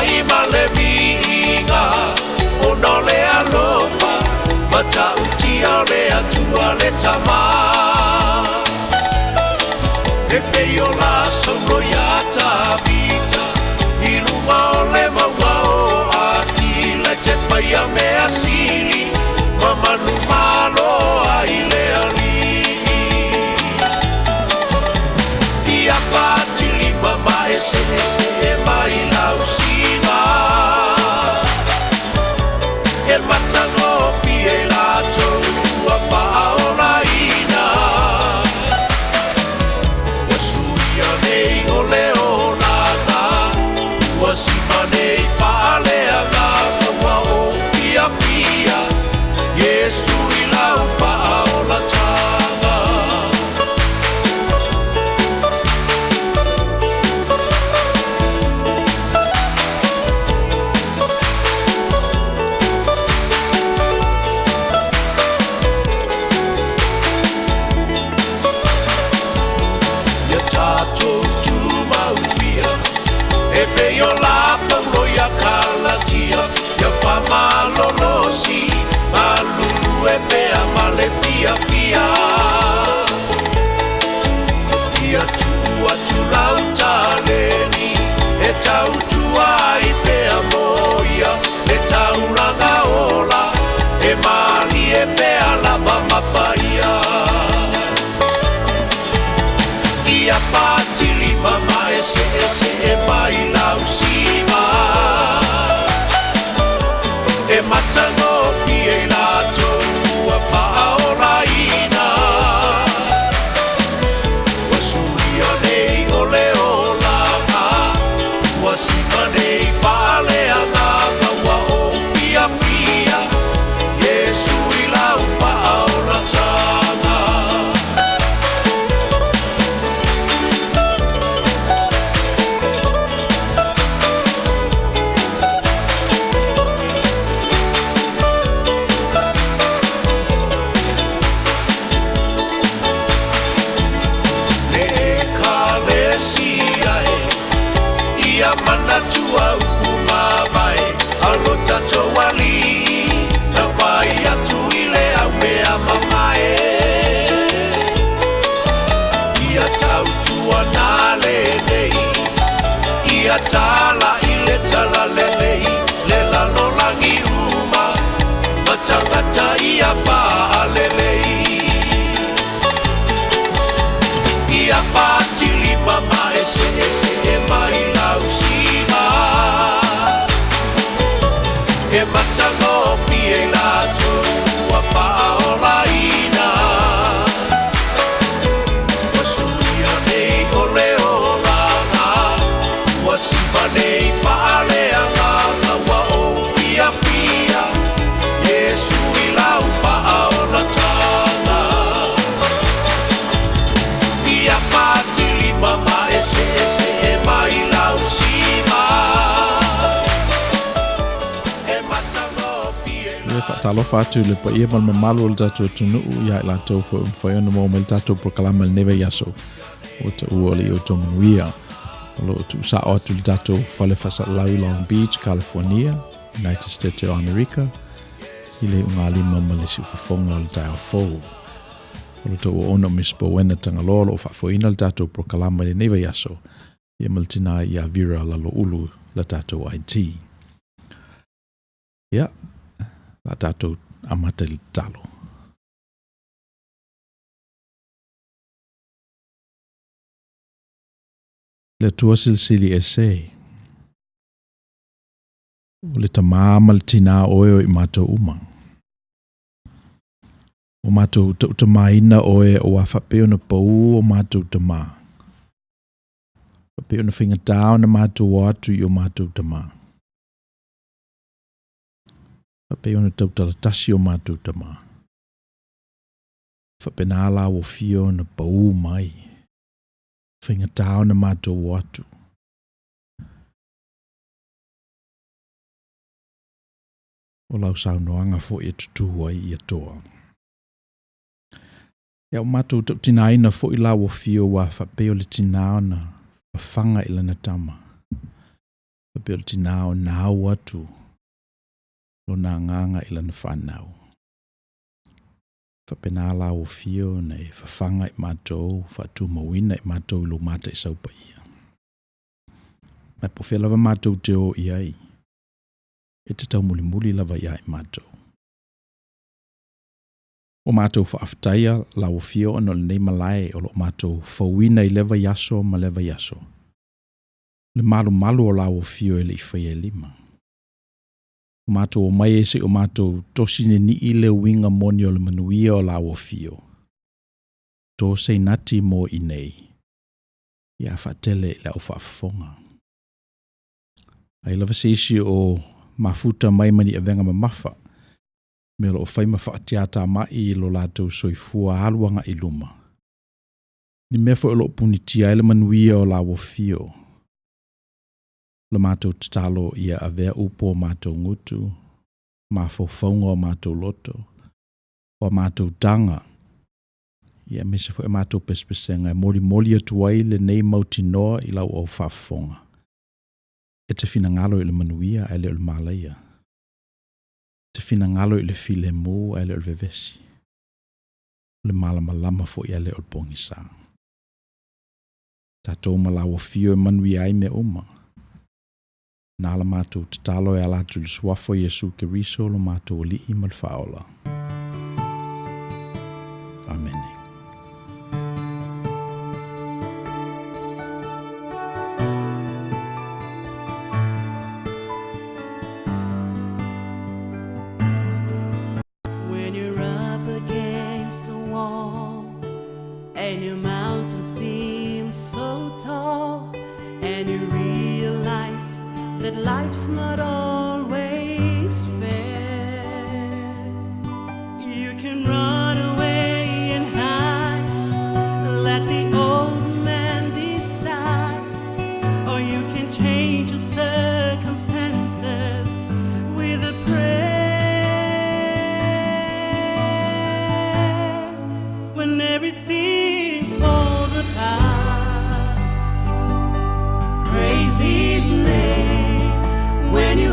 Faafetai ma le viiga ona o le alofa matautia o le Atua le Tama. E pei o la Saulo iā Tavita i luga o le mauga o Akila i te faia mea sili ma manumalo ai le Alii. Ia patili ma maeseese mai lausiga e matagofie latou ua faaolaina. Ua suia nei o le olaga, ua sima nei faaleagaga, ua ou fiafia Iesu i lau faaolataga. Ia tatou tumau ia e pei o la Paulo ia Kalatia, ia faamalolosi galulue pea ma le fiafia. Ia tuu atu lau taleni e tautua ai pea mo ia le taulaga ola e malie pea lava ma paia. Ia patili ma maeseese mai lausiga e matagofie i latou ua faaolaina. Ua suia nei o le olaga, ua sima nei faaleagaga, ua ou fiafia Iesu i lau faaolataga. Le Ekalesia e ia manatua upu mavae a lo tatou Alii na fai atu i le aumea mamae. Ia tautua na lenei, ia tala i le talalelei le lalolagi uma ma tagata ia faalelei. Ia patili ma maeseese mai lausiga e matagofie i latou ua faaolaina. Ua suia nei o le olaga, ua sima nei faaleagaga, ua ou fiafia Iesu i lau faaolataga. Ia patili ma maeseese mai lausiga e matagofie E faatalofa atu i le paia ma le mamalu o le tatou atunuu ia i latou foi ua mafai ona maua mai le tatou polokalame i lenei vaiaso ua taua o le i outou manuia. O lo o tuusao atu i le tatou fale faasalalau i Long Beach, California, United States o Amerika, i le iugalima ma le siufofoga o le taeao fou. O le tou auauna o Miss Bowena Tagaloa o lo o faafoeina le tatou polokalame i lenei vaiaso, ia ma le tina ia Vera Laloulu la tatou IT. Ia, la tatou amata i le tatalo. Le Atua silisili ese, o le tamā ma le tinā oe o i matou uma. O matou tautamaina oe auā faapea ona pau o matou tamā. Faapea ona faigata ona matou o atu i o matou tamā. Faapea ona tautalatasi o matou tamā. Faapena la ua fia ona pau mai. Faigata ona matou o atu. O lau saunoaga foi e tutū ai ia toa. Ia o matou tautinaina foi la ua fia ua faapea o le tinā ona fafaga i lana tama. Faapea o le tinā o nau atu lona agaga i lana fanau. Faapena lau afio ona e fafaga i matou, faatumauina i matou i lou mataisau paia. Ma po o fea lava matou te o i ai, e te taumulimuli lava ia i matou. Ua matou faafetaia lau afio ona o lenei malae o lo o matou fauina i lea vaiaso ma lea vaiaso, le malumalu o lau afio e le i faia e lima. Ua matou omai ai se i o matou tosi ninii le uiga moni o le manuia o lau afio, to se nati mo i inei, ia faatele i le au faafofoga. Ai lava se isi o mafuta mai ma ni avega mamafa, mea o lo o fai ma faatiatamai i lo latou soifua alu agai i luma, ni mea foi o lo o punitia ai le manuia o lau afio. La matou tatalo ia avea upu o matou gutu, mafaufauga o matou loto, o a matou taga, ia aemaise foi a matou pesepesega e molimoli atu ai lenei mautinoa i lau au faafofoga, e te finagalo i le manuia ae le o le malaia, e te finagalo i le filemu ae le o le vevesi, o le malamalama foi ae le o le pogisa. Tatou ma lau afio e manuia ai mea uma. Na la matou tatalo e ala atu i le suafa o Iesu Keriso lo matou Alii ma le Faaola. Amene. When you're up against a wall and your mountain seems so tall, and you realize that life's not always fair, you can run away and hide, let the old man decide, or you can change your circumstances with a prayer. When everything falls apart, praise His name. When you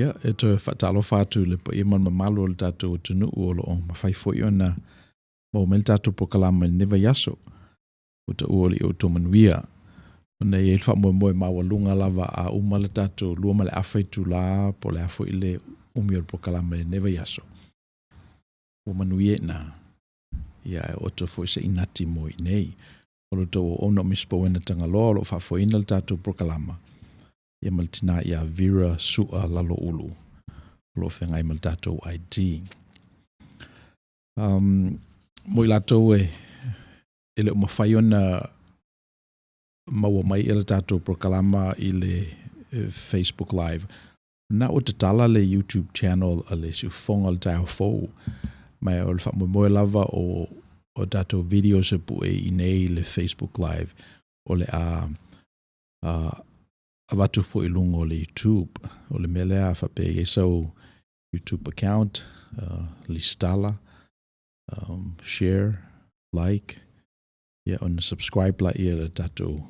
Ia, e toe faatalofa atu i le paia ma le mamalu o le tatou atunuu o lo o mafai foi ona maua mai le tatou polokalame i lenei vaiaso. Ua taua o le outou manuia. Ona e i ai le faamoemoe maualuga lava a uma le tatou 2:30 itula po o le a foi le umi o le polokalame i lenei vaiaso, ua manuia i ina, ia ae oto foi se inati mo i inei. O lo outou auauna o Misi Pauena Tagaloa o lo o faafoeina le tatou polokalama, ia ma le tina ia Vera Sua Laloulu o lo o feagai ma le tatou IT. Mo i latou e le o mafai ona maua mai le tatou polokalama i le Facebook Live, na ua tatala le YouTube channel a le Siufofoga o le Taeao Fou, ma o le faamoemoe lava o tatou videos e pue i inei i le Facebook Live, o le a avatu foi i luga o le YouTube. O le mea lea a faapea e i ai sau YouTube account, lesitala, share, like, ia ona subscribe laia i le tatou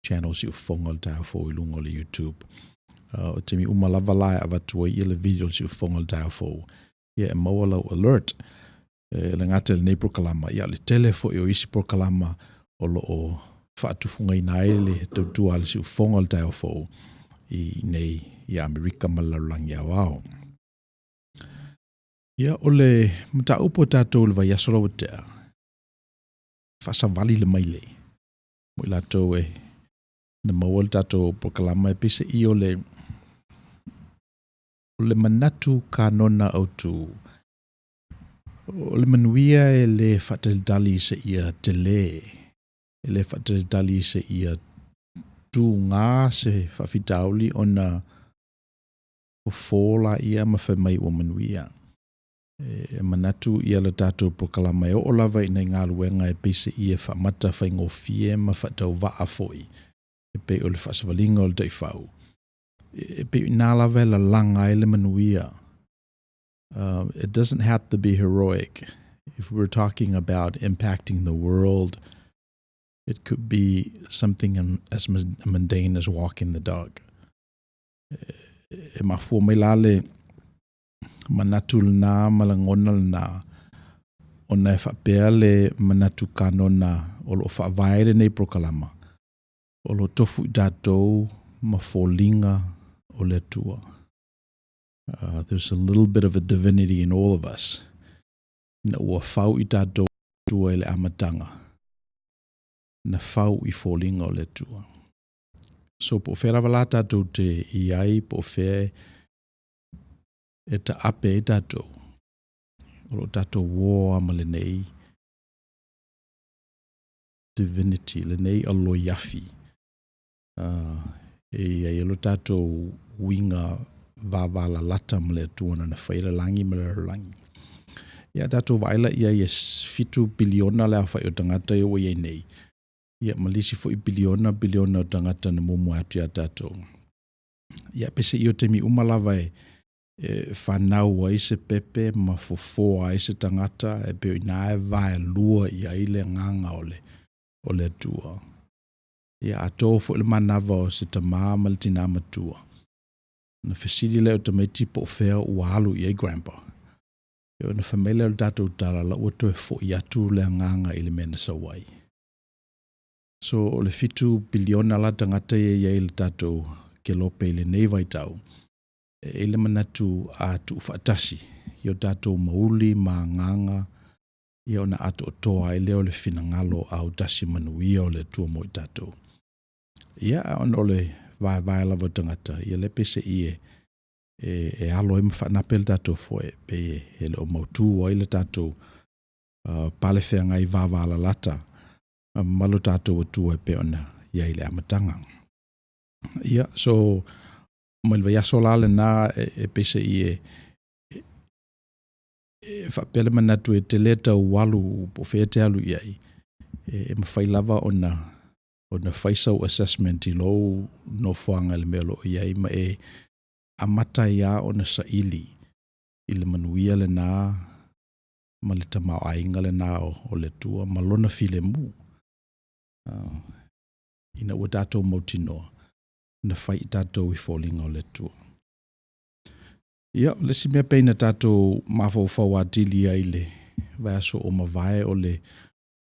channel Siufofoga o le Taeao Fou i luga o le YouTube. O taimi uma lava la e avatu ai le video o le Siufofoga o le Taeao Fou, ia e maua lau alert. E le gata i lenei polokalama, ia o le tele foi o isi polokalama o lo o faatufugaina ai le tautua a le Siufofoga o le Taeao Fou i nei i Amerika ma le lalolagi aoao. Ia, o le mataupu a tatou i le vaiaso lau tea, faasavali le maile mo i latou e na maua le tatou polokalama e peiseai o le manatu kanona autu. O le manuia e le faatalitali seia tele, e le faatalitali seia tuga se faafitauli ona fofo laia ma fai mai ua manuia. E manatu ia le tatou polokalama e oo lava i nai galuega e peiseai e faamata faigofie ma faatauvaa foi, e pei o le faasavaliga o le taifau. E pei o i ina lava e lalaga ai le manuia. It doesn't have to be heroic. If we're talking about impacting the world, it could be something as mundane as walking the dog. E mafua mai la le manatu lena ma lagona lena, ona e faapea le manatu kanona o lo o faavae ai lenei polokalama, o lo o tofu i tatou ma foliga o le Atua. There's a little bit of a divinity in all of us. Ina ua fau i tatou Atua i le amataga, na fau i foliga o le Atua. So po o fea lava la tatou te i ai, po o fea e taape ai tatou, o lo o tatou uō lava ma lenei divinity, lenei aloiafi, e i ai lo tatou uiga vavalalata ma le Atua na faia le lagi ma le lalolagi. Ia tatou vaai la i ai e 7 piliona le aofai o tagata ia ua i ai nei, ia ma le isi foi piliona piliona o tagata na muamua atu ia tatou. Ia peiseai o taimi uma lava e fanau ai se pepe ma fofoa ai se tagata, e pei o i ina e vaelua i ai le agaga o le Atua. Ia a to foi le manava o se tamā ma le tinā matua, na fesili lea o tamaiti po o fea ua alu i ai grandpa. Ia ona fai mai lea o le tatou tala, la ua toe foi atu le agaga i le mea na sau ai. So o le 7 piliona la tagata ia i ai le tatou kelope i lenei vaitau, e i le manatu a tuufaatasi i o tatou mauli ma agaga, ia ona atoatoa ai lea o le finagalo autasi manuia o le Atua mo i tatou. Ia, ona o le vaevae lava o tagata, ia le peiseai e alo ai ma faanape le tatou foe, pe e le o mautu ai le tatou palefeagai vavalalata ma lo tatou Atua e pei ona i ai le amataga. Ia, so mai le vaiaso la lena e peiseai e faapea le manatu e tele tau alu po o fea e te alu i ai, e mafai lava ona fai sau assessment i lou nofoaga i le mea o lo o i ai, ma e amata ai lava ona saili i le manuia lena ma le tamaoaiga lena o le Atua ma lona filemu. Ina ua tatou mautinoa na fai i tatou i foliga o le Atua. Ia, o le isi mea pei na tatou mafaufau atili ai i le vaiaso ua mavae, o le,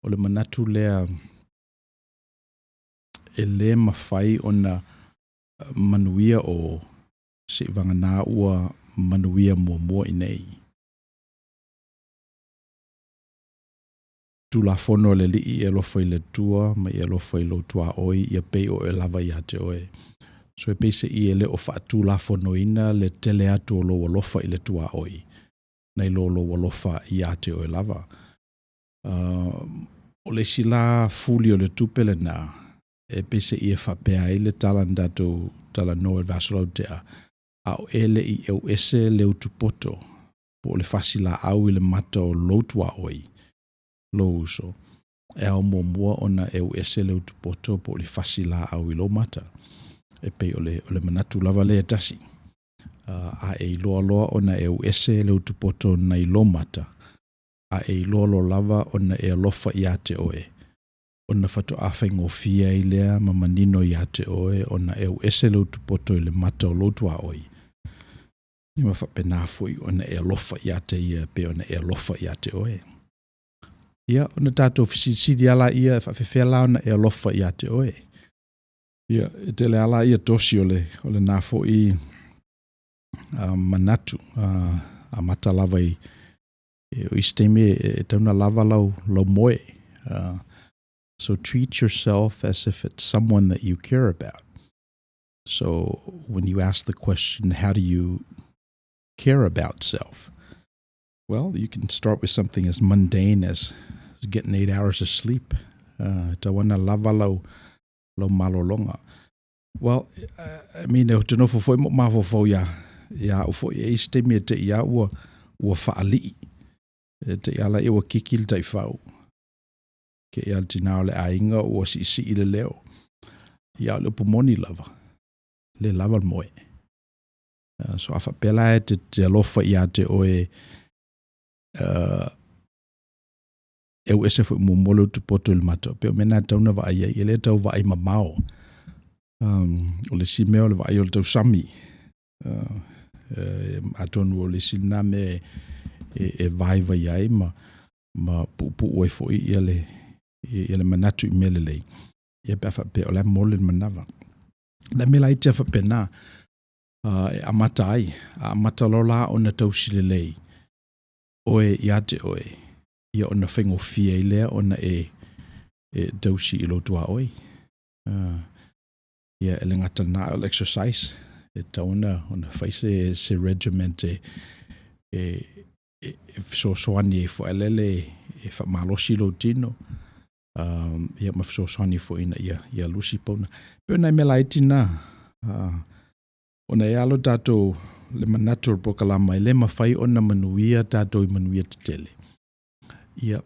o le manatu lea e lē mafai ona manuia o seivagana ua manuia muamua i inei. Tulafono a le Alii e alofa i le Atua ma e alofa i lou tuaoi ia pei o oe lava ia te oe. So e peiseai e le o faatulafonoina le tele atu o lou alofa i le tuaoi, nai lo lou alofa ia te oe lava. O le isi la fuli o le tupe lena, e peiseai e faapea ai le tala na tatou talanoa i le vaiaso ua tea, a o e le i euese le utupoto po o le fasilaau i le mata o lou tuaoi, lou uso, e ao muamua ona euese le utupoto po o le fasilaau i lou mata. E pei o le manatu lava lea e tasi. A e iloa loa ona euese le utupoto nai lou mata, a e iloa loa lava ona e alofa ia te oe, ona faatoa faigofie ai lea ma manino ia te oe ona euese le utupoto i le mata o lou tuaoi, ia ma faapena foi ona e alofa ia te ia e pei ona e alofa ia te oe. Ia, ona tatou fesilisili lava lea, e faapefea la ona e alofa ia te oe? Ia, e tele lava lea tosi o lena foi manatu, amata lava i o isi taimi e tatau ona lava lau moe. So treat yourself as if it's someone that you care about. So when you ask the question, how do you care about self? Well, you can start with something as mundane as getting 8 hours of sleep. Tatau ona lava lau malologa. Well, I mean, ou te nofo foi ma ou mafaufau ia au foi, e i ai se taimi e te i lava ua faalii, e te i lava laia ua kiki le taifau, te i lava le tina o le aiga ua siisii le leo. Ia, a o le upu moni lava, e le lava le moe. So a faapea la e te alofa ia te oe, euese foi muamua le utupoto i le mata, pei o mea na e tatau ona vaai ai, e le tau vaai mamao. O le isi mea o le vaai o le tausami, atonu o le isi lena mea e vaivai ai ma puupuu ai foi le manatu i mea lelei, ia pe a faapea o la e mole le manava. O nai mea laiti lava faapena e amata ai, a amata loa la ona tausi lelei oe ia te oe, ia ona faigofie ai lea ona e tausi i lou tuaoi. Ia e le gata i lena a o le exercise, e tatau ona fai se regiment e fesoasoani ai foi lele e faamalosi lou tino, ia ma fesoasoani foi ina ia lusi pauna. E pei o nai mea laiti na, ona e ala tatou le manatu o le polokalama, e le mafai ona manuia tatou i manuia tetele, ia,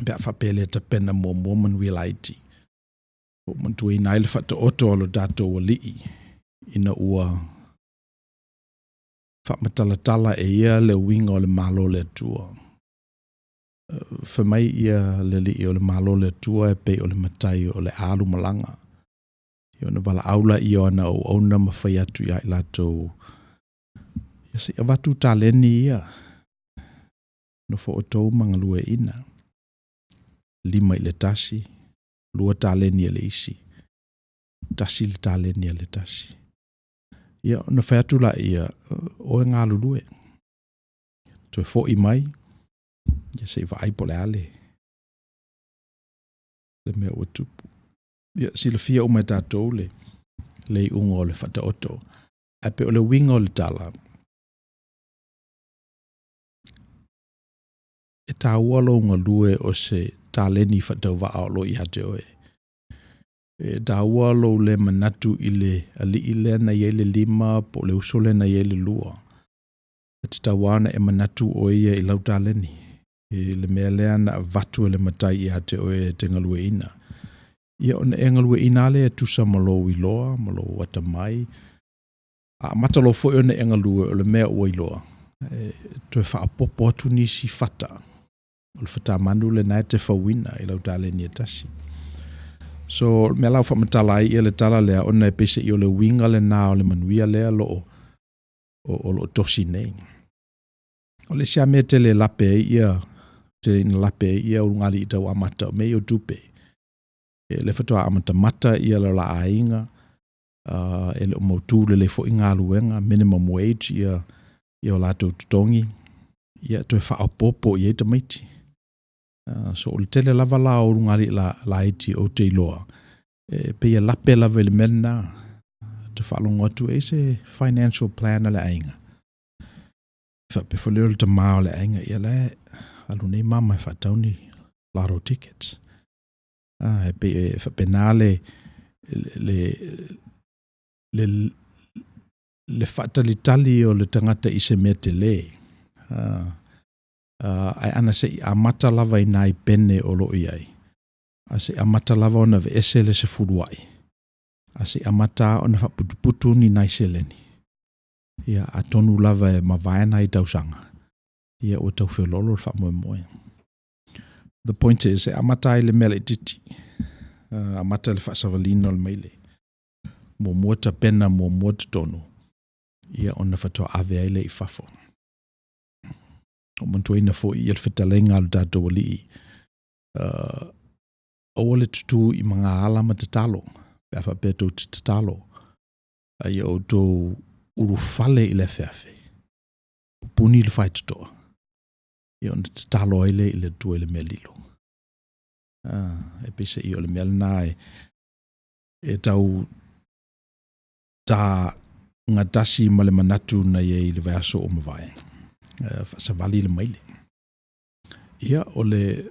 pe a faapea e le tapena muamua manuia laiti. Ua ou manatuaina ai le faataoto a lo tatou Alii ina ua faamatalatala e ia le uiga o le Malo o le Atua. Fai mai ia le Alii o le Malo o le Atua e pei o le matai o le a alumalaga. Ia ona valaau lea o ana auauna ma fai atu ia i latou, ia se i avatu taleni ia, nofo outou ma galueaiina, 5 i le tasi, 2 taleni a le isi, 1 le taleni a le tasi. Ia ona fai atu laia, o e galulue, toe foi mai, ia se i vaai po o le a le mea ua tupu. Ia, silafia uma e tatou le iuga o le faataoto. Ae pei o le uiga o le tala, e taua lou galue o se taleni faatauvaa o lo o ia te oe. E taua lou le manatu i le alii lea na i ai le 5 po o le uso lea na i ai le 2. E tatau lava ona e manatu oe ia i lau taleni, i le mea lea na avatu e le matai ia te oe e te galueaiina. Ia ona e galueaiina lava lea e tusa ma lou iloa ma lou atamai. A amata loa foi ona e galue o le mea ua iloa, e toe faaopoopo atu nisi fata, o le fatamanu lena e te fauina i lau taleni e tasi. So, o le mea la ua faamatala ai le tala lea, ona e peiseai o le uiga lena o le manuia lea o lo o O lo o tosi nei. O le isi lava mea tele e lape ai ia, tele ina lape ai ia ulugalii tau amata, o mea ia o tupe. E le faatoa amatamata ia le la aiga, e le o mautu lelei foi galuega, minimum wage ia, ia o latou totogi, ia toe faaopoopo i ai tamaiti. So o le tele lava la o ulugalii laiti ou te iloa, e pei e lape lava i le mea lena. Te faalogo atu e i ai se financial plan a le aiga. Faapea foi lea o le tama o le aiga, ia la e alu nei mama e faatau ni lotto tickets. Ah, e pei e faapena le faatalitali o le tagata i se mea tele. Ah, ae ana se i amata lava i nai pene o lo o i ai, a se i amata lava ona aveese le sefuluai, a se i amata lava ona faaputuputu ni nai seleni, ia atonu lava e mavae nai tausaga, ia ua tau feoloolo le faamoemoe. The point is, e amata ai i le mea laitiiti, amata i le faasavaliina o le maile. Muamua tapena, muamua totonu, ia ona faatoa ave ai lea i fafo. Ua ou manatuaina foi le fetalaiga a lo tatou Alii, aua le tutū i magaala ma tatalo, pe a faapea tou te tatalo, a ia outou ulufale i le afeafe, pupuni le faitotoa, ia ona tatalo ai lea i le Atua i le mea lilo. E peiseai o le mea lena e tau ta gatasi ma le manatu na i ai i le vaiaso ua mavae, faasavali le maile. Ia, o le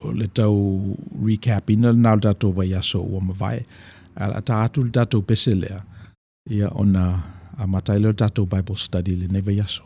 o le tau recap ina lena o le tatou vaiaso ua mavae. Ae o le a ta atu le tatou pese lea, ia ona amata ai lea o le tatou Bible study i lenei vaiaso.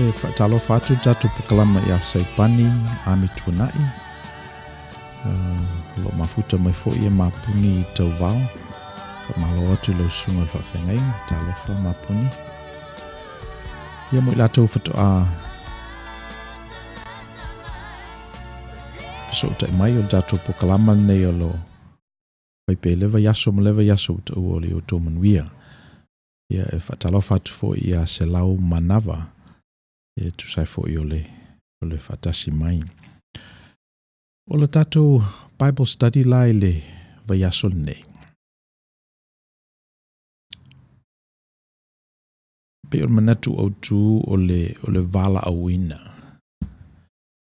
e faatalofa atu le tatou polokalama ia Saipani Ami Tuanai. O lo o mafuta mai foi e Mapuni i Tauvao. Faamalo atu i lau susuga i le faafeagaiga. Talofa Mapuni. Ia mo i latou faatoa fesootai mai o le tatou polokalama lenei o lo o fai pea i le vaiaso ma le vaiaso ua taua o le outou manuia. Ia e faatalofa atu foi ia Selau Manava e tusa ai foi o le, o le faatasi mai. O le tatou Bible study la i le vaiaso lenei. Pei o le manatu autu o le, o le valaauina.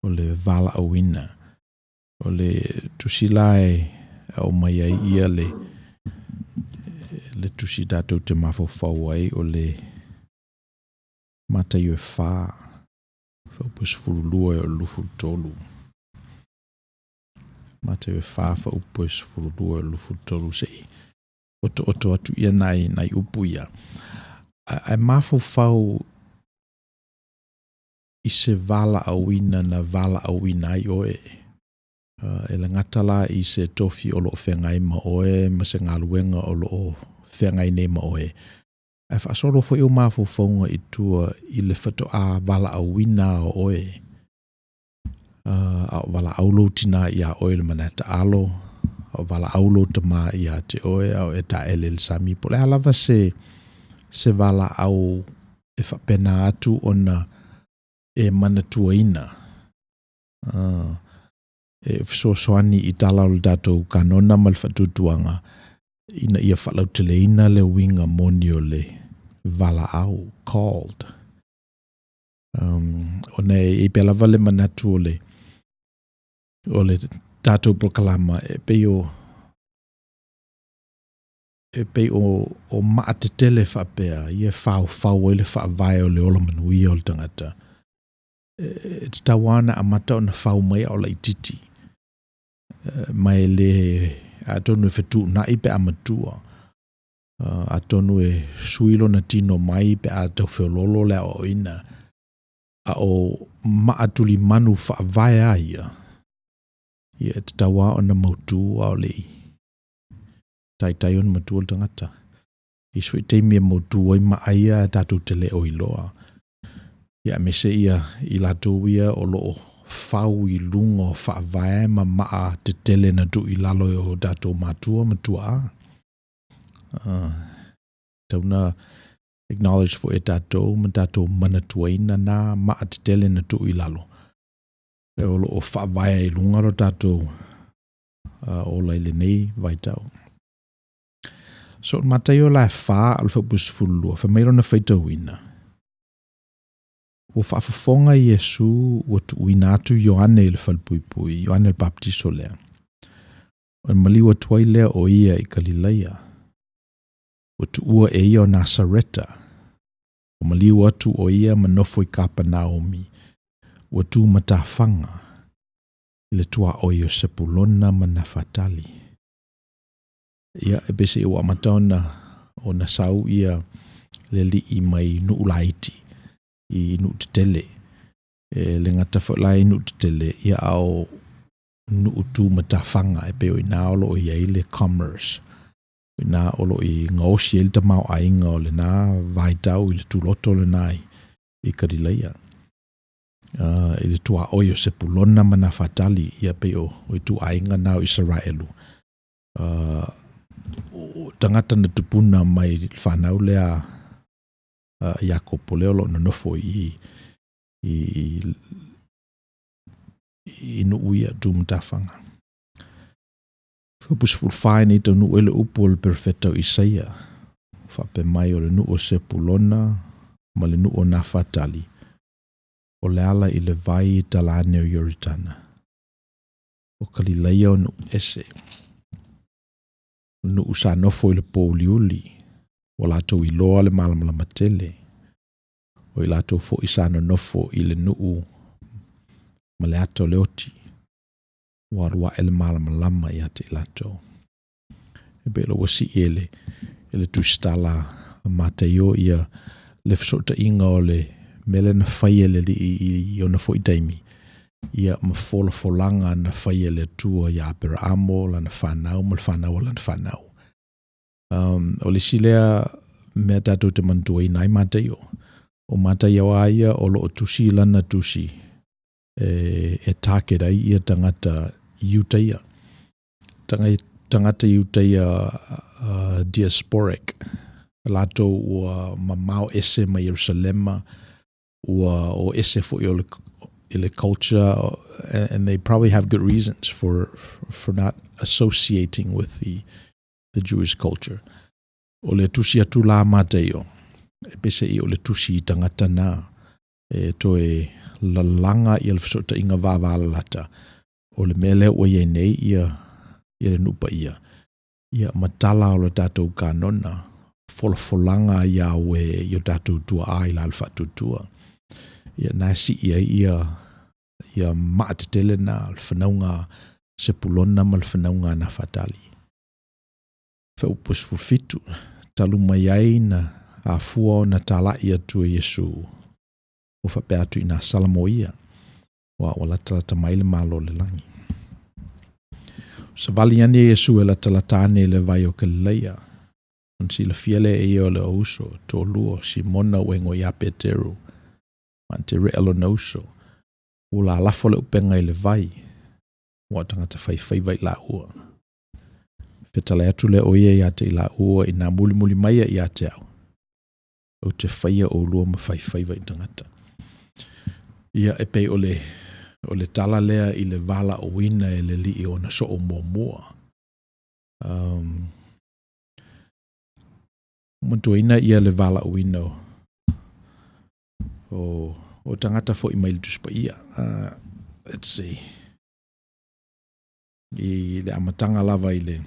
O le valaauina. O le tusi la e aumai ai ia le, le tusi tatou te mafaufau ai o le Mataio e 4, faaupu 12 e o le 23. Mataio e 4, faaupu 12 e o le 23 se i otooto atu ia nai, nai upu ia. Ae mafaufau i se valaauina na valaauina ai oe. E le gata la i se tofi o lo o feagai ma oe ma se galuega o lo o feagai nei ma oe, ae faasolo foi ou mafaufauga i tua i le faatoa valaauina o oe. A o valaau lou tinā iā oe i le manae taalo, a o valaau lou tamā iā te oe, a o e taele i le sami. Po o le a lava se, se valaau e faapena atu ona e manatuaina. E fesoasoani i tala o le tatou kanona ma le faatuatuaga ina ia faalauteleina le uiga moni o le valaau, called. Ona e i pea lava le manatu o le, o le tatou polokalama e pei o e pei o, o maa tetele faapea ia e faofau ai le faavae o le ola manuia o le tagata. E tatau lava ona amata ona fau mai a o laitiiti. Ma e le atonu e fetuunai pe a matua. Atonu e sui lona tino mai pe a taufeololo le aoaoina. A o maa tulimanu faavae a ia, ia e tatau lava ona mautu a o le i taitai ona matua le tagata. Isi foi taimi e mautu ai maa ia ae tatou te le o iloa. Ia aemaise ia i latou ia o lo o fau i luga o faavae ma maa tetele na tuu i lalo e o tatou matua ma tuaa. Tatau ona acknowledge foi e tatou ma tatou manatuaina na maa tetele na tuu i lalo. E o lo o faavae i luga lo tatou ola i lenei vaitau. So, Mataio la e 4 o le fuaiupu 12, fai mai lona faitauina. Ua faafofoga Iesu ua tuuina atu Ioane i le falepuipui, Ioane le Papatiso lea. Ona maliu atu ai lea o ia i Kalilaia. Ua tuua e ia o Nasareta. Ua maliu atu o ia ma nofo i Kapanaumi. Ua tu matafaga i le tuaoi o Sepulona ma Nafatali. Ia, e pei se ua amata ona, ona sau ia le alii mai nuu laiti i nuu tetele. E le gata foi la i nuu tetele, ia a o nuu tu matafaga e pei o i ina o lo o i ai le commerce. O i ina o lo o i gaosi ai le tamaoaiga o lena vaitau i le tuloto lena i, i Kalilaia. I le tuaoi o Sepulona ma Nafatali, ia pei o, o ituaiga na o Isaraelu. O tagata na tupuna mai le fanau lea Iakopo lea o lo o nonofo i i i nuu ia tu matafaga. Fuaiupu 14 ina ia taunuu ai le upu o le perofeta o Isaia, faapea mai o le nuu o Sepulona ma le nuu o Nafatali, o le ala i le vai i talane o Ioritana, o Kalilaia o nuu ese. O le nuu sa nofo i le pōuliuli, ua latou iloa le malamalama tele. O i latou foi sa nonofo i le nuu ma le ata o le oti, ua alu ae le malamalama ia te i latou. E pei la ua sii e le, e le tusitala a Mataio ia le fesootaiga o le mea lea na fai e le Alii i ona foi taimi, ia ma folafolaga na fai e le Atua ia Aperaamo, lana fanau ma le fanau a lana fanau. Um, o le isi lea mea tatou te manatuaina ai Mataio. O Mataio lava ia o lo o tusi lana tusi e, e target ai ia tagata Iutaia. Tagata Iutaia uh, diasporic, latou ua mamao ese mai Ierusalema, ua o ese foi o le, i le culture, and they probably have good reasons for, for not associating with the, the Jewish culture. O le tusi atu la Mataio, e pese i o le tusi i tagata na, e toe lalaga ia le fesootaiga vavalalata o le mea lea ua i ai nei ia, ia le nuu paia, ia ma tala o le tatou kanona, folafolaga a Iawe i o tatou tuaa i la le faatuatua. Ia na e sii ai ia, ia maa tetele na, le fanauga Sepulona ma le fanauga Nafatali. Fuaiupu 17, talu mai ai na afua ona talai atu e Iesu, ua faapea atu i nā Salamo ia, ua ua latalata mai le Malo o le lagi. Savali ane Iesu e latalata ane i le vai o Kalilaia, ona silafia lea e ia o le uso, toalua, Simona ua igoa ia Peteru, ma Aterea lona uso, ua lalafo le upega i le vai, ua o tagata faifaiva i laua. Fetalai atu lea o ia ia te i laua inā mulimuli mai ia ia te au, ou te faia oulua ma faifaiva i tagata. Ia, e pei o le, o le tala lea i le valaauina e le Alii o ona soo muamua. Um, manatuaina ia le valaauina o, o, o tagata foi mai le Tusi Paia. Uh, let's see. I le amataga lava i le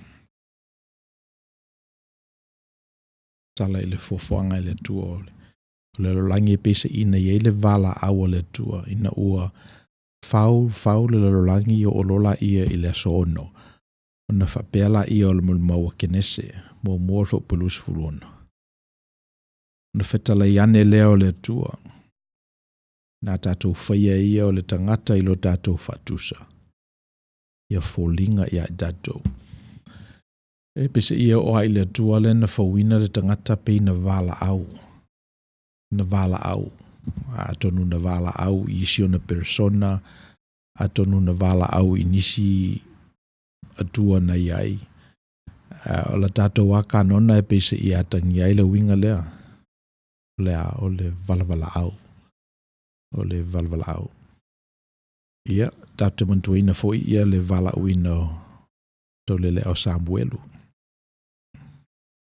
tala i le fuafuaga e le Atua o le, o le lalolagi e peiseaiina i ai le valaau a le Atua ina ua fau, fau le lalolagi oo loa laia i le aso 6, ona faapea laia o le molimau a Kenese, muamua o le fuaiupu 26. Ona fetalai ane lea o le Atua, na tatou faia ia o le tagata i lo tatou faatusa, ia foliga ia i tatou. E peiseai o ai le Atua lea na fauina le tagata pei na valaau, na valaau, atonu na valaau i isi ona persona, atonu na valaau i nisi Atua na i ai. O la tatou a kanona e peiseai e atagia ai le uiga lea, o le a, o le valavalaau, o le valavalaau. Ia, tatou te manatuaina foi ia le valaauina o taulelea o Samuelu.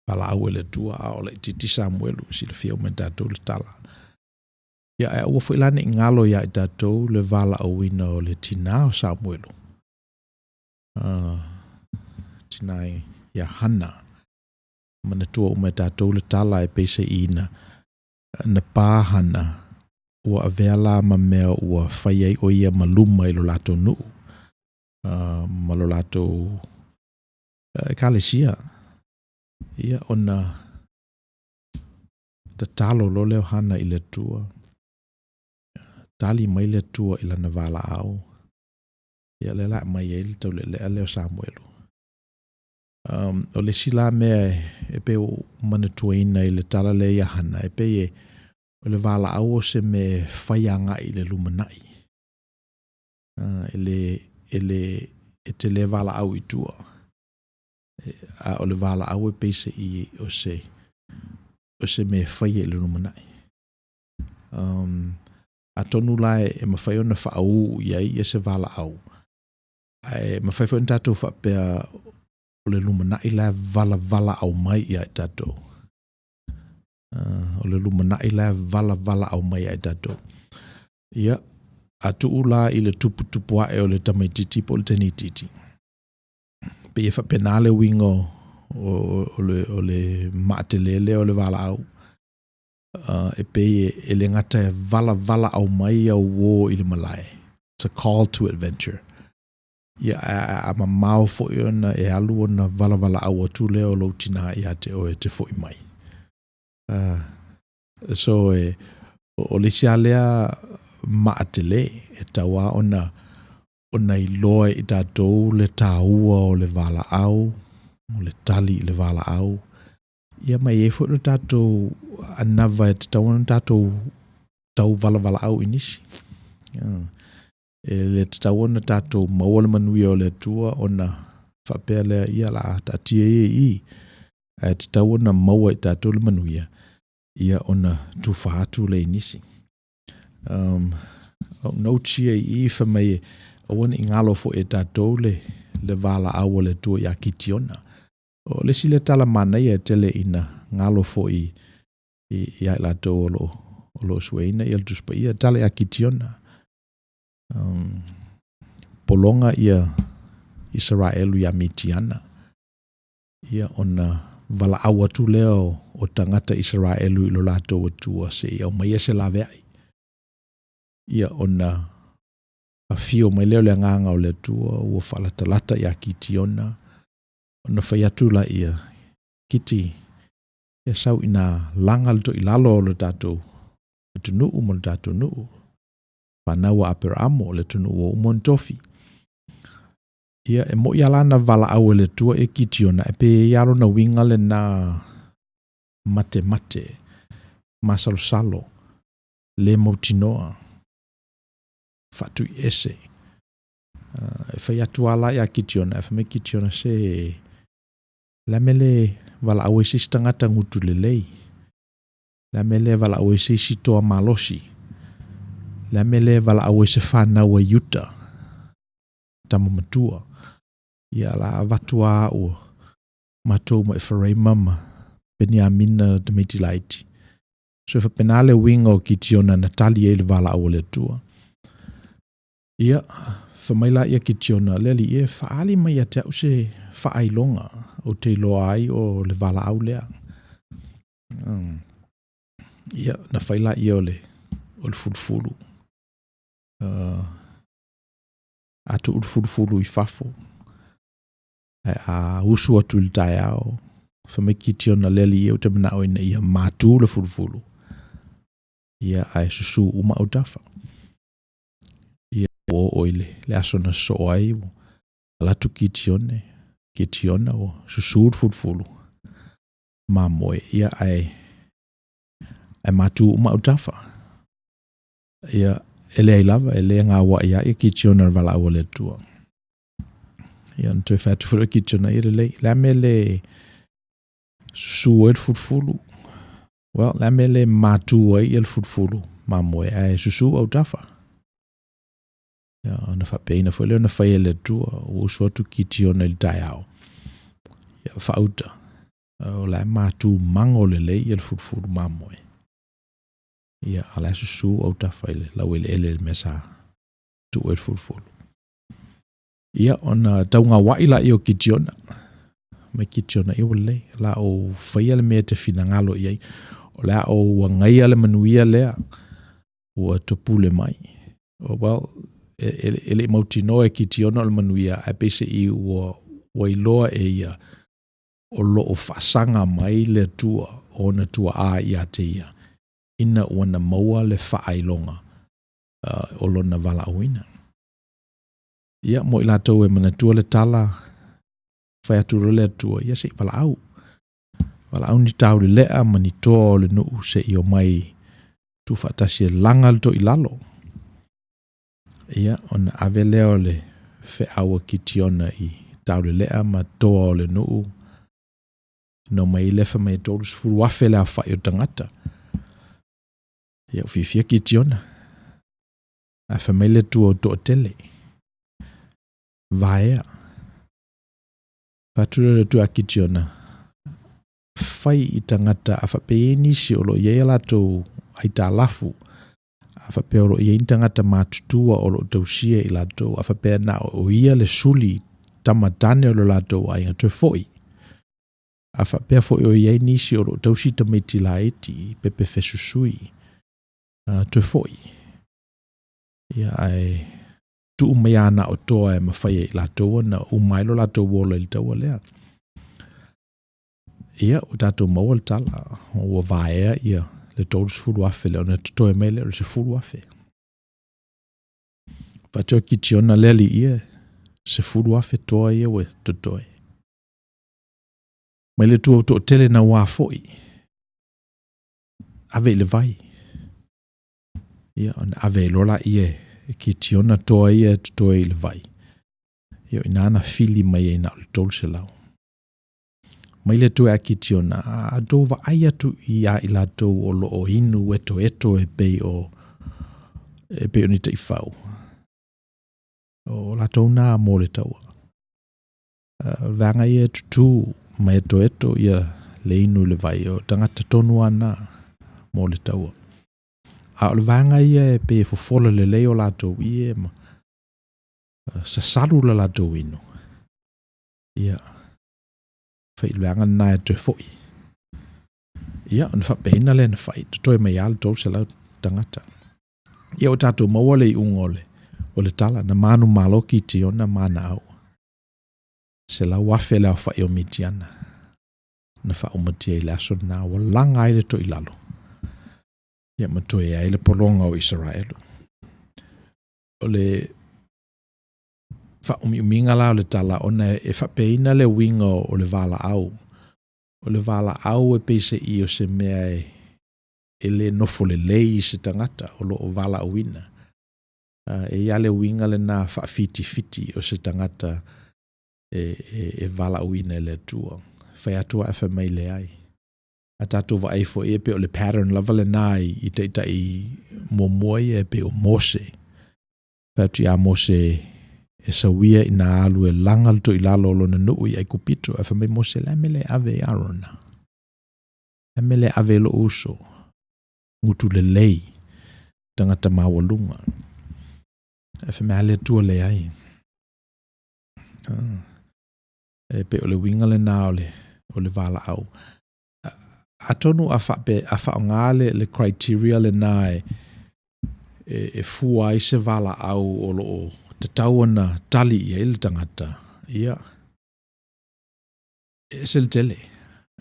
Valaau e le Atua a o laitiiti Samuelu, silafia uma e tatou le tala. Ia, ae aua foi la ne i galo ia i tatou le valaauina o le tinā o Samuelu. Uh, tinā ia Hana. Manatua uma e tatou le tala e peiseaiina na pā Hana ua avea la ma mea ua fai ai o ia ma luma i lo latou nuu, uh, ma lo latou uh, ekalesia. Ia, ona tatalo loa lea o Hana i le Atua. Tali mai le Atua i lana valaau. Ia, lea la aumai ai le taulealea lea o Samuelu. Um, o le isi la mea e, e pei ua manatuaina i le tala lea ia Hana, e pei e, o le valaau o se mea e fai agai i le lumanai. Uh, e le, e le, e te le valaau i tua. E, a o le valaau e pei se i, o se, o se mea e faia i le lumanai. Um, atonu la e, e mafai ona faauu i ai ia se valaau. Ae mafai foi ona tatou faapea o le lumanai la e valavalaau mai ia i tatou. Uh, o le lumanai la e valavalaau mai ia i tatou. Ia, a tuu la i le tuputupu ae o le tamaititi po o le teine itiiti. Pei e faapena le uiga o, o, o, le, o le maatele lea o le valaau. Uh, e pei e, e le gata e valavalaau mai au uō i le malae. It's a call to adventure. Ia, a, a mamao foi ona e alu ona valavalaau atu lea o lou tinā ia te oe e te foi mai. Uh, so e, O le isi lava lea maa tele e tatau lava ona ona iloa e i tatou le taua o le valaau, o le tali i le valaau. Ia ma e i ai foi lo tatou anava e tatau ona tatou tau valavalaau i nisi. E le tatau ona tatou maua le manuia o le Atua ona faapea lea, ia o le a taatia ia i i, ae tatau ona maua e tatou le manuia, ia ona tufa atu lea i nisi. Um, o notes ia i i, fai mai e aua ne i galo foi e tatou le, le valaau a le Atua ia Kitiona. O le isi lea tala manaia e tele ina galo foi ia i latou o lo, o lo o sueina ia le Tusi Paia, tala ia Kitiona. Um, pologa ia Isaraelu ia Mitiana. Ia ona valaau atu lea o, o tagata Isaraelu i lo latou Atua se i aumaia se laveai. Ia ona afio mai lea o le agaga o le Atua ua faalatalata ia Kitiona ona fai atu laia, Kiti, ia sau ina laga le toilalo o le tatou atunuu ma le tatou nuu, fanau a Aperaamo, o le atunuu ua uma ona tofi. Ia, e mo'i lava la na valaau e le Atua ia Kitiona, e pei e i ai lava lona uiga lena matemate, masalosalo, le mautinoa, faatuiese. E fai atu lava la ia Kitiona, ae fai mai Kitiona, se le a mea le valaau ai se isi tagata gutu lelei? Le a mea le valaau ai se isi toa malosi? Le a mea le valaau ai se fanau a Iuta, tama matua? Ia, la avatu lava au matou ma Eferaima ma Peniamina tamaiti laiti. So e faapena le uiga o Kitiona na tali ai le valaau a le Atua. Ia, fai mai laia Kitiona, le Alii e, faaali mai ia te au se faailoga ou te iloa ai o le valaau lea. Ia, na fai laia o le, o le fulufulu. A tuu le fulufulu i fafo, ae a usu atu i le taeao, fai mai Kitiona, le Alii e, ou te manao ina ia matu le fulufulu, ia ae susu uma autafa. Ia, ua oo i le, le aso na sosoo ai, ua alu atu Kitione, Kitiona ua susu le fulufulu, mamoe, ia ae, ae matu uma autafa. Ia, e leai lava, e le gauai lava ia Kitiona i le valaau a le Atua. Ia, ona toe fai atu foi lea o Kitiona, ia lelei, le a mea le susu ai le fulufulu? Well, le a mea le matu ai ia le fulufulu mamoe ae susu autafa? Ia, ona faapeina foi lea ona fai e le Atua, ua usu atu Kitiona i le taeao, ia faauta, o la e matu mago lelei ia le fulufulu mamoe. Ia, a o la e susu autafa i le laueleele i le mea sa tuu ai le fulufulu. Ia, ona taugauai laia o Kitiona. Mai Kitiona, ia ua lelei, o le a ou faia le mea e te finagalo i ai. O le a ou agaia le manuia lea ua topule mai. Well, e, e, e le i mautinoa e Kitiona o le manuia, ae peiseai ua, ua iloa e ia o lo o faasaga mai le Atua o ona tuaa ia te ia, ina ua na maua le faailoga o lona valaauina. Ia, mo i latou e manatua le tala, fai atu loa le Atua, ia se i valaau. Valaau ni taulelea ma ni toa o le nuu se i omai tuufaatasi e laga le toilalo. Ia, ona ave lea o le feau a Kitiona i taulelea ma toa o le nuu, na omai ai lea fai mai e 30,000 le aofai o tagata. Ia, ua fiafia Kitiona. Ae fai mai le Atua o toatele. Vaea. Fai atu lea o le Atua ia Kitiona, fai i tagata a faapea e i ai nisi o lo o i ai a latou aitalafu, a faapea o lo o i ai ni tagata matutua o lo o tausia i latou, a faapea na o ia le suli tama tane o lo latou aiga, toe foi. A faapea foi o i ai nisi o lo o tausi tamaiti laiti, pepe fesusui, toe foi. Ia, ae tuu mai lava na o toa e mafai e i latou ona uma ai lo latou ola i le taua lea. Ia, ua tatou maua le tala, ua vaea ia le Le 30,000 lea, ona totoe mai lea o le 10,000. Fai atu o Kitiona le alii e, 10,000 toa ia ua totoe. Mai le Atua ua toatele nauā foi, ave i le vai. Ia, ona ave ai loa laia e Kitiona toa ia e totoe i le vai. Ia, o i ina na fili mai ai na o le 300. Mai le Atua ia Kitiona, a outou vaai atu ia i latou o lo o inu etoeto e pei o e pei o ni taifau, o latou na mo le taua. O le vaega ia e tutū ma etoeto ia le inu i le vai, o tagata tonu lava na mo le taua. A o le vaega ia e pei e fofola lelei o latou ie ma sasalu le latou inu, ia, fai i le vaega lena e toe foi. Ia, ona faapeina lea na fai, totoe mai lava le 300 tagata. Ia, ua tatou maua le iuga o le, o le tala, na manumalo Kitiona ma ana au. 100,000 le aofai o Mitiana na faaumatia i le aso lena, ua laga ai le toilalo, ia ma toe ai le pologa o Isaraelu. O le faaumiumiga la o le tala, ona e faapeina le uiga o le valaau. O le valaau e peiseai o se mea e le nofo lelei i se tagata o lo o valaauina. E i ai le uiga lena faafitifiti o se tagata e valaauina e le Atua. Fai atu ae fai mai leai. A tatou vaai foi e pei o le pattern lava lena i taitai muamua ia e pei o Mose. Fai atu ia Mose e sauia ina alu e laga le toilalo o lona nuu i Aikupito. Ae fai mai Mose, le a le mea le ave i Arona? Le a le mea le ave i lou uso? Gutu lelei, tagata maualuga. Ae fai mai a le Atua leai. E pei o le uiga lena o le, o le valaau. Atonu a faape, a faaaoga le, le criteria lena e, e, e fua ai se valaau o lo o tatau ona tali i ai le tagata, ia, e ese le tele.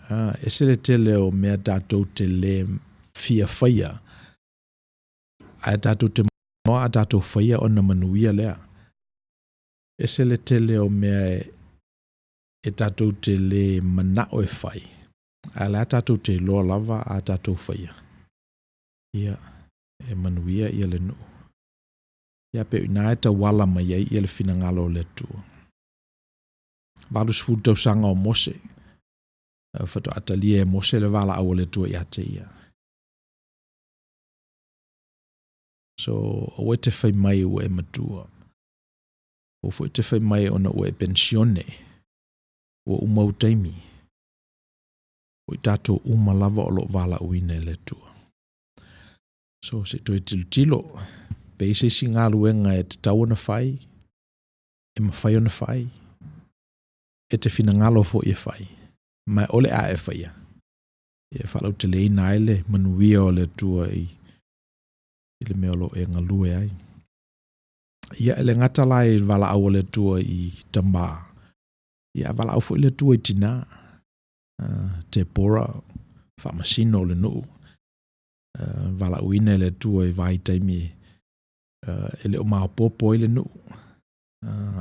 E ese le tele o mea tatou te le fia faia, ae tatou te moa a tatou faia ona manuia lea. Ese le tele o mea e, e tatou te le manao e fai, ae la tatou te iloa lava a tatou faia, ia, e manuia ia le nuu. Ia pei o i ina e tauala mai ai ia le finagalo o le Atua. 80 tausaga o Mose, faatoa talia e Mose le valaau a le Atua ia te ia. So, aua e te fai mai ua e matua. Aua foi e te fai mai ona ua e penisione, ua uma ou taimi. O i tatou uma lava o lo o valaauina e le Atua. So, se i toe tilotilo, pe i ai se isi galuega e tatau ona fai, e mafai ona fai, e te finagalo foi e fai, ma e o le a e faia, e faalauteleina ai le manuia o le Atua i, i le mea o lo o e galue ai. Ia, e le gata la i le valaau a le Atua i tamā, ia valaau foi le Atua i tinā. Tepora, faamasino o le nuu, valaauina e le Atua i vaitaimi e le o maopoopo ai le nuu.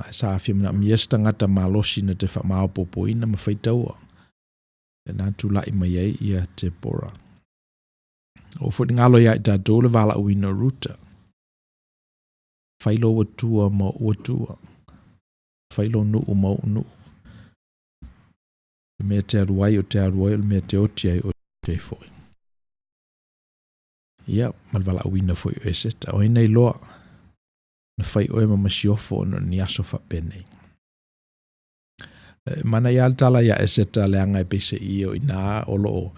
Ae sa fia manaomia se tagata malosi na te faamaopoopoina ma faitaua. Lena tulai mai ai ia Tepora. Ua foi galo ia i tatou le valaauina o Ruta. Fai lou Atua ma ou Atua. Fai lou nuu ma ou nuu. Le mea e te alu ai, ou te alu ai, o le mea e te oti ai, ou te oti ai foi. Ia, ma le valaauina foi o Eseta. O ai na iloa, na fai oe ma masiofo ona o ni aso faapenei. E manaia lava le tala ia Eseta leaga e peiseai o i ina o lo o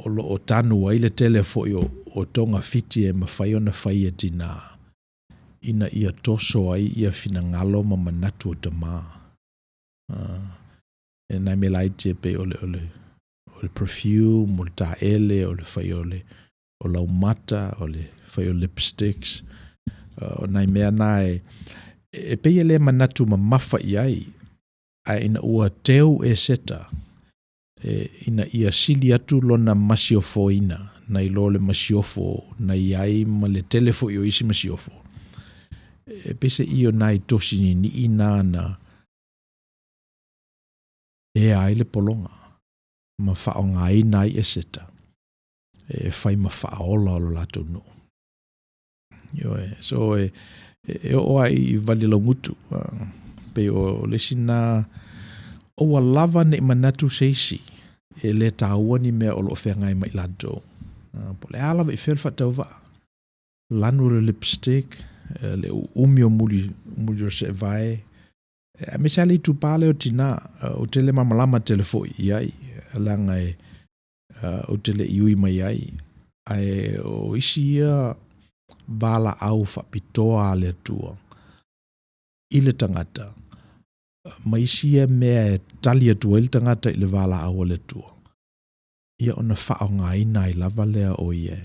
o lo o tanu ai le tele foi o, o togafiti e mafai ona fai e tinā ina ia toso ai ia finagalo ma manatu o tamā. E nai mea laiti e pei o le, o le, o le perfume, o le taele, o le fai o le o laumata, o le fai o lipsticks, o nai mea na e, e pei e le manatu mamafa i ai, ae ina ua teu Eseta, E, ina ia sili atu lona masiofoina nai lo le masiofo na i ai ma le tele foi o isi masiofo. E peiseai o nai tosi niinii na na ea ai le pologa ma faaaogaina ai Eseta e fai ma faaola o lo latou nuu. Ioe, so e, e oo lava i vali laugutu, pei o le isi lena, aua lava ne i manatu se isi e le taua ni mea o lo o feagai ma i latou. Po o le a lava i fea le faatauvaa, lanu o le lipstick, le uumi o muli, muli o le seevae, aemaise lava le itupa lea o tinā, ou te le malamalama tele foi i ai, leaga e, ou te le i ui mai ai, ae o isi ia valaau faapitoa a le Atua i le tagata, ma isi ia mea e tali atu ai le tagata i le valaau a le Atua, ia ona faaaogaina ai lava lea o ia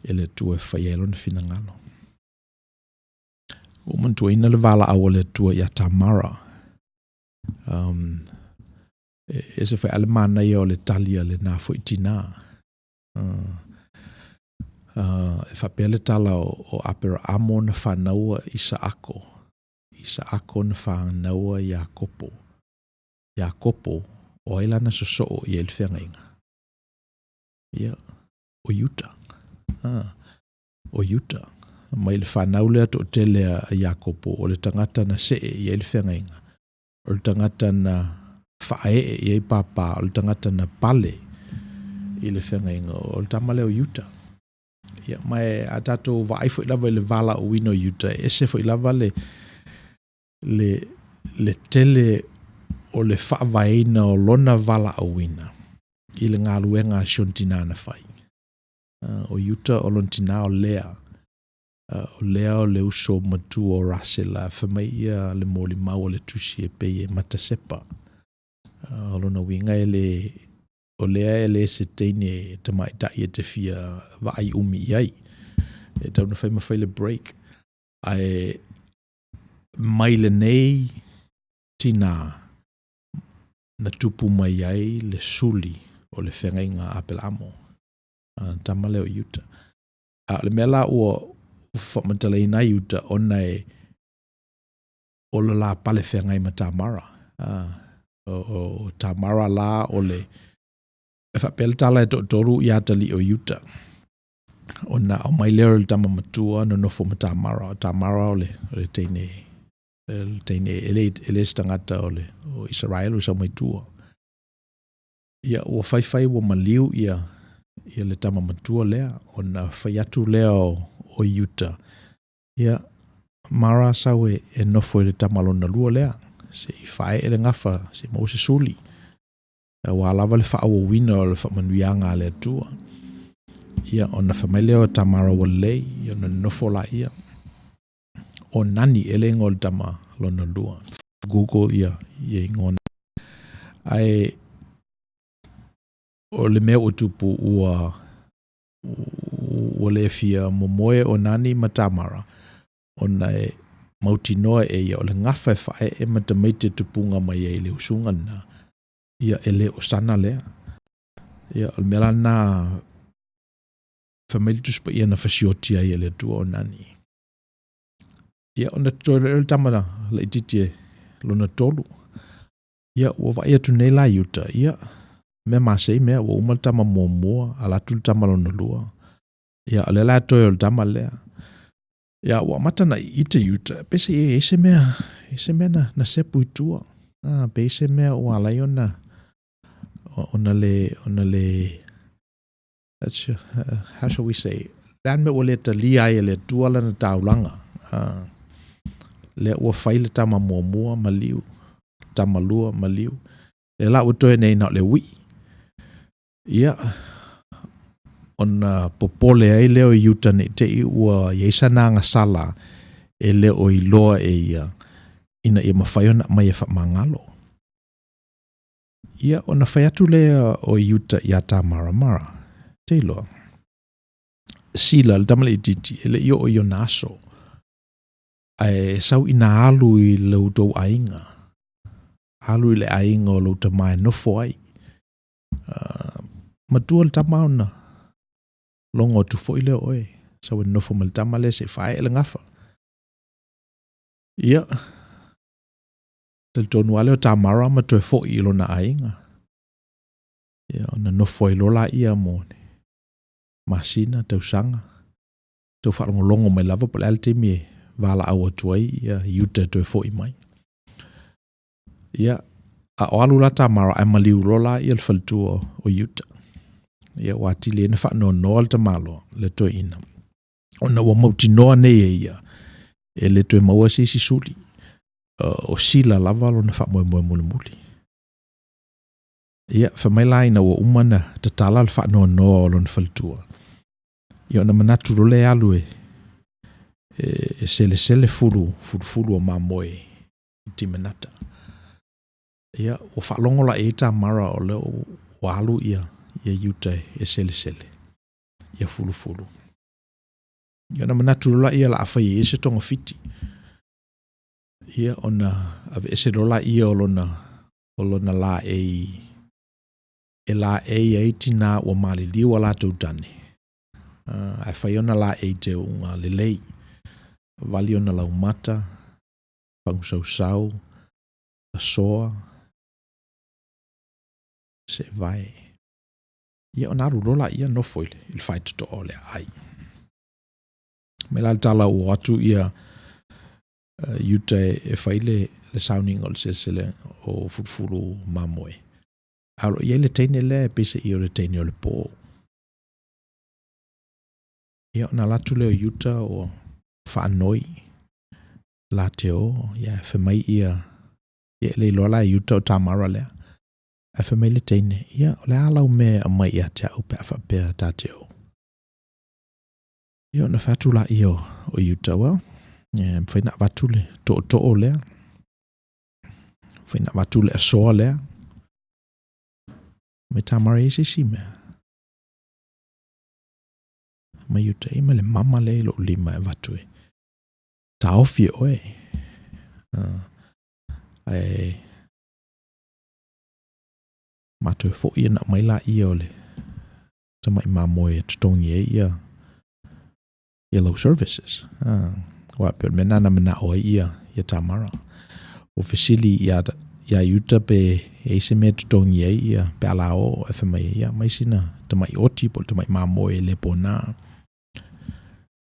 e le Atua e fai ai lona finagalo. Ua ou manatuaina le valaau a le Atua ia Tamara. Um, e ese foi lava le manaia o le tali a lena foi tinā. Uh, uh, e faapea le tala o, o Aperaamo na fanaua Isaako, Isaako na fanaua Iakopo. Iakopo, o ai la na sosoo i ai le feagaiga? Ia, o Iuta. Ah, o Iuta. Mai le fanau lea toatele a Iakopo, o le tagata na see i ai le feagaiga. O le tagata na faaee i ai pāpā, o le tagata na pale i le feagaiga, o le tama lea o Iuta. Ia, ma e a tatou vaai foi lava i le valaauina o Iuta, e ese foi lava le, le, le tele o le faavaeina o lona valaauina i le galuega a si ona tinā na fai. O Iuta o lona tinā o Lea. O Lea o le uso matua o Rasela, fai mai ia le molimau a le tusi e pei e matasepa. O lona uiga e le, o Lea e le se teine tamaitai e te fia vaai umi i ai. E tatau ona fai ma fai le break. Ae mai lenei tinā na tupu mai ai le suli o le feagaiga a Apelaamo, a le tama lea o Iuta. A o le mea la ua faamatalaina ai Iuta, ona e o le la pale feagai ma Tamara. O, o Tamara la o le, e faapea le tala e toatolu i atalii o Iuta. Ona aumai lea o le tama matua nonofo ma Tamara. O Tamara o le, o le teine, le teine e le, e le se tagata o le o Isaraelu e sau mai tua. Ia, ua faifai ua maliu ia, ia le tama matua lea, ona fai atu lea o, o Iuta. Ia, Mara sau e, e nofo i le tama lona lua lea, se i faaee le gafa, se i maua se suli. Aua lava le faaauauina o le faamanuiaga a le Atua. Ia, ona fai mai lea o Tamara ua lelei, ia ona nonofo laia. O Nani ea le igoa o le tama lona lua. Google ia, ia igoa. Ae o le mea ua tupu ua ua le fia momoe o Nani ma Tamara, ona e mautinoa e ia o le gafa e faaee ma tamaiti e tupuga mai ai i le usuga lena, ia e le o sana lea. Ia, o le mea la lena, fai mai le Tusi Paia na fasioti ai e le Atua o Nani. Ia, ona totoe loa lea o le tama laitiiti e lona tolu. Ia, ua vaai atu nei la Iuta, ia, mea masei mea, ua uma le tama muamua, ala atu le tama lona lua. Ia, o lea la e toe o le tama lea. Ia, ua amata ona ita Iuta, peiseai e i ai se mea, i se mea na, na sepu i tua. Ah, pe i se mea ua ala ai ona, ona le, ona le, that's, how shall we say, le a le mea ua le talia ai e le Atua lana taulaga. Ah, lea ua fai le tama muamua maliu, tama lua maliu. Lea la ua toe nei na o le uii. Ia, ona popole ai lea o Iuta ne i te i ua i ai sana agasala e le o iloa e ia, ina ia mafai ona aumai e faamagalo. Ia, ona fai atu lea o Iuta iā Tamara, Mara, te iloa, Sila, le tama laitiiti, e le i oo i ona aso, ae sau ina alu i lo outou aiga, alu i le aiga o lou tama e nofo ai. Matua le tama ona logo atu foi lea o oe, sau e nofo ma le tama lea se'i faaee le gafa. Ia, talitonu lava lea o Tamara ma toe foi i lona aiga. Ia, ona nofo ai loa laia mo ni masina, tausaga, tau faalogologo mai lava po o le a le taimi e valaau atu ai ia Iuta e toe foi mai. Ia, a o alu la Tamara ae maliu loa la le faletua o Iuta. Ia, ua atili ai ona faanoanoa le tamaloa, le toeaina, ona ua mautinoa nei e ia, e le toe maua se isi suli. O Sila lava lona faamoemoe mulimuli. Ia, fai mai la ina ua uma ona tatala le faanoanoa o lona faletua, ia ona manatu loa lea e alu e, e selesele fulu, fulufulu o mamoe i Timinata. Ia, ua faalogo la i ai Tamara o lea ua alu ia, ia Iuta e selesele, ia fulufulu. Ia ona manatu loa lea o le a fai e ia se togafiti. Ia ona aveese loa lea o lona laei e laei ai tinā ua maliliu a latou tane, ae fai ona laei teuga lelei, vali ona laumata, fagusausau, asoa, seevae. Ia ona alu loa lea nofo i le faitotoa o le aai. Mai la le tala ua o atu ia Iuta e fai le sauniga o le seleselega o fulufulu mamoe. A o lo o i ai le teine lea e peiseai o le teine o le pō. Ia ona alu atu lea o Iuta ua faanoi la te o, ia fai mai ia, ia e le iloa la e Iuta o Tamara lea. Ae fai mai le teine, ia o le a lau mea e aumai ia te au pe a faapea ta te o? Ia ona fai atu lea o Iuta, well, e mafai ona avatu le tootoo lea, mafai ona avatu le asoa lea. Mai Tamara e i ai se isi mea? Mai Iuta, e i ai ma le mama lea i lou lima e avatu e taofi e oe. Ae ma toe foi ona aumai laia o le tamai mamoe e totogi ai ia ia lau services. Aua e pei o le mea lena na manao ai ia, ia Tamara. Ua fesili ia, ia Iuta pe e i ai se mea e totogi ai ia, pe a la o, ae fai mai, ia aumai sina tamai oti po o le tamai mamoe e le pona.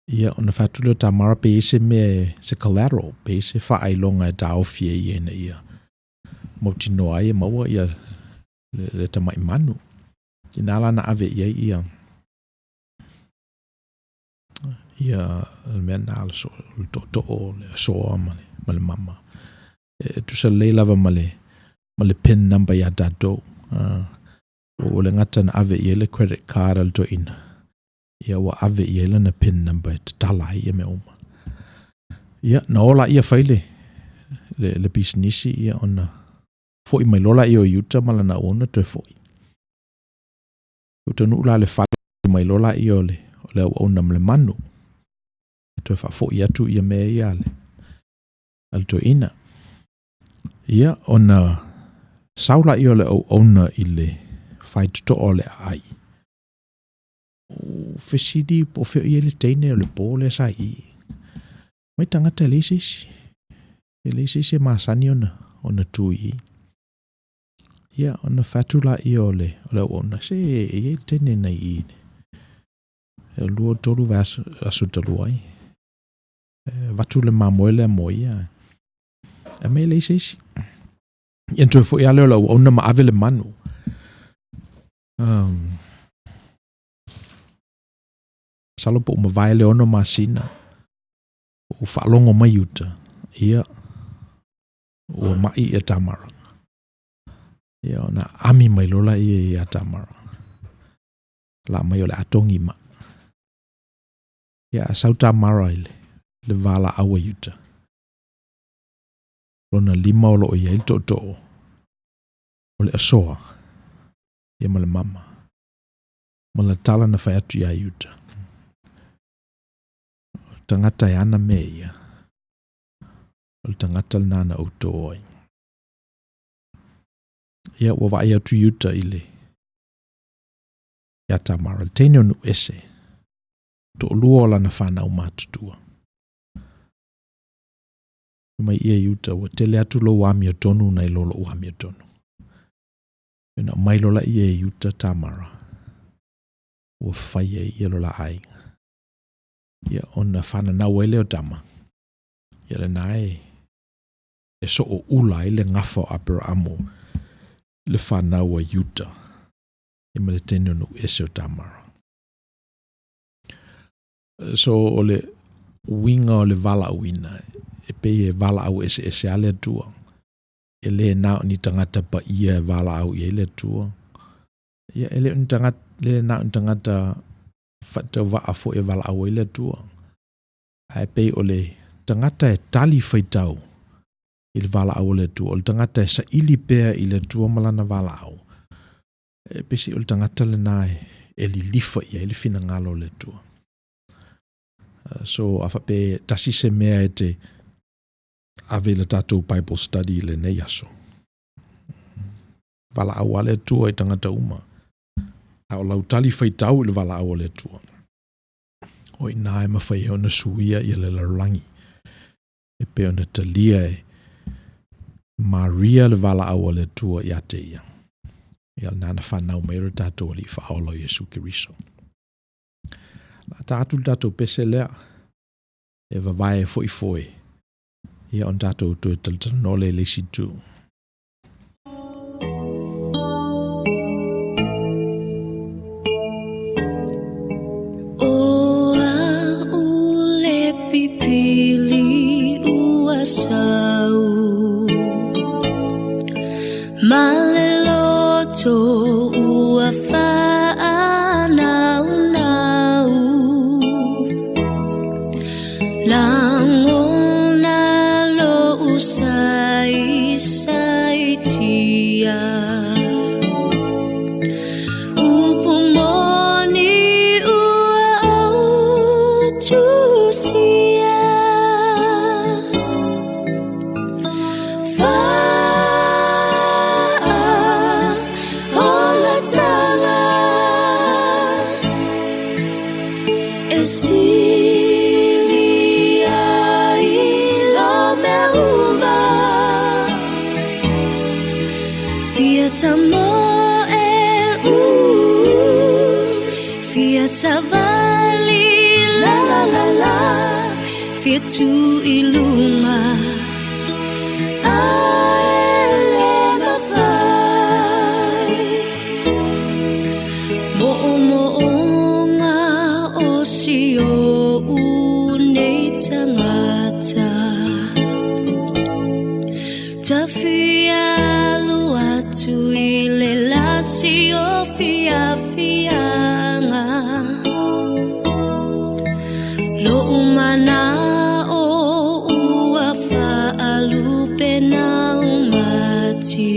Ia, ona fai atu lea o Tamara pe i ai se mea, se collateral, pe i ai se faailoga e taofi e ia ina ia mautinoa ai e maua ia le, le tamai manu. Ina la na ave i ai ia ia le mea na le, so, le tootoo, le asoa ma le, ma le mama. E tusa lelei lava ma le, ma le pin number iā tatou. Ua le gata na ave i ai le credit card a le toeaina, ia ua ave i ai lana pin number e tatala ai ia mea uma. Ia, na o laia fai le, le, le pisinisi, ia ona foi mai loa laia o Iuta ma lana auauna toe foi. Ua taunuu la le fale mai loa laia o le, o le auauna ma le manu. E toe faafoi atu ia mea ia a le, a le toeaina. Ia, ona sau laia o le auauna i le faitotoa o le aai. O fesili po o fea o i ai le teine o le pō lea sa i i. Mai tagata e leai se isi. E leai se isi e masani ona, ona tu i i. Ia, ona fai atu laia o le, o le auauna, se e i ai le teine na i i. E 2, 3 vaiaso, aso talu ai. E avatu le mamoe lea mo ia. E mea e leai se isi. Ia ona toe foi lava lea o le auauna ma ave le manu. Masalo po ua mavae le 6 masina, ua faalogo mai uta, ia, ua mai ia Tamara. Ia, ona ami mai loa lea ia Tamara. La mai o le a togi mai. Ia, a sau Tamara i le, le valaau a Iuta. Lona lima o lo o i ai le tootoo o le asoa, ia ma le mama. Ma le tala na fai atu iā Iuta. O tagata e ana mea ia, o le tagata lena na ou tō ai. Ia, ua vaai atu Iuta i le, Ia Tamara, le teine o Nuese, toalua o lana fanau matutua. Mai ia Iuta, ua tele atu lou amiotonu nai lo lou amiotonu. Ona mai loa lea e Iuta Tamara, ua fai ai ia lo la aiga. Ia ona fananau ai lea o tama. Ia lena e e sooula ai le gafa o Aperamo i le fanau a Iuta, ia ma le teine o nuuese o Tamara. So o le uiga o le valaauina, e pei e valaau eseese lava le Atua. E le na o ni tagata paia e valaau i ai le Atua. Ia e le o ni tagata, le na o ni tagata faatauvaa foi e valaau ai le Atua. Ae pei o le tagata e tali faitau i le valaau a le Atua, o le tagata e saili pea i le Atua ma lana valaau, e pei se o le tagata lena e lilifa i ai le finagalo o le Atua. So a faapea tasi se mea e te ave i le tatou Bible study i lenei aso. Valaau a le Atua i tagata uma. A o lau tali faitau i le valaau a le Atua. O i ina e mafai ai ona suia ia le lalolagi. E pei ona talia e Maria le valaau a le Atua ia te ia. Ia lena na fanau mai ai lo tatou Alii Faaola o Iesu Keriso. La ta atu le tatou pese lea e vavae foi foe ia ona tatou toe talatalanoa lea i le isi itu. O a ule pipili ua sau Ma le loto ua faanaunau Lagona lou saisaitia Upu moni ua ou tusia Faaolataga e sili ai lo mea uma Fia tamoe u Fia savali la la la la Fia tu i luga Ae le mafai Moomooga o si o'u nei tagata Ta fia alu atu i le lasi o fiafiaga Lo'u mana'o ua faalupe naumati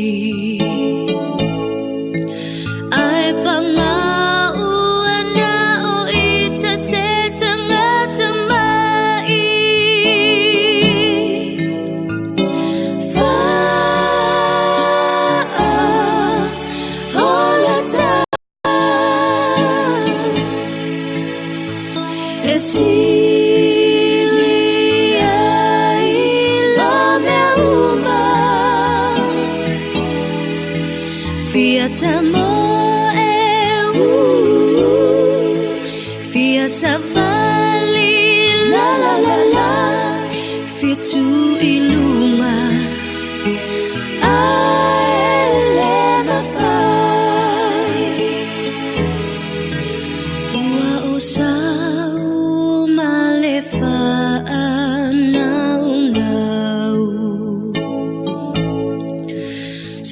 Ae paga ua na o ita se tagata ma'i Faaolataga e sili ai lo mea uma Fia tamoe u Fia savali la la la la Fia tu i luga Ae le mafai Ua ou sau ma le faanaunau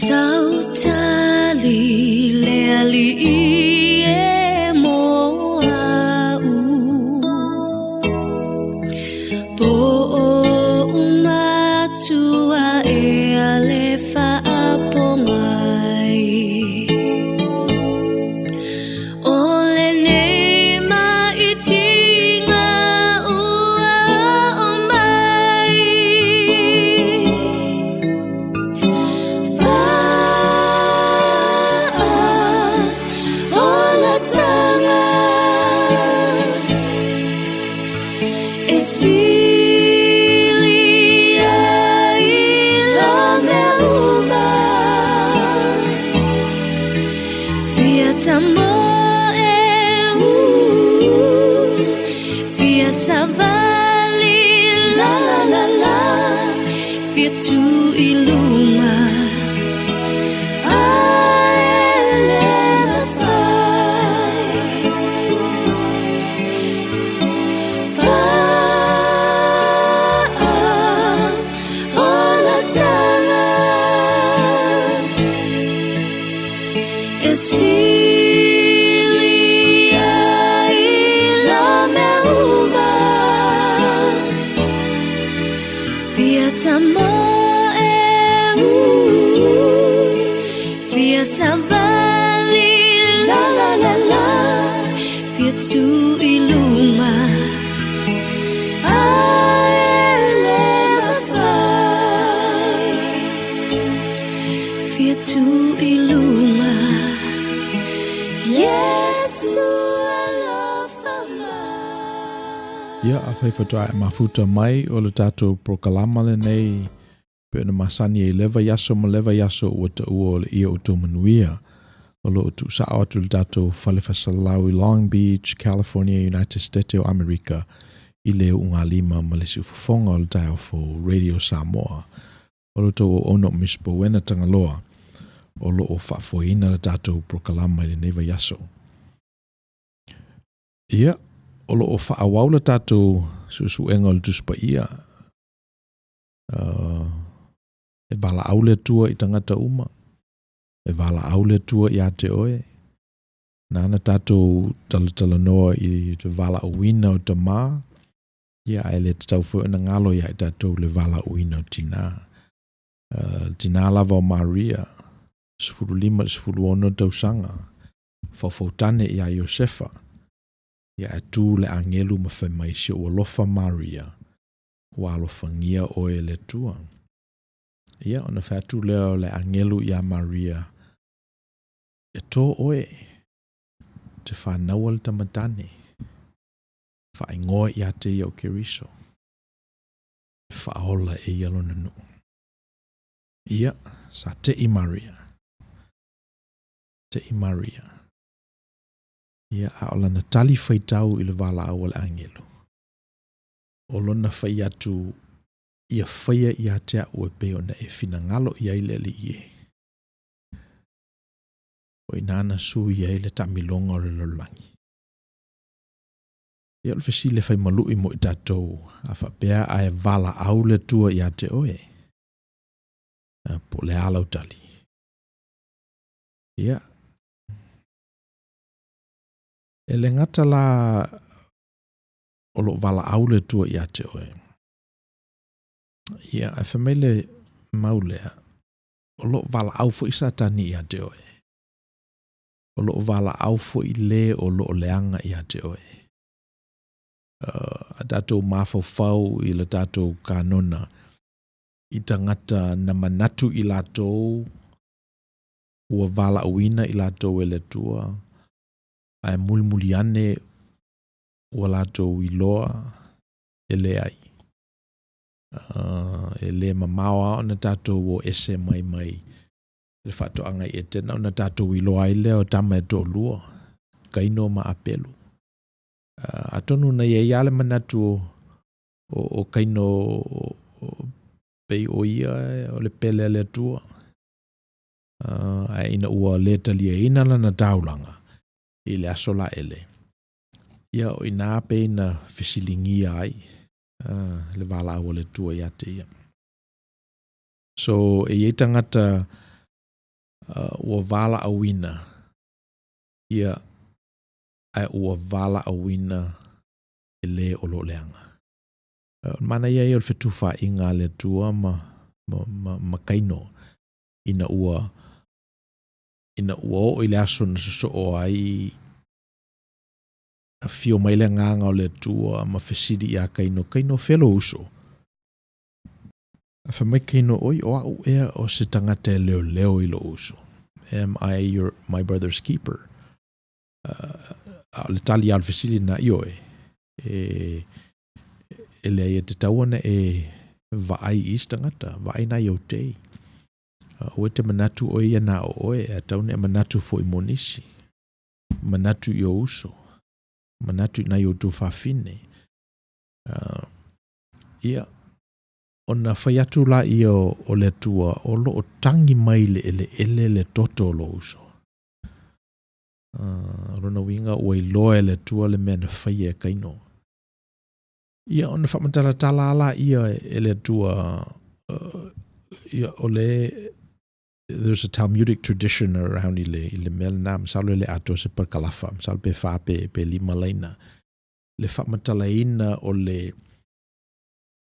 Sautali le alii e mo a'u Po o matua e a le faapogai O lenei maitiga ua oo mai Faaolataga. tamoe Fia savali la la la la Fia tu i luga Ae le mafai Fa ola tala E sili ai lo mea uma Fia tamoe Fia savali la la la la Fia tu i luga Ae le mafai Fia tu i luga Iesu alofa mai. Ia, afai faatoa e mafuta mai o le tatou polokalama lenei pei ona masani ai le vaiaso ma le vaiaso ua taua o le ia o tou manuia. O lo o tuusao atu le tatou fale faasalalau i Long Beach, California, United States o Amerika i le ugalima ma le siufofoga o le taeao fou Radio Samoa. O lo outou auauna o Miss Bowena Tagaloa o lo o faafoeina le tatou polokalama i lenei vaiaso. Ia, o lo o faaauau le tatou suesuega o le Tusi Paia. E valaau le Atua i tagata uma. E valaau le Atua ia te oe. Nāna tatou talatalanoa i le valaauina o tamā, ia ae le tatau foi ona galo ia i tatou le valaauina o tinā. Le tinā lava o Maria, 15 i le 16 tausaga, faufautane iā Iosefa, ia ae tu le agelu ma fai mai, Si ou alofa Maria, ua alofagia oe e le Atua. Ia, ona fai atu lea o le agelu iā Maria, E tō oe, te whānaua le tama tane, whaingoa ia te ia o Keriso, e whaola e ia lona nuu. Ia, sa te'i Maria. Te'i Maria. Ia, a o lana tali faitau i le valaau a le agelu. O lona fai atu, ia faia ia te a'u e pei ona e finagalo i ai le Alii e. O i ina na sui ai le taamiloga o le lalolagi. Ia, o le fesili e fai malu'i mo i tatou, a faapea ae valaau le Atua ia te oe, po o le a lau tali? Ia, e le gata la o lo o valaau le Atua ia te oe. Ia, ae fai mai le mau lea, o lo o valaau foi Satani ia te oe. O lo o valaau foi le o lo o leaga ia te oe. A tatou mafaufau i le tatou kanona i tagata na manatu i latou ua valaauina i latou e le Atua, ae mulimuli ane ua latou iloa e leai. E le mamao lava ona tatou o ese mai mai le faatoaga i Etena ona tatou iloa ai lea o tama e toalua, Kaino ma Apelu. Atonu na i ai lava le manatu o, o, o Kaino pei o ia o le pele a le Atua. Ae ina ua le taliaina lana taulaga i le aso laele, ia o i ina pei na fesiligia ai le valaau a le Atua ia te ia. So, e i ai tagata ua valaauina, ia, ae ua valaauina e le o lo o leaga. O le manaia ia o le fetufaaiga a le Atua ma, ma, ma, ma Kaino, ina ua, ina ua oo i le aso na sosoo ai, afio mai le agaga o le Atua ma fesili iā Kaino, Kaino, fea lou uso? A fai mai Kaino, Oi, o a'u ea o se tagata e leoleo i lou uso? Am I your, my brother's keeper? A o le tali lava o le fesili lena, ioe, e, e leai e tatau ona e vaai i isi tagata, vaai nai ou tei. Aua e te manatu oe ia na o oe, e tatau ona e manatu foi mo nisi. Manatu i ou uso, manatu i nai o outou fafine. Ia, ona fai atu laia o le Atua o lo o tagi mai i le eleele le toto o lou uso. O lona uiga ua iloa e le Atua le mea na faia e Kaino. Ia ona faamatalatala lava laia e le Atua, ia o le there's a Talmudic tradition around i le, i le mea lena, masalo e le atoa se parakalafa, masalo pe fa pe lima laina, le faamatalaina o le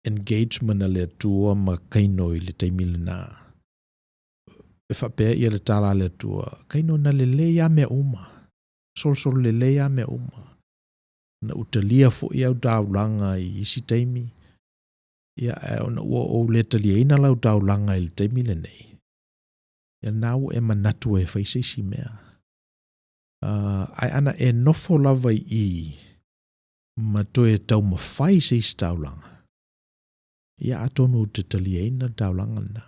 engagement a le Atua ma Kaino i le taimi lena. E faapea ia le tala a le Atua, Kaino na lelei lava mea uma, solosolo lelei lava mea uma. Na ou talia foi au taulaga i isi taimi, ia, ae ona ua ou le taliaina lau taulaga i le taimi lenei, ia lena ua e manatu ai e fai se isi mea. Ae ana e nofo lava i i ma toe taumafai se isi taulaga, ia atonu ou te taliaina le taulaga lena.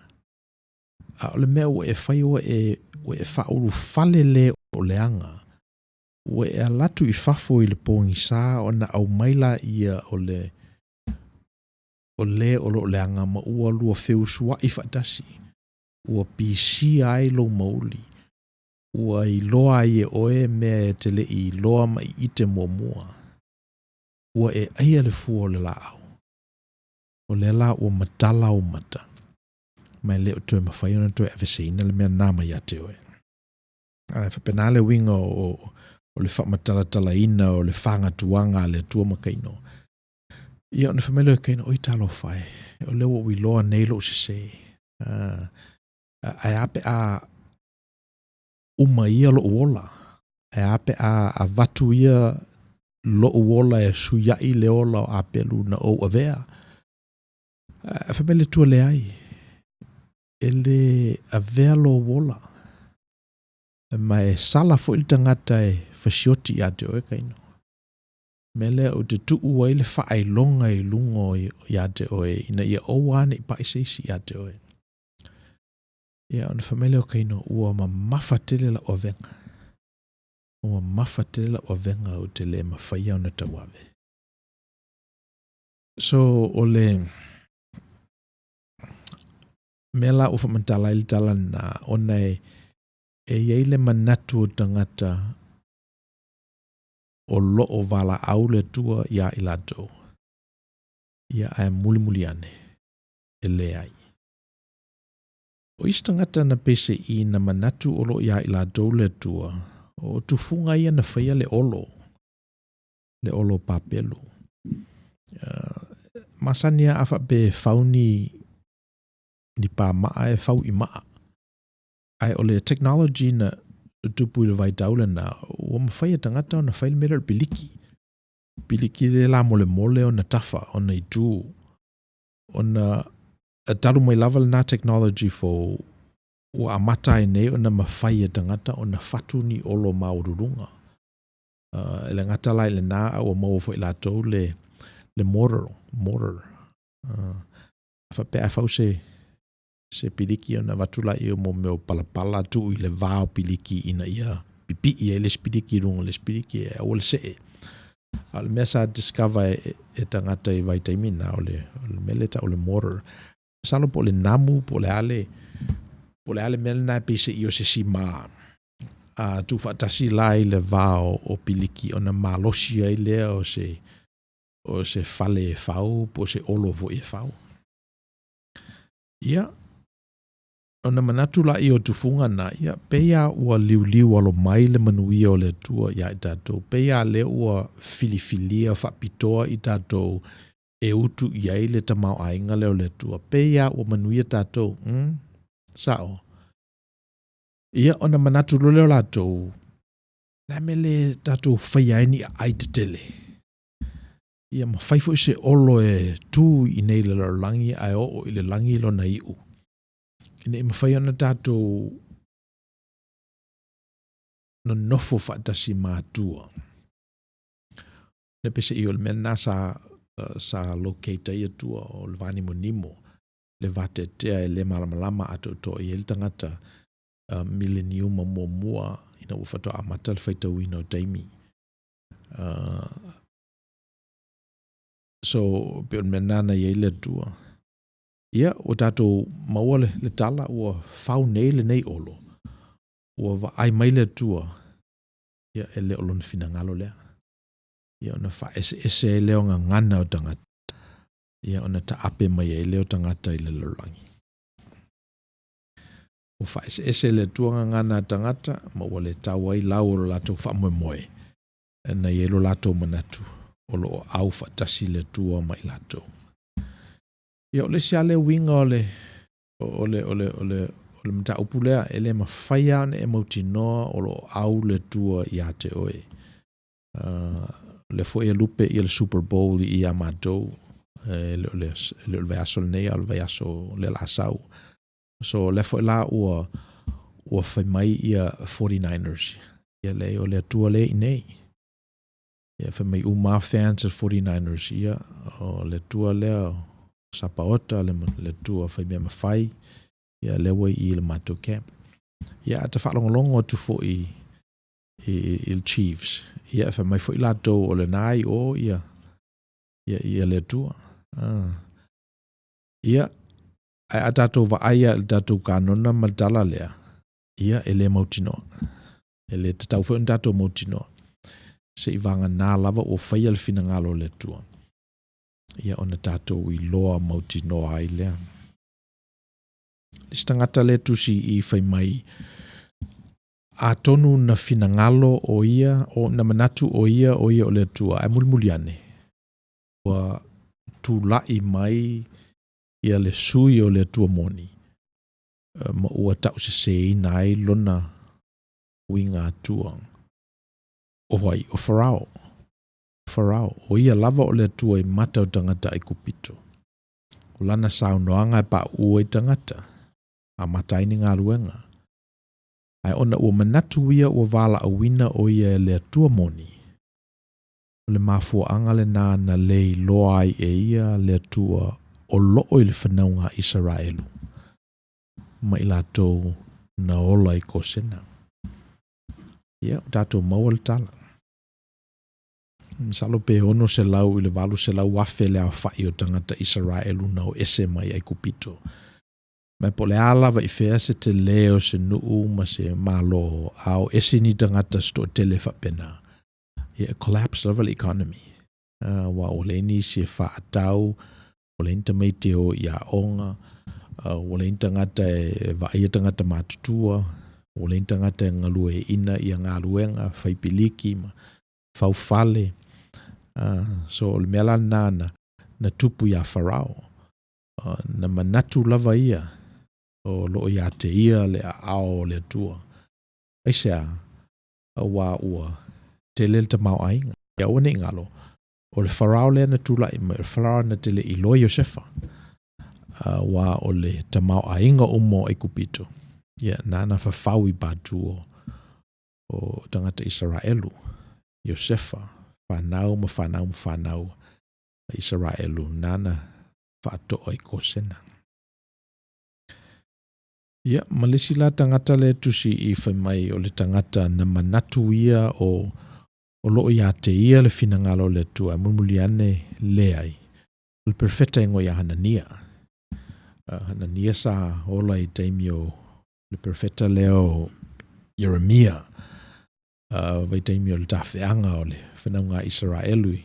A o le mea ua e fai ua e, ua e faaulufale le o leaga, ua e alu atu i fafo i le pogisa ona aumai laia o le o le o lo o leaga ma ua lua feusua'i faatasi, ua pisia ai lou mauli, ua iloa ai e oe mea e te le i iloa ma i ite muamua. Ua e aia le fua o le laau. O lea la ua matala ou mata, ma e le o toe mafai ona toe aveseina le mea lena mai ia te oe. Ae faapena le uiga o, o le faamatalatalaina o le fagatuaga a le Atua ma Kaino. Ia ona fai mai lea o Kaino, oi talofa e, o lea ua ou iloa nei lou sese. Ae a pe a uma ia lou ola? Ae a pe a avatu ia lou ola e suiaʻi le ola o Apelu na ou avea? Ae fai mai le Atua, leai, e le avea lou ola, ma e sala foi le tagata e fasioti ia te oe Kaino. Mea lea ou te tuu ai le faailoga i luga ia te oe, ina ia aua ne i pai se isi ia te oe. Ia, ona fai mai lea o Kaino, ua mamafa tele lau avega. Ua mamafa tele lau avega ou te le mafaia ona tauave. So, o le mea la ua faamatala ai le tala lena, ona e, e i ai le manatu o tagata o lo o valaau le Atua iā i latou. Ia, ae mulimuli ane, e leai. O isi tagata na peiseai na manatu o lo o iā i latou le Atua, o tufuga ia na faia le olo, le olo papelu. Masani lava a faapea e fau ni, ni pāmaa e fau i maa. Ae o le technology na tupu i le vaitau lena, ua mafai e tagata ona fai le mea lea o le piliki. Piliki le lamolemole ona tafa, ona itu. Ona talu mai lava lena technology fou, ua amata ai nei ona mafai e tagata ona fatu ni olo maualuluga. E le gata la i lena, a ua maua foi e latou le, le mortar, mortar. Faapea a fau se, se piliki ona avatu laia o mea o palapala tuu i le va o piliki ina ia pipii ai le isi piliki i luga o le isi piliki e aua le see. A o le mea sa discover e, e tagata i vaitaimi na, o le, o le mea lea e tau o le mortar. Masalo po o le namu, po o le a le, po o le a le mea lena e peiseai o se simā. A tuufaatasi la i le va o, o piliki ona malosi ai lea o se, o se fale e fau po o se olo foi e fau. Ia, ona manatu laia o tufuga na, ia, pei lava ua liuliu alo mai le manuia o le Atua iā i tatou, pei lava lea ua filifilia faapitoa i tatou e utu i ai le tamaoaiga lea o le Atua, pei lava ua manuia tatou, mm? Sao. Ia, ona manatu loa lea o latou, le a mea le tatou faia ai ni aai tetele? Ia ma fai foi se olo e tu i inei i le lalolagi ae oo i le lagi lona iu. Ina ia mafai ona tatou nonofo faatasi ma Atua. Le peiseai o le mea lena sa, sa locate ai Atua, o le vanimonimo, le vateatea e le malamalama atoatoa i ai le tagata. Mileniuma muamua ina ua faatoa amata le faitauina o taimi. So, pei o le mea lena na i ai le Atua. Ia, ua tatou maua le, le tala ua fau nei lenei olo, ua vaai mai le Atua, ia e le o lona finagalo lea. Ia ona faaeseese ai lea o gagana o tagata, ia ona taape mai ai lea o tagata i le lalolagi. Ua faaeseese e le Atua gagana a tagata, ma ua le tau ai lau o lo latou faamoemoe, na i ai lo latou manatu, o lo o au faatasi le Atua ma i latou. Ia, o le isi lava lea uiga o le, o le, o le, o le, o le mataupu lea, e le mafai lava ona e mautinoa o lo o au le Atua ia te oe. O lea foi e lupe ia le Super Bowl i i ia matou, e le o le, e le o le vaiaso lenei, a o le vaiaso lea o le a sau. So, o lea foi la ua, ua fai mai ia 49ers, ia leai o le Atua lea e i inei. Ia fai mai uma lava fans a 49ers, ia o le Atua lea o Sapaota, le, le Atua fai mea mafai, ia lea ua i i le matou camp. Ia a ta faalogologo atu foi i, i, i le Chiefs, ia fai mai foi latou o lena i o ia, ia, ia le Atua. Ah. Ia, ae a tatou vaai lava i le tatou kanona ma le tala lea, ia, e le mautinoa. E le tatau foi ona tatou mautinoa. Seiavagana lava ua faia le finagalo o le Atua, ia ona tatou iloa mautinoa ai lea. Le isi tagata lea e tusi i fai mai, atonu na finagalo o ia, o na manatu o ia, o ia o le Atua, ae mulimuli ane, ua tulai mai ia le sui o le Atua moni, ma ua tauseseina ai lona uiga atua. O ai? O Farao. Farao, o ia lava o le Atua i mata o tagata Aikupito. O lana saunoaga e pauu ai tagata, amata ai ni galuega. Ae ona ua manatu ia ua valaauina o ia e le Atua moni, o le mafuaaga lena na le iloa ai e ia le Atua o loo i le fanauga a Isaraelu ma i latou na ola i Kosena. Ia, ua tatou maua le tala. Masalo pe 600 i le 800 afe le aofai o tagata Isaraelu na o ese mai Aikupito. Ma po o le a lava i fea se tele o se nuu ma se malo, a o ese ni tagata se toatele faapena, ia e collapse lava le economy. Aua ua leai nisi e faatau, ua leai ni tamaiti e o i aoga, ua leai ni tagata e vaaia tagata matutua, ua leai ni tagata e galueaiina ia galuega, fai piliki ma fau fale. So o le mea la lena na, na tupu iā Farao. Na manatu lava ia o loo ia te ia le aao o le Atua. Aisea? Auā ua tele le tamaoaiga. Ia aua ne i galo, o le Farao lea na tulai mai, o le Farao na te le i iloa Iosefa, auā o le tamaoaiga uma o Aikupito, ia, nāna fafau i patu o, o tagata Isaraelu, Iosefa, fanau ma fanau ma fanau a Isaraelu, nāna faatoa i Kosena. Ia, ma le isi la tagata lea e tusi i fai mai o le tagata na manatu ia o, o loo ia te ia le finagalo o le Atua, ae mulimuli ane, leai. O le perofeta e igoa ia Hanania. Hanania sa ola i taimi o le perofeta lea o Ieremia, vaitaimi o le tafeaga o le fanauga a Isaraelu i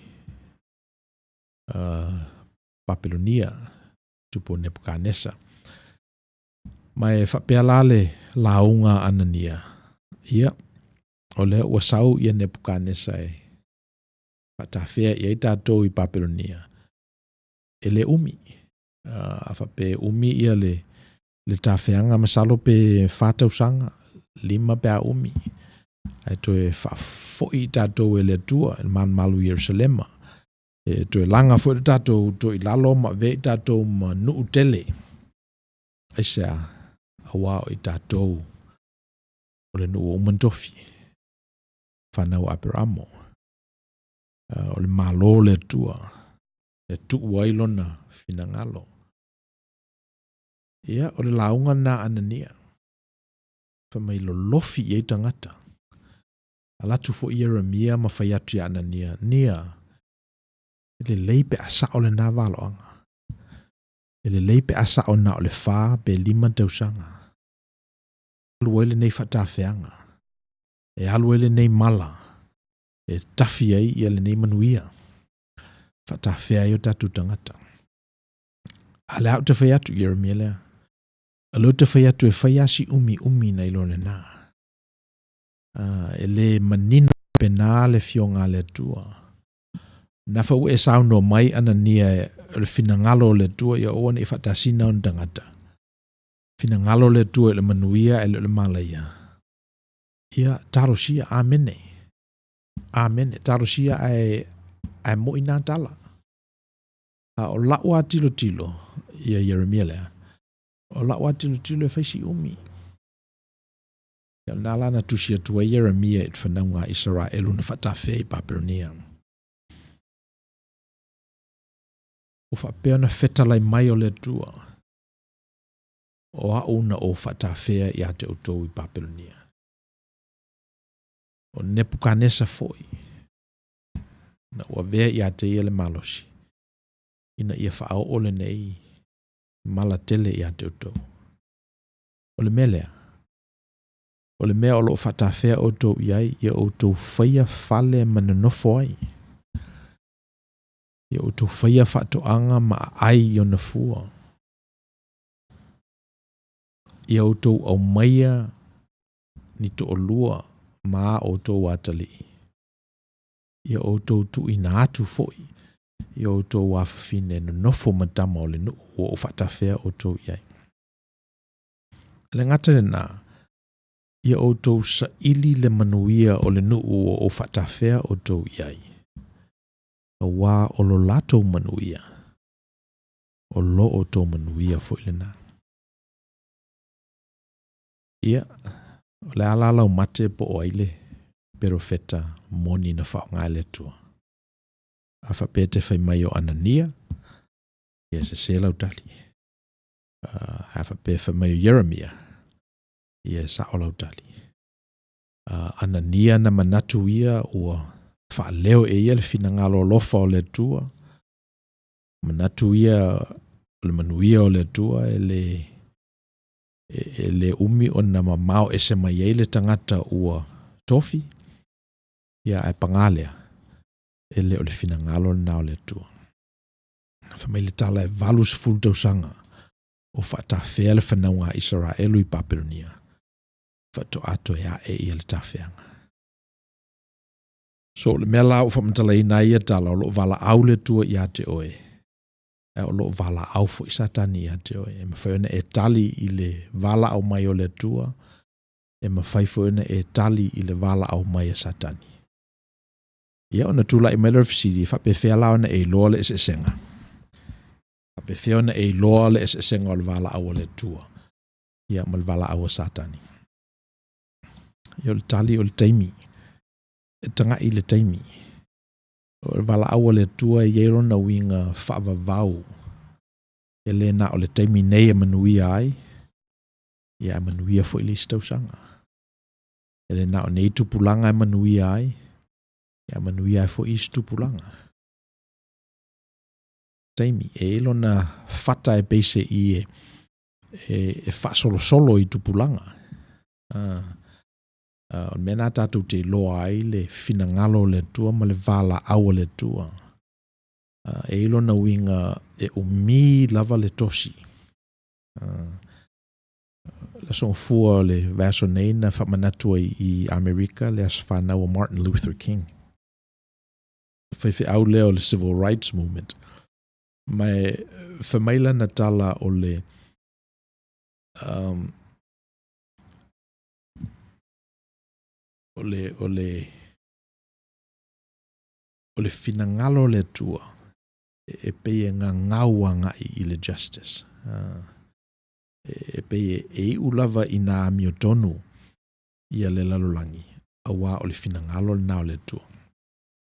Papelonia, tupu o Nepukanesa. Ma e faapea la le lauga a Anania, ia, o lea ua sau ia Nepukanesa e faatafea i ai tatou i Papelonia, e le umi. A faapea e umi ia le, le tafeaga, masalo pe 4 tausaga, 5 pe a umi, ae toe faafoi tatou e le Atua i le malumalu i Ierusalema. E toe laga foi le tatou toilalo ma avea i tatou ma nuu tele. Aisea? Auā o i tatou o le nuu ua uma ona tofi, fanau a Aperamo. O le Malo o le Atua e tuu ai lona finagalo. Ia, o le lauga lena a Anania. Fai mai lolofi i ai tagata. Alu atu foi Ieremia ma fai atu iā Anania, Nia, e lelei pe a sao lenā valoaga. E lelei pe a sao na o le fa pe lima tausaga. Alu ai lenei faatafeaga. E alu ai lenei mala e tafi ai ia lenei manuia. Faatafea ai o tatou tagata. A o lea ou te fai atu, Ieremia lea. O lea ou te fai atu e fai lava si umiumi nai lo lenā. E le manino pena le afioga a le Atua. Na fa ua e saunoa mai Anania o le finagalo o le Atua ia aua ne i faatasina ona tagata. Finagalo o le Atua i le manuia ae le o le malaia. Ia, talosia, amene. Amene, talosia ae, ae moi nā tala. A o lau lava tilotilo, ia Ieremia lea, o lau lava tilotilo e fai si umi. Ia, o lena la na tusi atu ai Ieremia i le fanauga a Isaraelu na faatafea i Papelonia. Ua faapea ona fetalai mai o le Atua, o au na ou faatafea ia te outou i Papelonia. O Nepukanesa foi, na ou avea ia te ia le malosi, ina ia faaoo lenei mala tele ia te outou. O le mea lea, o le mea o lo o faatafea outou i ai, ia outou faia fale ma nonofo ai. Ia outou faia faatoaga ma aai i ona fua. Ia outou aumaia ni toalua ma a outou atalii. Ia outou tuuina atu foi i o outou afafine e nonofo ma tama o le nuu ua ou faatafea outou i ai. E le gata i lenā, ia outou saili le manuia o le nuu ua ou faatafea outou i ai, auā o lo latou manuia, o lo outou manuia foi lenā. Ia, o le a la lau mate po o ai le perofeta moni na faaaoga e le Atua? A faapea e te fai mai o Anania, ia sese lau tali. A faapea e fai mai o Ieremia, ia e sao lau tali. Anania na manatu ia ua faaleo e ia le finagalo alofa o le Atua, manatu ia o le manuia o le Atua e le e le umi ona mamao ese mai ai le tagata ua tofi, ia ae paga lea, e le o le finagalo lenā o le Atua. Fai mai le tala e 80 tausaga o faatafea le fanauga a Isaraelu i Papelonia, faatoa toe ae ia le tafeaga. So, o le mea la ua faamatalaina ai ia tala, o lo o valaau le Atua ia te oe, ae o lo o valaau foi Satani ia te oe. E mafai ona e tali i le valaau mai o le Atua, e mafai foi ona e tali i le valaau mai a Satani. Ia ona tulai mai lea o le fesili, e faapefea la ona e iloa le eseesega? Faapefea ona e iloa le eseesega o le valaau a le Atua ia ma le valaau a Satani? Ia o le tali o le taimi. E tagai i le taimi. O le valaau a le Atua e i ai lona uiga faavavau. E le na o le taimi nei e manuia ai, ia ae manuia foi le isi tausaga. E le na o nei tupulaga e manuia ai, ia manuia ai foi isi tupulaga. Taimi, e i ai lona fata e pei se i e, e faasolosolo i tupulaga. O le mea lena tatou te iloa ai le finagalo o le Atua ma le valaau a le Atua. E i ai lona uiga e umi lava le tosi. Le Aso Gafua o le vaiaso nei na faamanatu ai i Amerika le aso fanau o Martin Luther King. Faifeau lea o le Civil Rights Movement. Ma e fai mai lana tala o le um, o le, o le, o le finagalo o le Atua e pei e gagau agai i le justice. E pei e, e iu lava ina amiotonu ia le lalolagi, auā o le finagalo lenā o le Atua.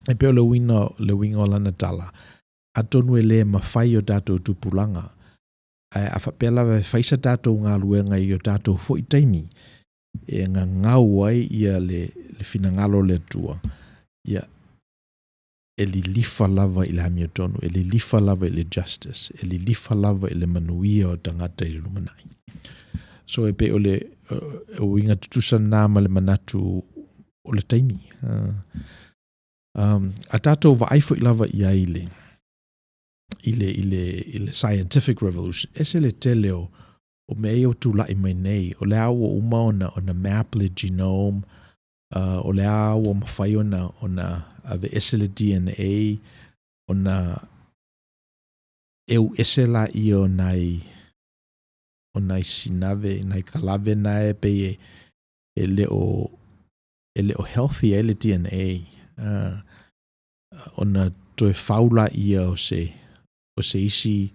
E pei o le uiga, le uiga o lana tala, atonu e le mafai e o tatou tupulaga, ae a faapea lava e fai sa tatou galuega i o tatou foi taimi, e gagau ai ia le, le finagalo o le Atua, ia e lilifa lava i le amiotonu, e lilifa lava i le justice, e lilifa lava i le manuia o tagata i le lumanai. So e pei o le uiga tutusa lena ma le manatu o le taimi. A tatou vaai foi lava i ai i le, i le, i le, i le scientific revolution, ese le tele o, o mea ia ua tulai mai nei, o lea ua uma ona, ona map le genome, o le a ua mafai ona, ona aveese le DNA, ona eu ese laia o nai, o nai sinave, nai kalave na e pei e, e le o, e le o healthy ai le DNA, ona toe fau laia o se, o se isi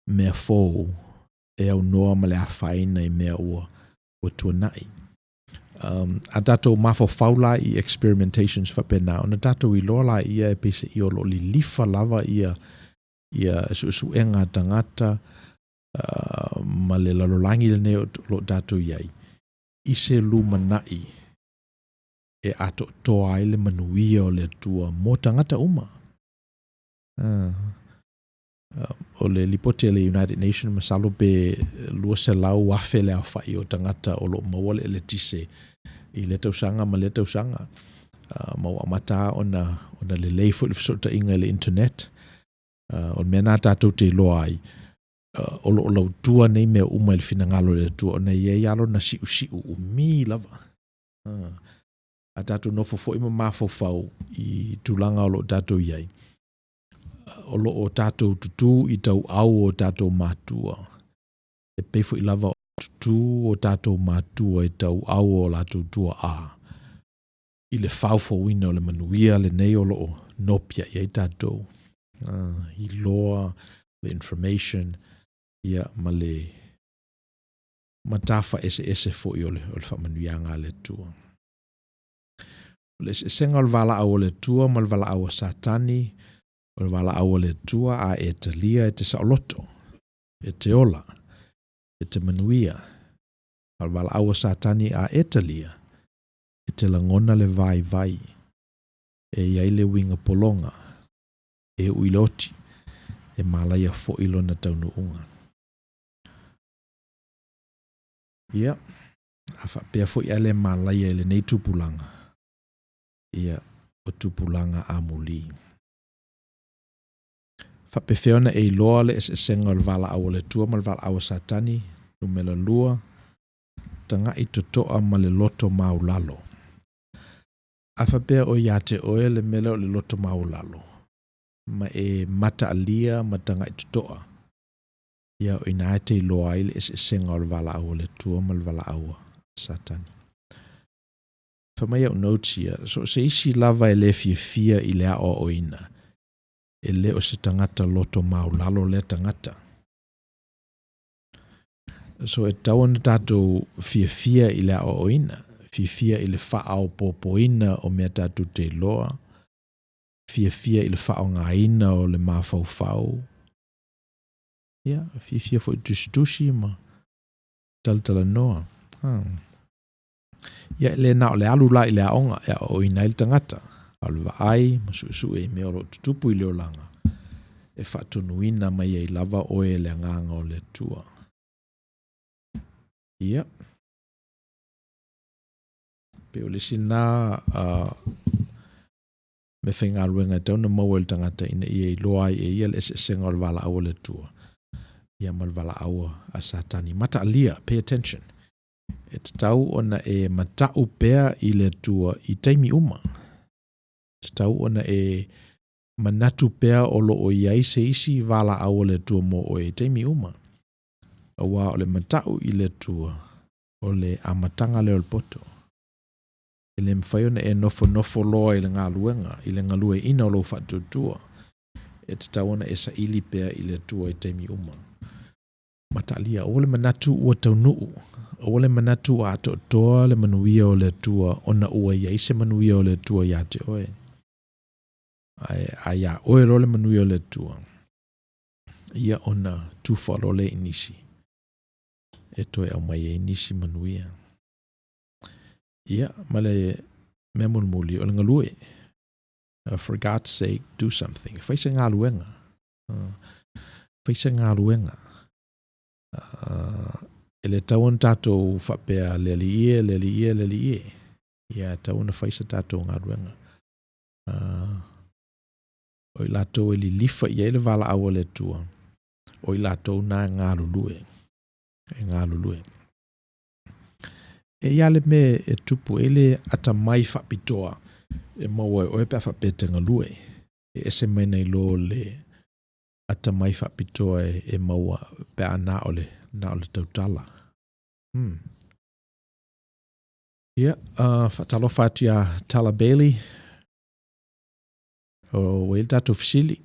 mea fou e aunoa ma le afaina i mea ua, ua tuanai. Um, a tatou mafaufau la i experimentations faapena, ona tatou iloa laia e peiseai o lo o lilifa lava ia, ia suesuega a tagata uh, ma le lalolagi lenei o lo o tatou i ai, i se lumanai e atoatoa ai le manuia o le Atua mo tagata uma. Uh, o le lipoti a le United Nations masalo pe 200,000 le aofai o tagata o lo o maua le eletise i lea tausaga ma lea tausaga. Uh, ma ua amata ona, ona lelei foi le fesootaiga i le internet. Uh, o le mea na tatou te iloa ai, uh, o lo o lautua nei mea uma i le finagalo o le Atua, ona e i ai lava lona siusiu umi lava. Uh, a tatou nofo foi ma mafaufau i tulaga o lo o tatou i ai, o lo o tatou tutū i tauau o tatou matua. E pei foi lava o tutū o tatou matua i tauau o latou tuaa i le faofouina o le manuia lenei o lo o nopiai ai tatou. Iloa le information, ia, ma le matafa eseese foi o le, o le faamanuiaga a le Atua. O le eseesega o le valaau a le Atua ma le valaau a Satani, o le valaau a le Atua a e talia e te saoloto, e te ola, e te manuia. A o le valaau a Satani a e talia, e te lagona le vaivai, e i ai le uiga pologa, e ui le oti, e malaia foi lona taunuuga. Ia, a faapea foi ae le malaia i lenei tupulaga, ia, o tupulaga amuli. Faapefea ona e iloa le eseesega o le valaau a le Atua ma le valaau a Satani? Numera 2, taga'i toto'a ma le loto maulalo. A faapea o ia te oe le mea lea o le loto maualalo, ma e mataalia ma taga'i toto'a, ia o ina e te iloa ai le eseesega o le valaau a le Atua ma le valaau a Satani. Fai mai au notes ia, so o se isi lava e le fiafia i le aoaoina, e le o se tagata loto maulalo lea tagata. So e tatau ona tatou fiafia i le aoaoina, fiafia i le faaopoopoina o mea tatou te iloa, fiafia i le faaaogaina o le mafaufau, ia, fiafia foi i tusitusi ma talatalanoa. Ia, e le na o le alu la i le aoga e aoaoina ai le tagata, a o le vaai ma suesue i mea o lo o tutupu i le olaga, e faatonuina mai ai lava oe e le Agaga o le Atua. Ia, pei o le isi lena uh, mea faigaluega e tatau ona maua e le tagata ina ia iloa ai e ia le eseesega o le valaau a le Atua ia ma le valaau a Satani. Mataalia, pay attention. E tatau ona e mata'u pea i le Atua i taimi uma. E tatau ona e manatu pea o lo o i ai se isi valaau a le Atua mo oe i taimi uma. Aua o le mata'u i le Atua, o le amataga lea o le poto. E le mafai ona e nofonofo loa i le galuega, i le galueaiina o lou faatuatua. E tatau ona e saili pea i le Atua i taimi uma. Mataalia, aua le manatu ua taunuu, aua le manatu ua atoatoa le manuia o le Atua ona ua i ai se manuia o le Atua ia te oe. Ae a iā oe loa le manuia o le Atua, ia ona tufa loa lea i nisi e toe aumai ai nisi manuia. Ia, ma le mea mulimuli, o le galue. For God's sake, do something. Fai se galuega. Fai se galuega. E le tatau ona tatou faapea le Alii e, le Alii e, le Alii e. Ia, e tatau ona fai se tatou galuega. O i latou e lilifa i ai le valaau a le Atua, o i latou na e galulue, e galulue. E i ai le mea e tupu e le atamai faapitoa e maua e oe pe a faapea e te galue. E ese mai nai lo le atamai faapitoa e maua pe a na o le, na o le tautala. Ia, faatalofa atu ia Tala Bailey. Ua i ai le tatou fesili.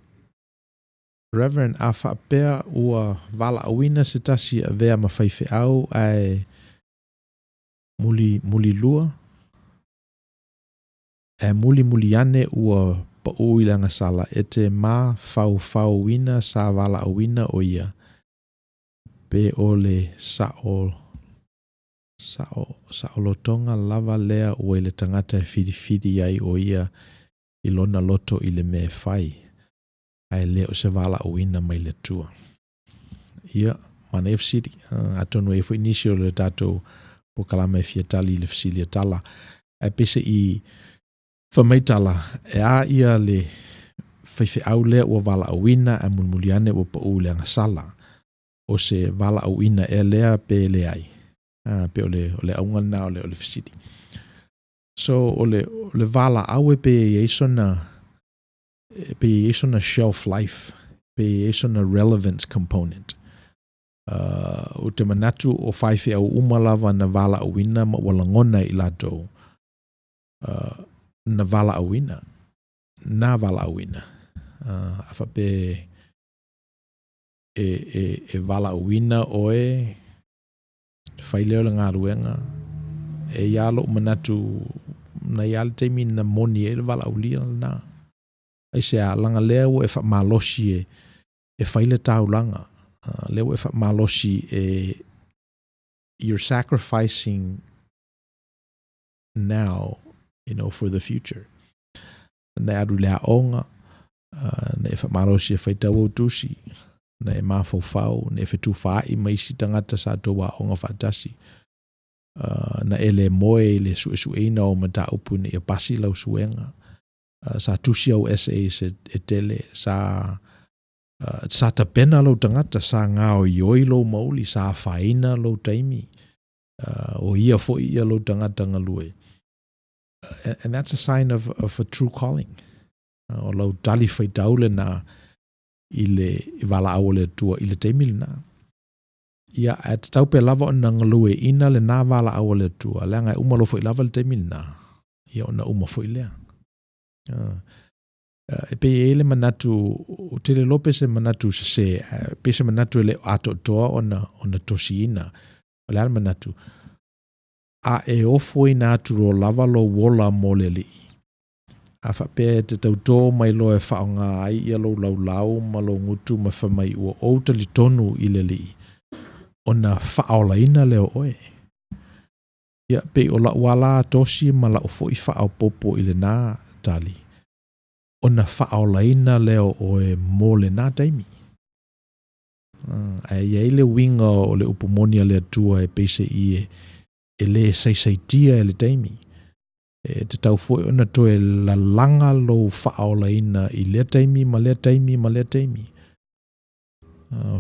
Reverend, a faapea ua valaauina se tasi e avea ma faifeau ae muli, mulilua, ae mulimuli ane ua pau i le agasala, e te mafaufauina sa valaauina o ia, pe o le sao, sao, saolotoga lava lea ua i le tagata e filifili ai o ia i lona loto i le mea e fai, ae le o se valaauina mai le Atua. Ia, manaia fesili. Atonu e i ai foi nisi o le tatou polokalame e fia tali i le fesili a Tala. Ae peiseai fai mai Tala, e a ia le faifeau lea ua valaauina ae mulimuli ane ua pau i le agasala? O se valaauina ea lea pe leai? Pei o le, o le auga lena o le, o le fesili. So, o le, o le valaau e pei e i ai sona, e pei e i ai sona shelf life, e pei e i ai sona relevance component. Ou te manatu o faifeau uma lava na valaauina ma ua lagona e i latou, na valaauina, na valaauina. A faapea e, e, e valaauina oe, fai lea o le galuega, e i ai lava lou manatu, na i ai lava le taimi na moni ai le valaaulia lena. Aisea? Leaga lea ua e faamalosi e, e fai le taulaga, lea ua e faamalosi e, you're sacrificing now, you know, for the future. Na e alu i le aoga, na e faamalosi e faitau au tusi, na e mafaufau, na e fetufaai ma isi tagata sa outou aoga faatasi, na e le moe i le suesueina o mataupu ina ia pasi lau suega, sa tusi au essays e tele, sa sa tapena lou tagata, sa gaoioi lou mauli, sa afaina lou taimi, o ia foi ia lou tagata galue. And that's a sign of a true calling. O lau tali faitau lena i le valaau a le Atua i le taimi lena. Ia, ae tatau pea lava ona galueaiina lena valaau a le Atua, leaga e uma loa foi lava le taimi lena, ia ona uma foi lea. E pei e i ai le manatu, ou te le iloa pe se manatu sese, ae pei se manatu e le o atoatoa ona, ona tosiina. O le a le manatu? A e ofoina atu loa lava lou ola mo le Alii, a faapea e te tautō mai loa e faaaoga ai ia lou laulau ma lou gutu ma fai mai ua ou talitonu i le Alii, ona faaolaina lea o oe. Ia, pei o lau lava la tosi ma lau foi faaopoopo i lena tali, ona faaolaina lea o oe mo lena taimi. Ae i ai le uiga o le upu moni a le Atua e peiseai e, e le saisaitia e le taimi. E tatau foi ona toe lalaga lou faaolaina i lea taimi ma lea taimi ma lea taimi.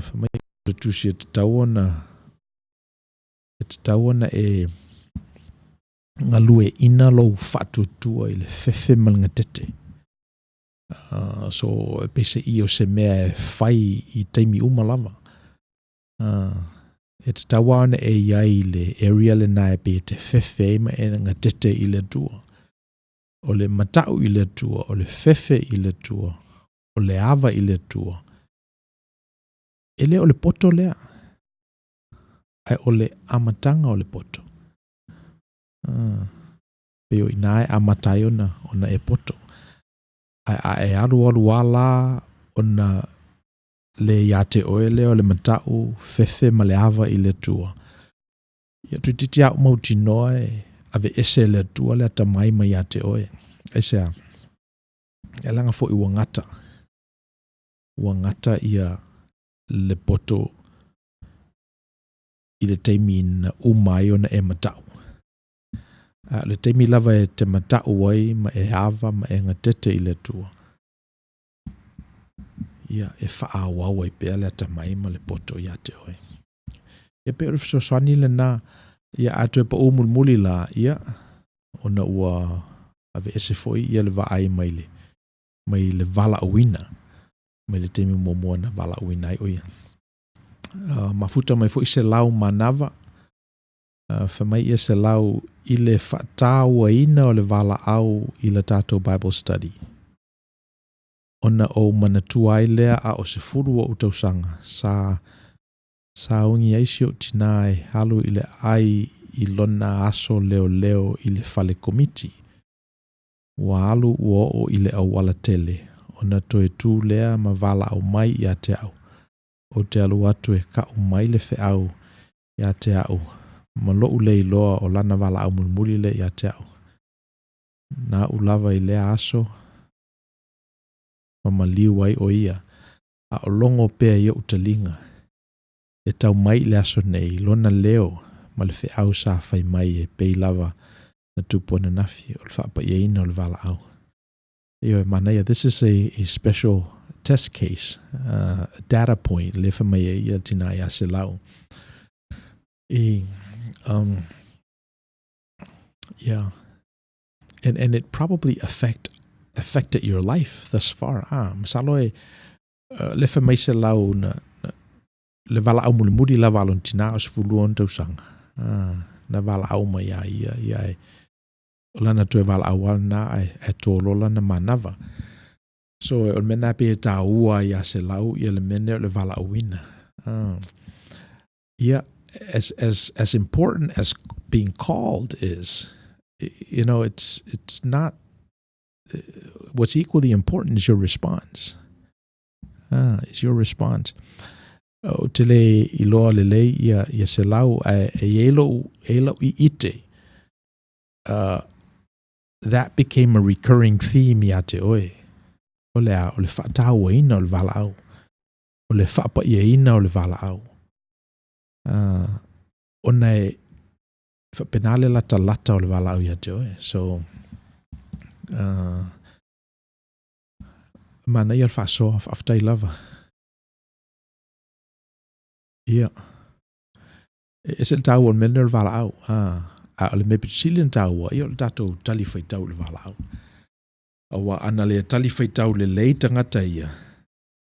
Fai mai le tusi e tatau ona e tatau ona e galueaiina lou faatuatua i le fefe ma le gatete. So e peiseai o se mea e fai i taimi uma lava. E tatau lava ona e i ai i le area lena e pei e te fefe ai ma e gatete i le Atua. O le matau i le Atua, o le fefe i le Atua, o le ava i le Atua. E le o le poto lea, ae o le amataga o le poto. Pei o i ina e amata ai ona, ona e poto. Ae a e alualu lava la ona le ia te oe lea o le matau, fefe ma le ava i le Atua, ia toeitiiti lava ou mautinoa e aveese e le Atua le atamai mai ia te oe. Aisea? E leaga foi ua gata, ua gata ia le poto i le taimi na uma ai ona e matau. A o le taimi lava e te matau ai ma e ava ma e gatete i le Atua, ia e faaauau ai pea le atamai ma le poto ia te oe. Ia pei o le fesoasoani lena, ia a toe pau mulimuli la, ia ona ua aveese foi ia le vaai mai le mai le valaauina mai le taimi muamua na valaauina ai o ia. Mafuta mai foi Selau manava, fai mai ia Selau i le faatauaina o le valaau i la tatou Bible study. Ona ou manatua ai lea a o 10 ou tausaga, sa sauni ai si ou tinā e alu i le ai i lona aso leoleo i le fale komiti. Ua alu ua oo i le auala tele, ona toe tu lea ma valaau mai ia te au. Ou te alu atu e kau mai le feau ia te au, ma lo'u le iloa o lana valaau mulimuli lea ia te au. Na au lava i lea aso, ma maliu ai o ia, a o logo pea i ou taliga, e tau mai i le aso nei, lona leo ma le feau sa fai mai e pei lava na tupu ananafi, o le faapaiaina o le valaau. Ioe, manaia, this is a special test case, data point, le fai mai ai ia tina ia Selau. E, yeah. And it probably affected your life thus far. Ah, masalo e, le fai mai Selau na, na, le valaau mulimuli lava a lona tina o 12 ona tausaga. Ah, na valaau mai ia ia, ia e, o lana toe valaau a lena ae tolola na manava. So, o le mea lena pei e taua ai ia Selau ia le mea lea o le valaauina. Ah. Yeah, as important as being called is, it's not, what's equally important is your response. Ah, is your response. Ou te le iloa lelei ia, ia Selau, ae e i ai lou, e i ai lau i'ite. That became a recurring theme ia te oe. O le a, o le faatauaina o le valaau. O le faapaiaina o le valaau. Ona e faapena le latalata o le valaau ia te oe. So, manaia le faasoa, faafetai lava. Ia. E ese le taua o le mea lenei o le valaau. A o le mea pito sili ona taua, ia o le tatou tali faitau i le valaau. Aua ana le tali faitau lelei tagata ia,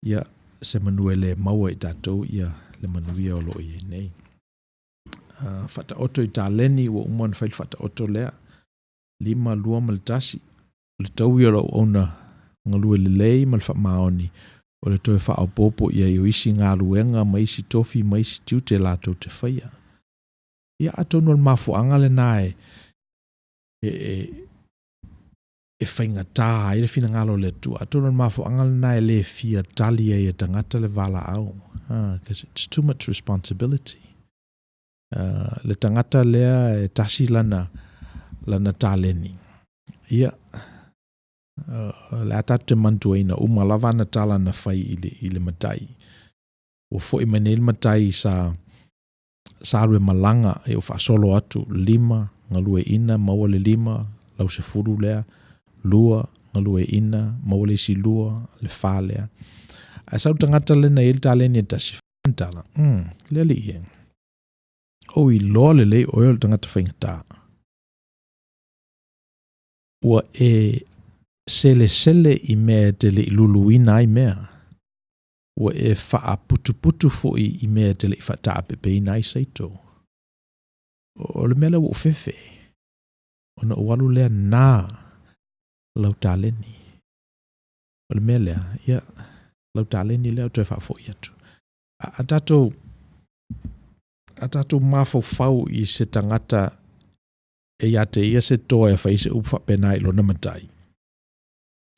ia se manu e le maua i tatou ia le manuia o lo o i ai nei. Faataoto i taleni, ua uma ona fai le faataoto lea. 5, 2 ma le 1. O le taui o le auauna galue lelei ma le faamaoni, o le toe faaopoopo i ai o isi galuega ma isi tofi ma isi tiute latou te faia. Ia atonu o le mafuaaga lena e, e, e, e faigata ai le finagalo o le Atua. Atonu o le mafuaaga lena e le fia tali ai e tagata le valaau. Because it's too much responsibility. Le tagata lea e tasi lana, lana taleni. Ia, le a tatou te manatuaina uma lava ana tala na fai i le matai. Ua foi mai nei le matai sa, sa alu e malaga e o faasolo atu 5 galueaiina maua le 5 lau 10 lea, 2 galueaiina maua le isi 2 le 4 lea. Ae sau le tagata lena e i ai le taleni e tasi, tala, le alii e, ou iloa lelei oe o le tagata faigata. Ua e selesele i mea e te le i luluina ai mea. Ua e faaputuputu foi i mea e te le i faataapepeina ai saito. O le mea lea ua ou fefe, ona ou alu lea na lau taleni. O le mea lea, ia, lau taleni lea o toe faafoi atu. A tatou, a tatou mafaufau i se tagata e ia te ia se toa e fai se upu faapena i lona matai.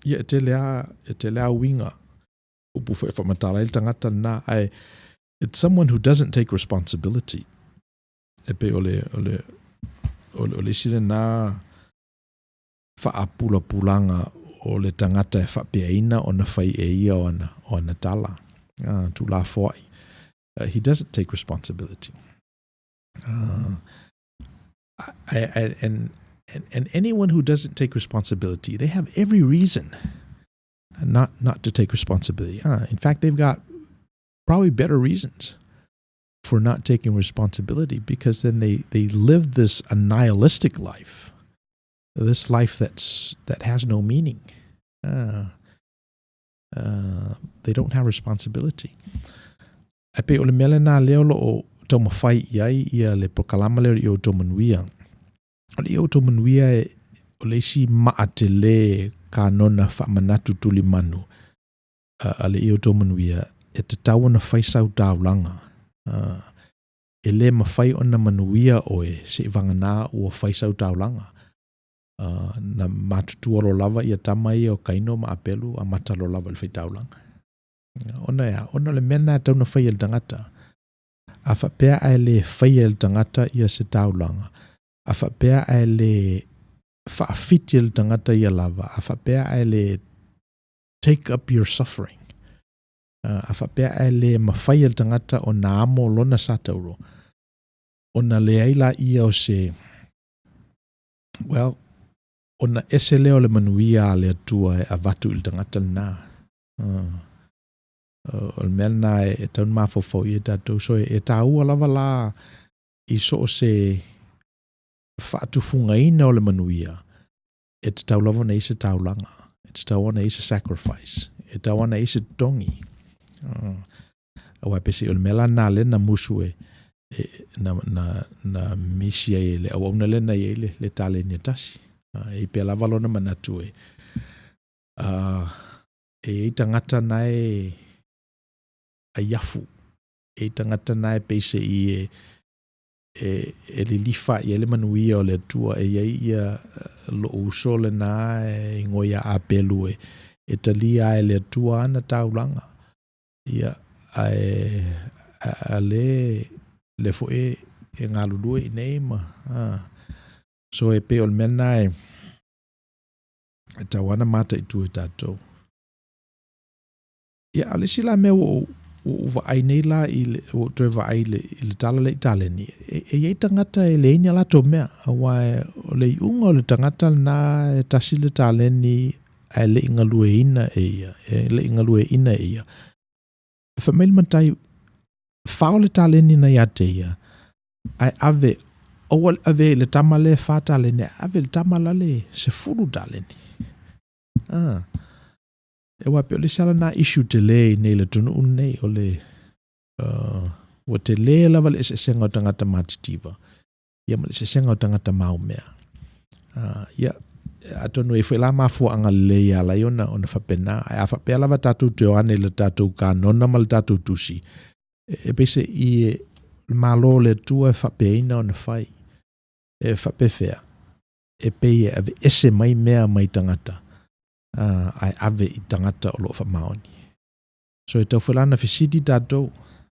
Ia, e tele a, e tele a uiga. Upu foi e faamatala ai le tagata lena, ae it's someone who doesn't take responsibility. E pei o le, o le, O le isi lena faapulapulaga o le tagata e faapeaina ona fai e ia o ana tala tuulafoai. He doesn't take responsibility. And anyone who doesn't take responsibility, they have every reason not to take responsibility. In fact, they've got probably better reasons for not taking responsibility, because then they live this annihilistic life, this life that has no meaning. They don't have responsibility. Ae pei o le mea lena lea o loo taumafai i ai ia le polokalama lea o le Ia Outou Manuia. O le Ia Outou Manuia o le isi maa tele kanona faamanatu tulimanu a le Ia Outou Manuia e tatau ona fai sau taulaga. E le mafai ona manuia oe seivagana ua fai sau taulaga. Na matutua loa lava ia tama ia o Kaino ma Apelu amata loa lava i le faitaulaga. Ona e a, ona o le mea lena e tatau ona fai e le tagata. A faapea ae le faia e le tagata ia se taulaga, a faapea ae le faafiti e le tagata ia lava, a faapea ae le take up your suffering, a faapea ae le mafai e le tagata ona amo lona satauro, ona leai laia o se, well, ona ese lea o le manuia a le Atua e avatu i le tagata lena. O le mea lena e tatau ona mafaufau i ai tatou. So e taua lava la i so o se faatufugaina o le manuia, e tatau lava ona i ai se taulaga, e tatau ona i ai se sacrifice, e tatau ona i ai se totogi. Aua e peiseai o le mea la lena lea na musu e na misi ai e le auauna lea na i ai le taleni e tasi. E i ai pea lava lona manatu e e i ai tagata na e aiafu, e i ai tagata na e peiseai e lilifa i ai le manuia o le Atua, e i ai ia lou uso lena e igoa ia Apelu e talia ai e le Atua ana taulaga. Ia, ae a le foi e galulue i nei ma so e pei o le mea lena e tatau lava ona mataitu e tatou. Ia, a o le isi la mea ua ou vaai nei la i le, ua ou toe vaai i le tala lea i taleni, e i ai tagata e leai ni a latou mea, aua o le iuga o le tagata lena e tasi le taleni ae le i galueaiina e ia, e le i galueaiina e ia. Fai mai le matai, fao le taleni na ia te ia, ae ave, aua le avea i le tama lea e 4 taleni, ae ave i le tama lale 10 taleni. E aua pei o le isi lava lena issue tele i nei le atunuu lenei, o le ua tele lava le eseesega o tagata matitiva, ia ma le eseesega o tagata maumea. Ia, atonu e i ai foi la mafuaaga lelei e ala ai ona faapena. Ae a faapea lava tatou te o ane i le tatou kanona ma le tatou tusi, e peiseai e le Malo o le Atua e faapeaina ona fai. E faapefea, e pei e aveese mai mea mai tagata, ae ave i tagata o loo faamaoni. So e tatau foi la ona fesili tatou,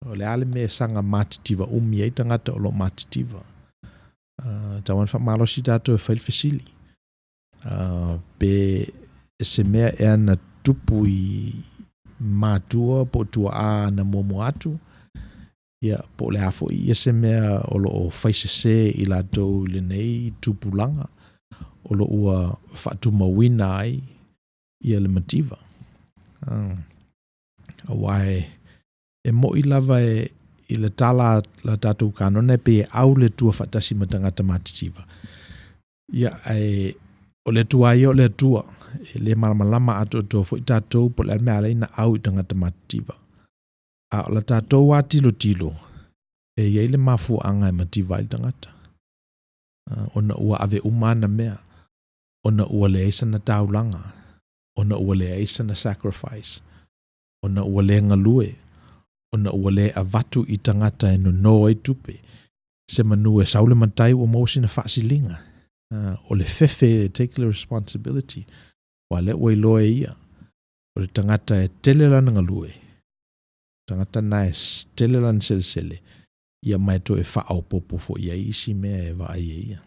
o le a le mea e saga matitiva umi ai tagata o loo matitiva. Tatau ona faamalosi tatou e fai le fesili. Pe se mea ea na tupu i matua po o tuaa na muamua atu, ia, po o le a foi ia se mea o loo fai sese i latou i lenei tupulaga o loo ua faatumauina ai ia le mativa. Aua e moi lava i le tala a tatou kanona e pei e au le Atua faatasi ma tagata matitiva. Ia, ae o le Atua ia o le Atua. E le malamalama atoatoa foi tatou po o le a le mea e ala ai ona au i tagata matitiva. A o la tatou lava tilotilo, e i ai le mafuaaga e mativa ai le tagata. Ona ua ave uma ana mea, ona ua leai sana taulaga, ona ua leai sana sacrifice, ona ua le galue, ona ua le avatu i tagata e nono ai tupe. Se manu e sau le matai ua maua sina faasiliga. O le fefe e take the responsibility. Aua o lea ua iloa e ia, o le tagata e tele lana galue, tagata na e tele lana selesele, ia ma e toe faaopoopo foi i ai isi mea e vaai e ia.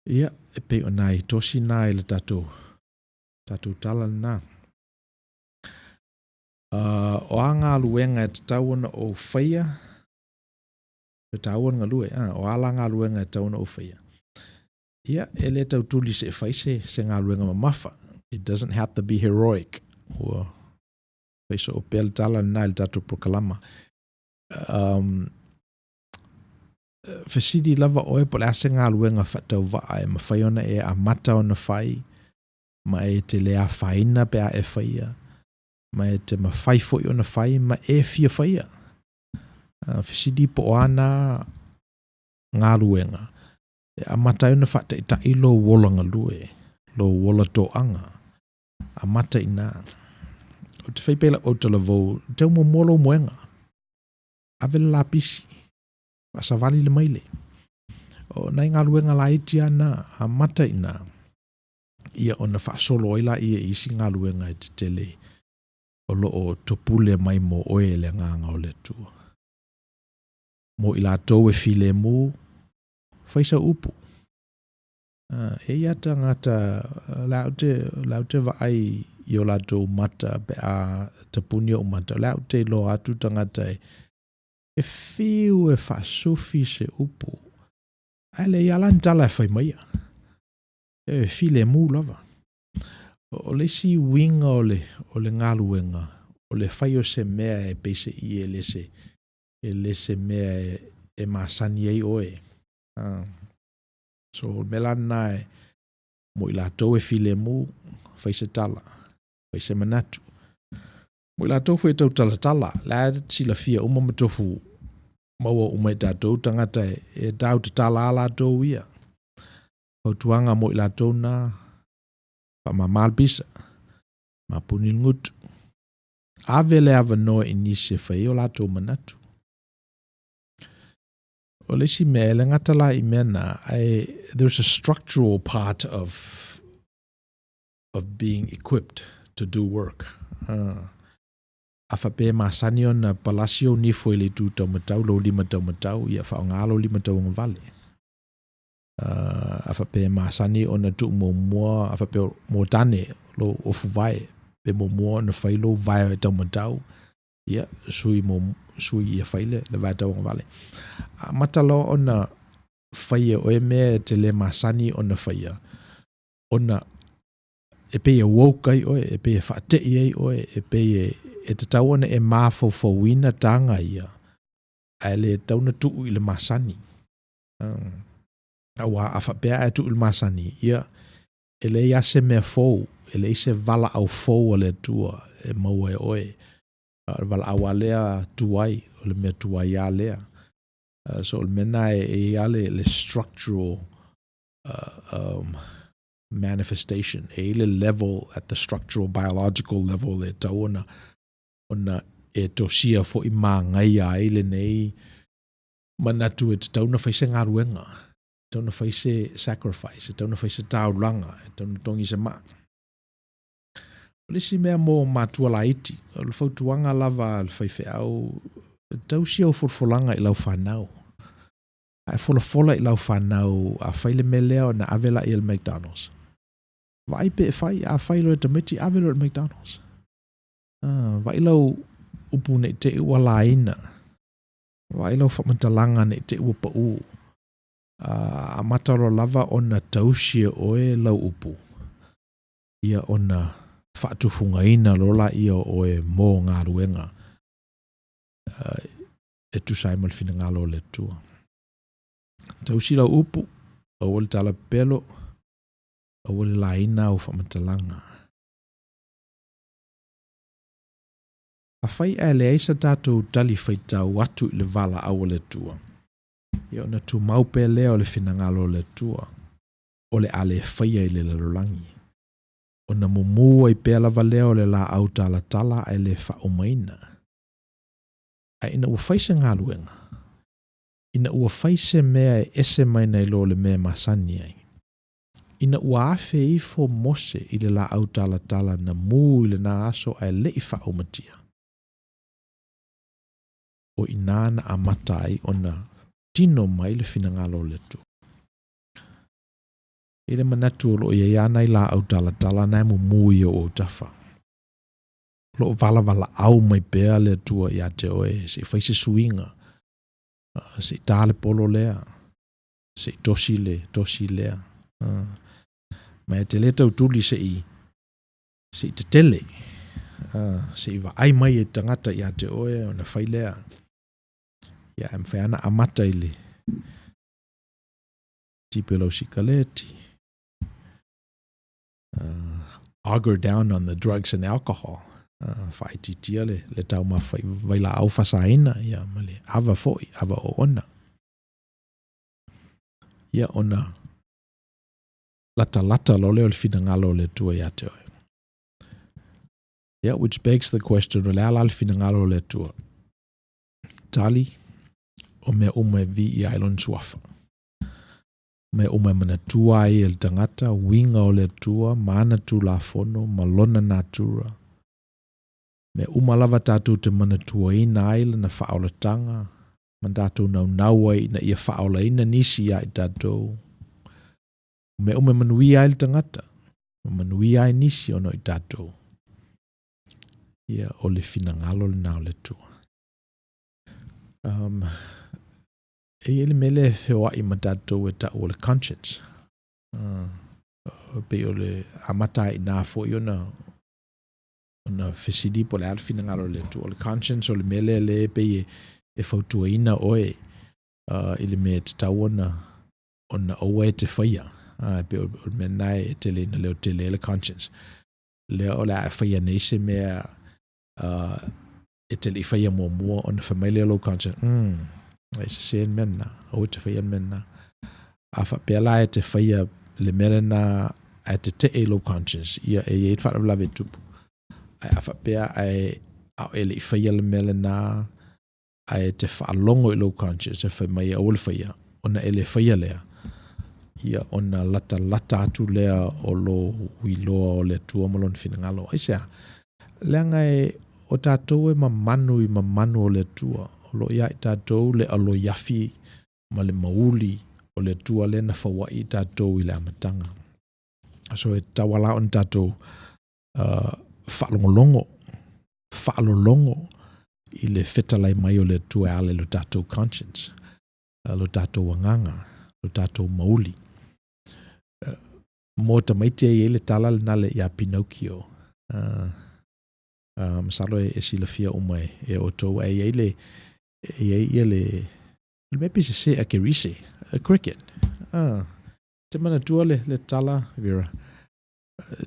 Ia, e pei o nai tosi na i le tatou, tatou tala lena. O a galuega e tatau ona ou faia, e taua le galue, o a la galuega e tatau ona ou faia? Ia, e le tau tuli se i fai se, se galuega mamafa. It doesn't have to be heroic. Ua fai soo pea le tala lena i le tatou polokalama. Fesili lava oe po o le a se galuega faatauvaa e mafai ona e amata ona fai, ma e te le afaina pe a e faia, ma e te mafai foi ona fai ma e fia faia. Fesili po o a na galuega e amata ai ona faataitai lou ola galue, lou ola toaga, amata i ina. Ou te fai pea i lau autalavou, teu muamua lou moega, ave le lapisi, faasavali le maile. O nai galuega laiti lava na, amata i ina, ia ona faasolo ai lea i isi galuega e tetele o lo o topule mai mo oe e le Agaga o le Atua. Mo i latou e filemu, fai sau upu. E i ai tagata, o la ou te, o la ou te vaai i o latou mata pe a tapuni ou mata, o la ou te iloa atu tagata e, e fiu e faasufi se upu, ae leai lava la ni tala e fai maia. E filemu lava. O le isi uiga o le, o le galuega, o le fai o se mea e peiseai e le se, e le se mea e, e masani ai oe. So, o le mea la lena e, mo i latou e filemu, fai se tala, fai se manatu. Mo i latou foi e tautalatala, la e silafia uma ma tofu maua uma e tatou tagata e, e tautatala a latou ia. Fautuaga mo i latou na, faamama le pisa, mapuni le gutu. Ave le avanoa i nisi e fai ai o latou manatu. O le isi mea, e le gata la i mea na, ae there's a structural part of of being equipped to do work. A faapea e masani ona palasi ou nifo i le itu taumatau, lou lima taumatau, ia faaaoga lou lima tauagavale. A faapea e masani ona tuu muamua, a faapea mo tane, lou ofu vae, pe muamua ona fai lou vae taumatau, ia, sui, mo, sui ia fai le, le vae tauagavale. Amata loa ona fai e oe mea e te le masani ona faia, ona e pei e woke ai oe, e pei e faate'i ai oe, e pei e, e tatau ona e mafaufauina taga ia, ae le tatau ona tuu i le masani. Auā a faapea ae tuu i le masani, ia, e leai lava se mea fou, e leai se valaau fou a le Atua e maua e oe. O le valaau lava lea tuai, o le mea tuai lava lea. So o le mea lena e i ai lava le, le structural manifestation, e i ai le level at the structural biological level e tatau ona, ona e tosia foi magaia ai lenei manatu e tatau ona fai se galuega, e tatau ona fai se sacrifice, e tatau ona fai se taulaga, e tatau ona togi se maa. O le isi mea mo matua laiti, o le fautuaga lava a le faifeau, tausi au folafolaga i lau fanau. A e folafola i lau fanau, a fai le mea lea ona ave lea i le McDonald's. Vaai pe e fai, a fai loa e tamaiti, ave loa i le McDonald's. Vaai lau upu ne i te i ua laina. Vaai lau faamatalaga ne i te i ua pau. Amata loa lava ona tausi e oe lau upu, ia ona faatufugaina loa laia o oe mo galuega e tusa ai ma le finagalo o le Atua. Tausi lau upu, aua le tala pepelo, aua le laina au faamatalaga. Afai ae leai sa tatou tali faitau atu i le valaau a le Atua, ia ona tumau pea lea o le finagalo o le Atua, o le a le faia i le lalolagi. Ona mumu ai pea lava lea o le laau talatala ae le faaumaina. Ae ina ua fai se galuega, ina ua fai se mea e ese mai nai lo le mea e masani ai, ina ua afe ifo Mose i le laau talatala na mu i lena aso ae le i faaumatia, o i ina na amata ai ona tino mai le finagalo o le Atua. I le manatu o loo i ai lava nai laau talatala na e mumu i ou autafa. O loo valavalaau mai pea le Atua ia te oe se i fai se suiga, se i ta le polo lea, se i tosi le tosi lea. Ma e te le tautuli se i se i tetele, se i vaai mai e tagata ia te oe ona fai lea. Ia, e mafai lava ona amata i le tipi o lau sikaleti, auger down on the drugs and alcohol, faaitiitia le, le taumafa i vailaau fasaina, ia, ma le ava foi, ava oona. Ia, ona latalata loa lea o le finagalo o le Atua ia te oe. Yeah, which begs the question, o le a la le finagalo o le Atua? Tali, o mea uma e viia ai lona suafa. O mea uma e manatua ai e le tagata uiga o le Atua ma ana Tulafono ma lona natura. Mea uma lava tatou te manatuaina ai lana faaolataga ma tatou naunau ai ina ia faaolaina nisi ia i tatou. O mea uma e manuia ai le tagata ma manuia ai nisi ona o i tatou. Ia, o le finagalo lena o le Atua. Um, e i ai le mea lea e feoai ma tatou e tau o le conscience. Uh, pei o le amata ai i nā foi ona ona fesili po o le a le finagalo o le Atua. O le conscience o le mea lea lea e pei e, e fautuaina oe uh, i le mea e tatau ona ona aua e te faia. Uh, pei o le mea lena e tele ina leotele ai le conscience. Lea o le a e faia nei se mea uh, e te le i faia muamua ona fai mai lea o lou conscience, mm, e sese le mea lena, aua e te faia le mea lena. A faapea la e te faia le mea lena ae tetee i lou conscience, ia e i ai le faalavelave e tupu. Ae a faapea ae a o e le i faia le mea lena ae e te faalogo i lou conscience e fai mai aua le faia, ona e le faia lea, ia ona latalata atu lea o lou iloa o le Atua ma Lona finagalo. Aisea? Leaga e o tatou e mamanu i mamanu o le Atua, o lo o ia i tatou le aloiafi ma le mauli o le Atua lea na fauai i tatou i le amataga. So e tatau lava la ona tatou uh, faalogologo, faalologo i le fetalai mai o le Atua e ala i lo tatou conscience, uh, lo tatou agaga, lo tatou mauli. Uh, mo tamaiti e i ai le tala lena le ia Pinocchio. Uh, uh, masalo e, e silafia uma e, e outou, ae i ai le, e i ai ia le, le mea pe sese a kerise, a cricket. Uh, te manatua le, le tala, Vera.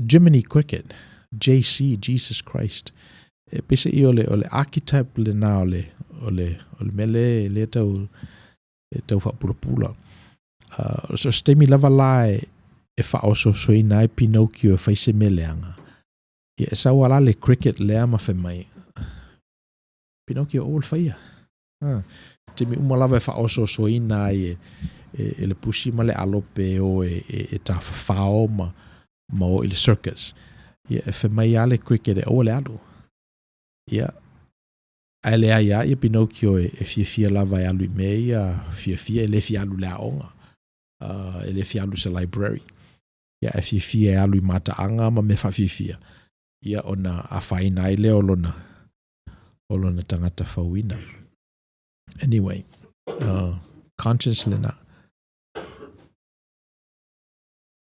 Jiminy Cricket, JC, Jesus Christ. E peiseai o le, o le archetype lena o le, o le, o le mea le, le tau, e tau faapulapula. Uh, so se taimi lava la e, e faaosoosoina ai Pinocchio e fai se mea leaga. Ia e sau lava la le cricket lea ma fai mai, Pinocchio aua le faia. Ha. Taimi uma lava e faaosoosoina ai e, e, e le pusi ma le alope e o e, e, e tafafao ma, ma o i le circus. Ia, e fai mai lava le cricket e aua le alu. Ia, ae leai lava ia Pinocchio e, e fiafia lava e alu i mea ia, fiafia e le fia alu i le aoga, uh, e le fia alu i se library. Ia, e fiafia e alu i mataaga ma mea faafiafia. Ia, ona afaina ai lea o lona, o lona tagata fauina. Anyway, uh, conscience lena.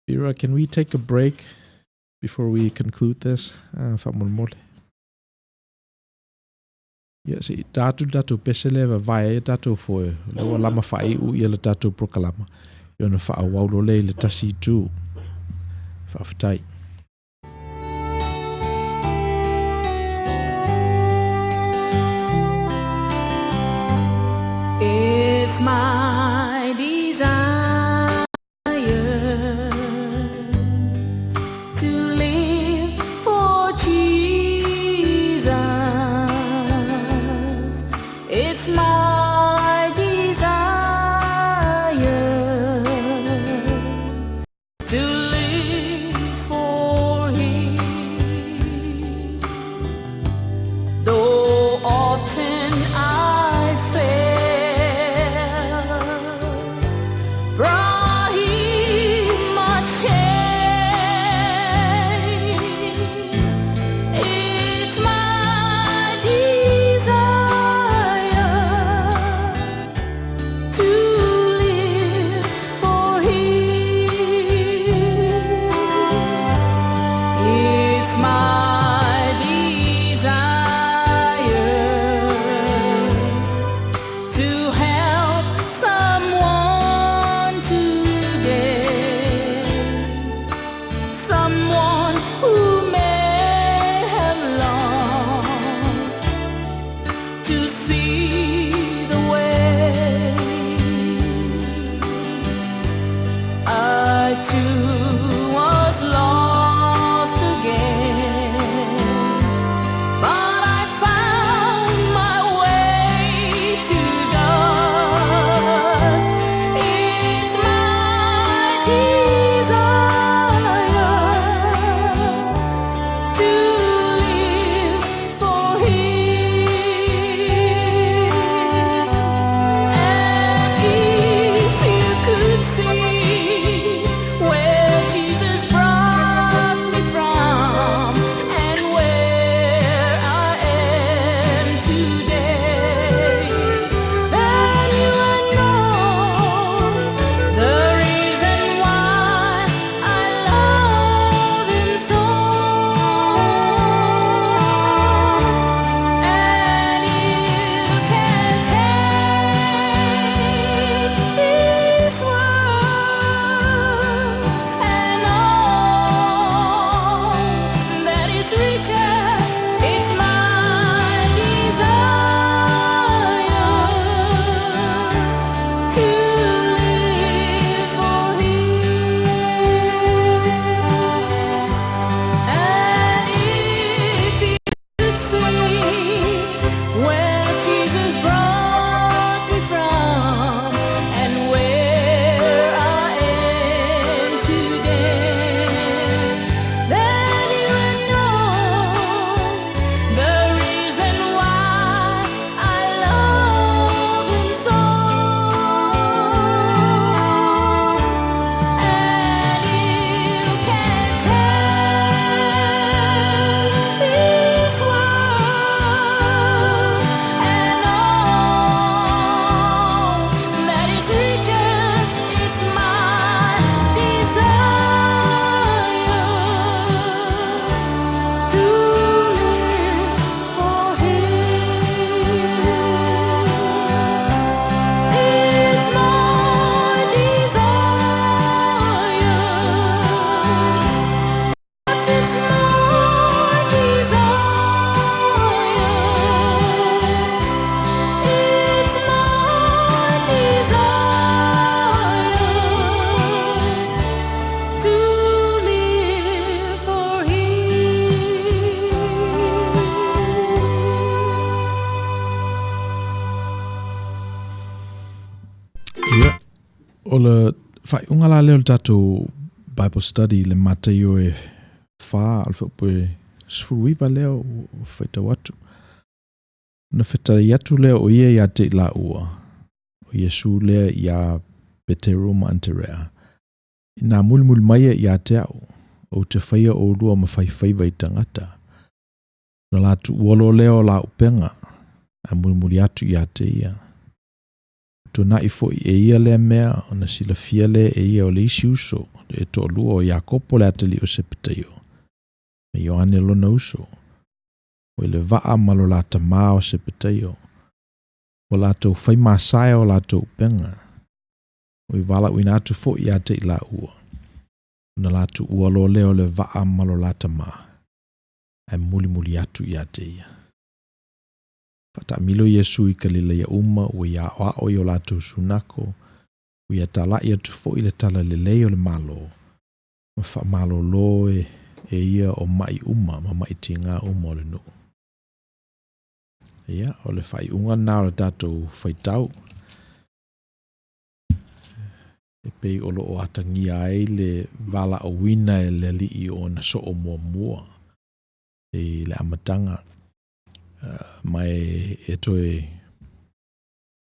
Vera, can we take a break before we conclude this? Uh, faamolemole. Ia, se i tā atu le tatou pese lea e vavae ai a tatou foe, o lea ua lama faaiu ia le tatou prokalama, ia ona faaauau loa lea i le tasi itu. Faafetai. It's my desire to live for Jesus. It's my desire to live for Him. Though often I fail, too was lost again. But I found my way to God. It's my desire to live for Him. And if you could see where Jesus brought me from and where I am today, then you would know the reason why I love Him so. And you can take this world and all that is riches. It's my desire to live for Him. And if you could see where Jesus brought me from and where I am today, then you would know the reason why I love Him so. And you can take this world and all that is riches. It's my desire to live for Him. It's my desire. It's my desire. It's my desire to live for Him. Ia, o le faaiuga la lea o le tatou Bible study i le Mataio e 4 o le fuaiupu e 19 lea ua faitau atu. Ona fetalai atu lea o ia ia te i laua, o Iesu lea iā Petero ma Aterea, Inā mulimuli maia ia te a'u, ou te faia ʻolua ma faifaiva i tagata. Ona la tuua loa lea o la upega, ae mulimuli atu ia te ia. Ua tuanaʻi foi e ia lea mea, ona silafia lea e ia o le isi uso e toalua, o Iakopo le atalii o Sepetaio, ma Ioane lona uso, ua i le vaa ma lo la tamā o Sepetaio, ua latou fai masae o latou upega, ua i valaauina atu foi ia te i laua, ona la tuua loa lea o le vaa ma lo la tamā, ae mulimuli atu ia te ia. Faataamilo Iesu i Kalilaia uma, ua ia aoao i o latou sunako, ua ia talai atu foi le tala lelei o le Malo, ma faamalolo e ia o maʻi uma ma maʻi tigā uma o le nuu. Ia, o le faaiuga lena o le tatou faitau, e pei o lo o atagia ai le valaauina e le Alii o ona soo muamua i le amataga, ma e toe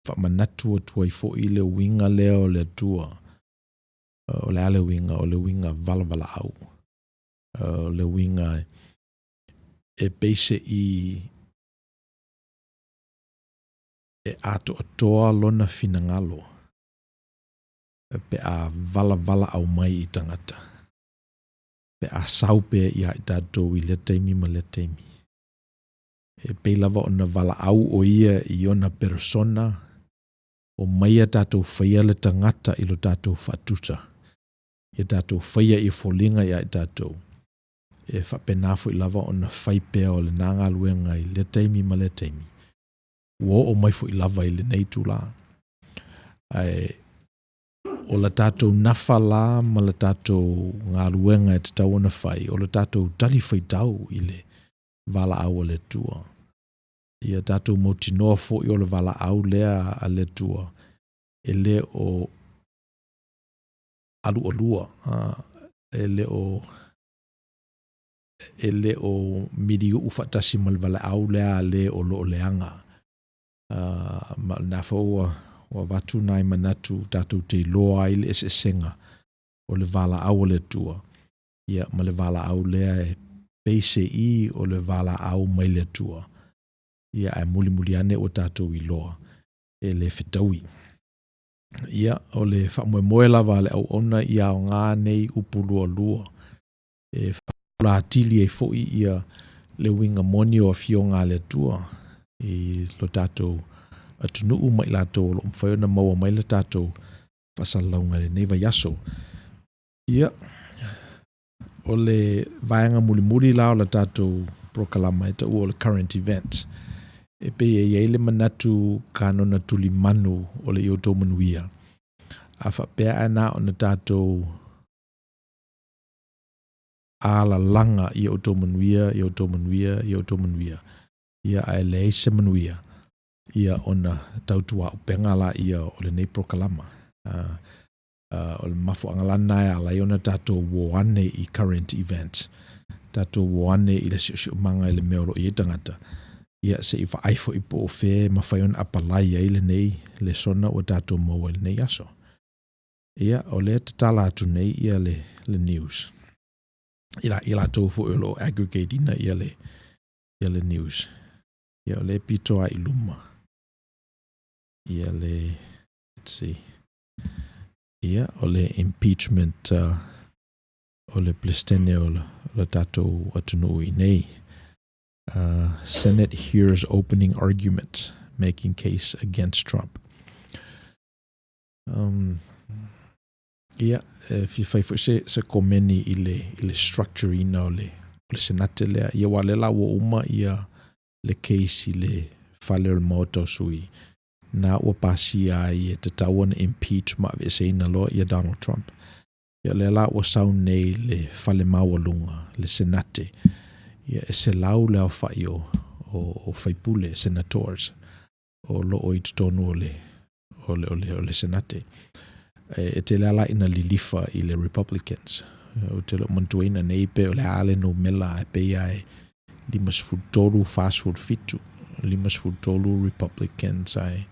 faamanatu atu ai foi le uiga lea o le Atua. O le a le uiga? O le uiga valavalaau. O le uiga e pei se i e atoatoa lona finagalo pe a valavalaau mai i tagata, pe a sau pea ia i tatou i lea taimi ma lea taimi. E pei lava ona valaau o ia i ona persona, omaia tatou faia le tagata i lo tatou faatusa, ia tatou faia i foliga ia i tatou, e faapena foi lava ona fai pea o lena galuega i lea taimi ma lea taimi, ua oo mai foi lava i lenei itulā. Ae O la tatou nafa la ma le tatou galuega e tatau ona fai, o le tatou talifuaitau i le valaau a le Atua. Ia tatou mautinoa foi o le valaau lea a le Atua e le o alualua, e le o miliuu faatasi ma le valaau lea a le o lo o leaga. Ma o lena foi ua avatu nai manatu tatou te iloa ai le eseesega o le valaau a le Atua, ia ma le valaau lea e peiseai o le valaau mai le Atua, ia ae mulimuli ane ua tatou iloa e le fetaui. Ia, o le faamoemoe lava a le auauna ia aoga nei upu lualua e faaula atili ai foi ia le uiga moni o afioga a le Atua i lo tatou atunuu ma i latou o lo o mafai ona maua mai le tatou faasalalauga i lenei vaiaso. Ia, o le vaega mulimuli la o le tatou polokalama e taua o le current events. E pei e i ai le manatu kanona tulimanu o le i outou manuia. A faapea ae na ona tatou alalaga ia outou manuia, ia outou manuia, ia outou manuia, ia ae leai se manuia, ia ona tautuaupega laia o lenei polokalama. O le mafuaaga la lena e ala ai ona tatou o ane i current events, tatou o ane i le siosiomaga i le mea o lo o i ai tagata, ia se i vaai foi po o fea e mafai ona apalai ai lenei lesona ua tatou maua i lenei aso. Ia, o lea e tatala atu nei ia le news. I latou foi o lo o aggregate ina ia le news. Ia, o lea e pito lava i luma. Ia le, let's see. Ia, o le impeachment o le Peresetene o le tatou atunuu i inei. Senate hears opening arguments making case against Trump. Ia, e fia fai foi se komeni i le structure ina o le Senate lea. Ia, aua o lea la ua uma ia le case i le fale o le Maota o Sui, na ua pasia ai e tatau ona impeach ma aveeseina loa ia Donald Trump. Ia, lea la ua sau nei le fale maualuga, le Senate, ia e 100 le aofai o faipule, senators, o lo o i totonu o le Senate. E tele lava la ina lilifa i le Republicans. Ou te le o manatuaina nei pe o le a le numera e pei lava e 53, 47, 53 Republicans ae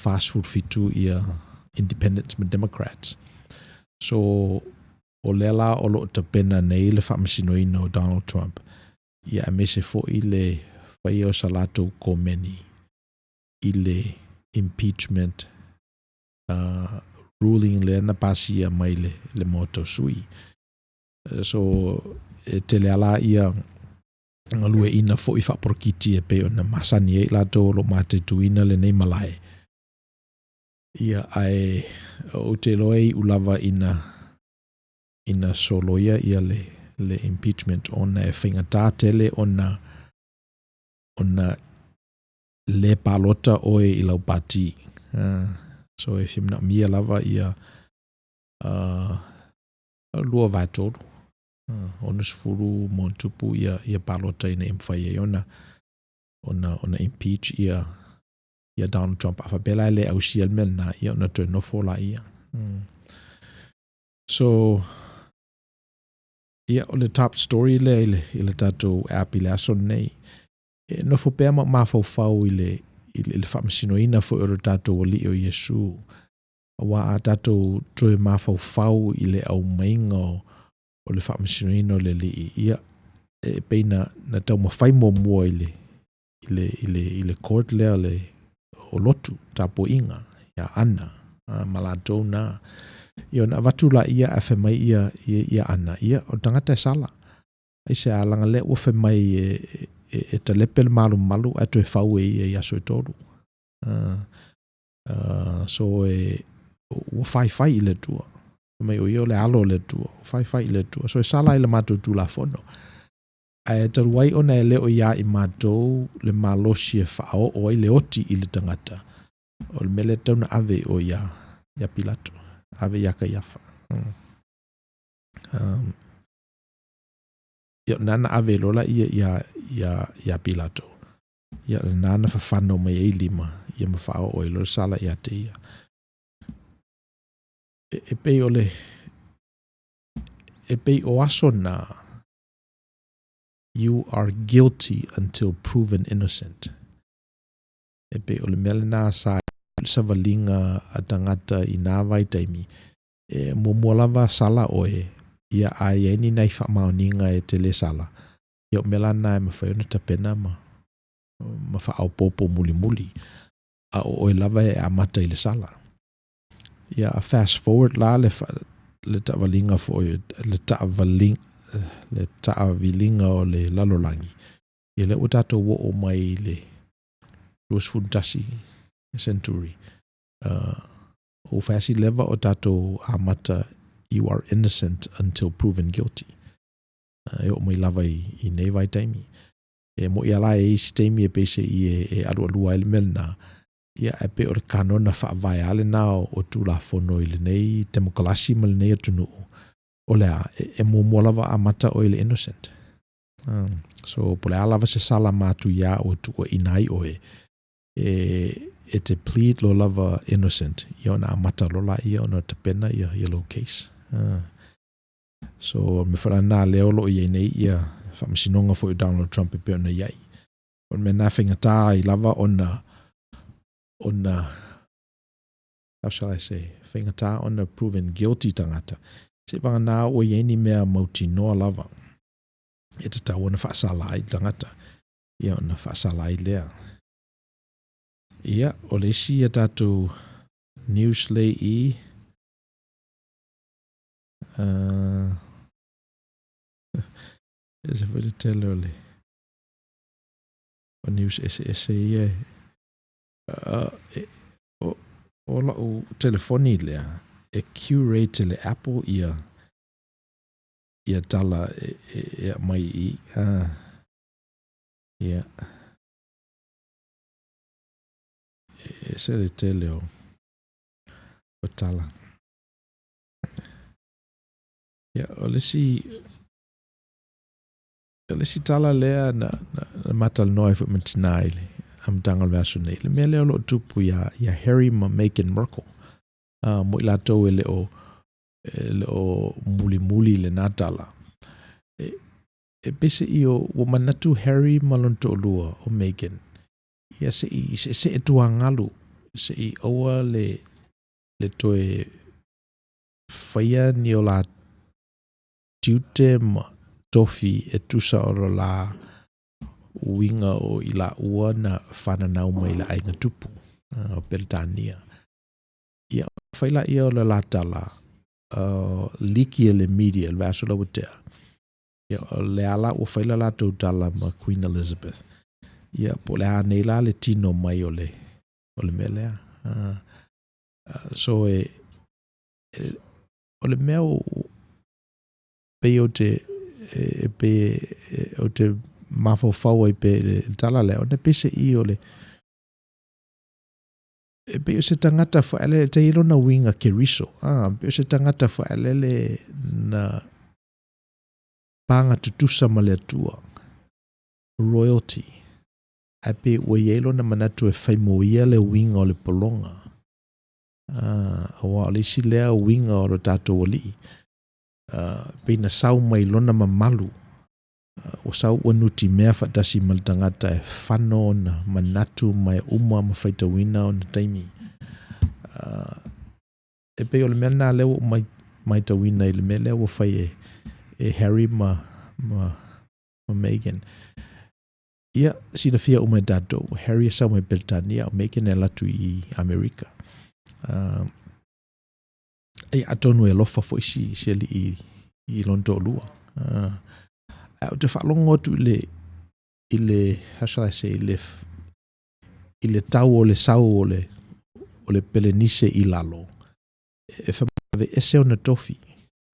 47 ia Independents ma Democrats. So, o lea la o lo o tapena nei le faamasinoina o Donald Trump, ia aemaise foi le faia o sa latou komeni i le impeachment ruling lea na pasia mai le Maota o Sui. So, e tele lava ia galueaiina foi faapolokiki e pei ona masani ai latou o lo o mataituina lenei malae. Ia, ae ou te iloa e iu lava ina soloia ia le impeachment ona e faigata tele ona le palota oe i lau pati. So e fia manaomia lava ia 2/3, 60 ma ona tupu ia palota ina ia mafai ai ona impeach ia Donald Trump. A faapea la e le ausia le mea lena, ia ona toe nofo laia. So, ia, o le top story lea i le tatou app i le aso lenei. E nofo pea ma mafaufau i le faamasinoina foi o le tatou Alii o Iesu. Aua a tatou toe mafaufau i le aumaiga o le faamasinoina o le Alii, ia, e pei na taumafai muamua i le court lea o lotu, tapuaiga, ia Ana, ma latou na. Ia, ona avatu laia ae fai mai ia Ana, ia, o le tagata e sala. Ai se a laga lea ua fai mai e talepe le malumalu ae toe fau e ia i aso e 3. So e ua faifai i le Atua. Mai o ia o le alo o le Atua, ua faifai i le Atua. So e sala ai le matou Tulafono. Ae talu ai ona e le o ia i matou le malosi e faaoo ai le oti i le tagata, o le mea lea e tatau ona ave i o ia Pilato. ave iā Kaiafa. Ia, o lena na ave loa laia ia Pilato. Ia, o lena na fafano mai ai lima, ia ma faaoo ai loa le sala ia te ia. E pei o le, e pei o aso na, you are guilty until proven innocent. E pei o le mea lena sa le savaliga a tagata i na vaitaimi, e muamua lava sala oe, ia a i ai ni nai faamaoniga e te le sala, ia o mea la na e mafai ona tapena ma ma faaopoopo mulimuli, a o oe lava e amata i le sala. Ia, a fast forward la le, le taavaliga foi, le taavaliga, le taaviliga o le lalolagi, ia lea ua tatou oo mai i le 21 century. Ua fai lava si leva o tatou amata you are innocent until proven guilty. E oo mai lava i nei vaitaimi. E mo'i lava la e i ai isi taimi e peiseai e alualua ai le mea lena, ia ae pei o le kanona faavae lava lena o Tulafono i lenei temokalasi ma lenei atunuu, o le a? E muamua lava amata oe i le innocent. So, po o le a lava se sala matuia ua tuuaina ai oe, e te plead loa lava innocent, ia ona amata loa lea ona tapena ia lou case. So, o le mea foi la lena lea o lo o i ai nei ia faamasinoga foi o Donald Trump e pei ona i ai. O le mea lena e faigata ai lava ona how shall I say, faigata ona proven guilty tagata, seivagana ua i ai ni mea mautinoa lava e tatau ona faasala ai le tagata, ia ona faasala ai lea. Ia, o le isi a tatou news lea i i, ese foi le tele o le o news eseese ia e, o lau telefoni lea e curate e le Apple ia tala e aumai i ia e ese le tele o tala. Ia, o le isi, o le isi tala lea na matalanoa ai foi ma tinā i le amataga o le vaiaso nei, le mea lea o lo o tupu iā Harry ma Meghan Markle, mo i latou e le o mulimuli i lena tala. E peiseai ua manatu Harry ma lona toalua o Meghan, ia se i seesee tuagalu, se i aua le toe faia ni o la tiute ma tofi e tusa o lo la uiga o i laua na fananau mai i le aiga tupu o Peretania. Ia, fai laia o le la tala, liki e le media i le vaiaso lea ua tea. Ia, o lea la ua fai le latou tala ma Queen Elizabeth. Ia, po o le a nei la le tino mai o le mea lea. So e, o le mea o pei ou te e pei ou te mafaufau ai pea i le tala lea, ona e peiseai o le e pei o se tagata foi lele e i ai lona uiga Keriso, pei o se tagata foi lele na paga tutusa ma le Atua, royalty, ae pei ua i ai lona manatu e fai mo ia le uiga o le pologa, aua o le isi lea uiga o lo tatou Alii, pei na sau mai lona mamalu, ua sau ua nutimea faatasi ma le tagata e fano ona manatu ma e uma ma faitauina ona taimi. E pei o le mea lena lea ua ou matauina i le mea lea ua fai e Harry ma Meghan. Ia, silafia uma e tatou, Harry e sau mai Peretania, o Meghan e alu atu i Amerika. Ia, atonu e alofa foi si alii i lona toalua. Ae ou te faalogo atu i le, how shall I say, i le tau o le sau o le pelenise i lalo, e ese ona tofi.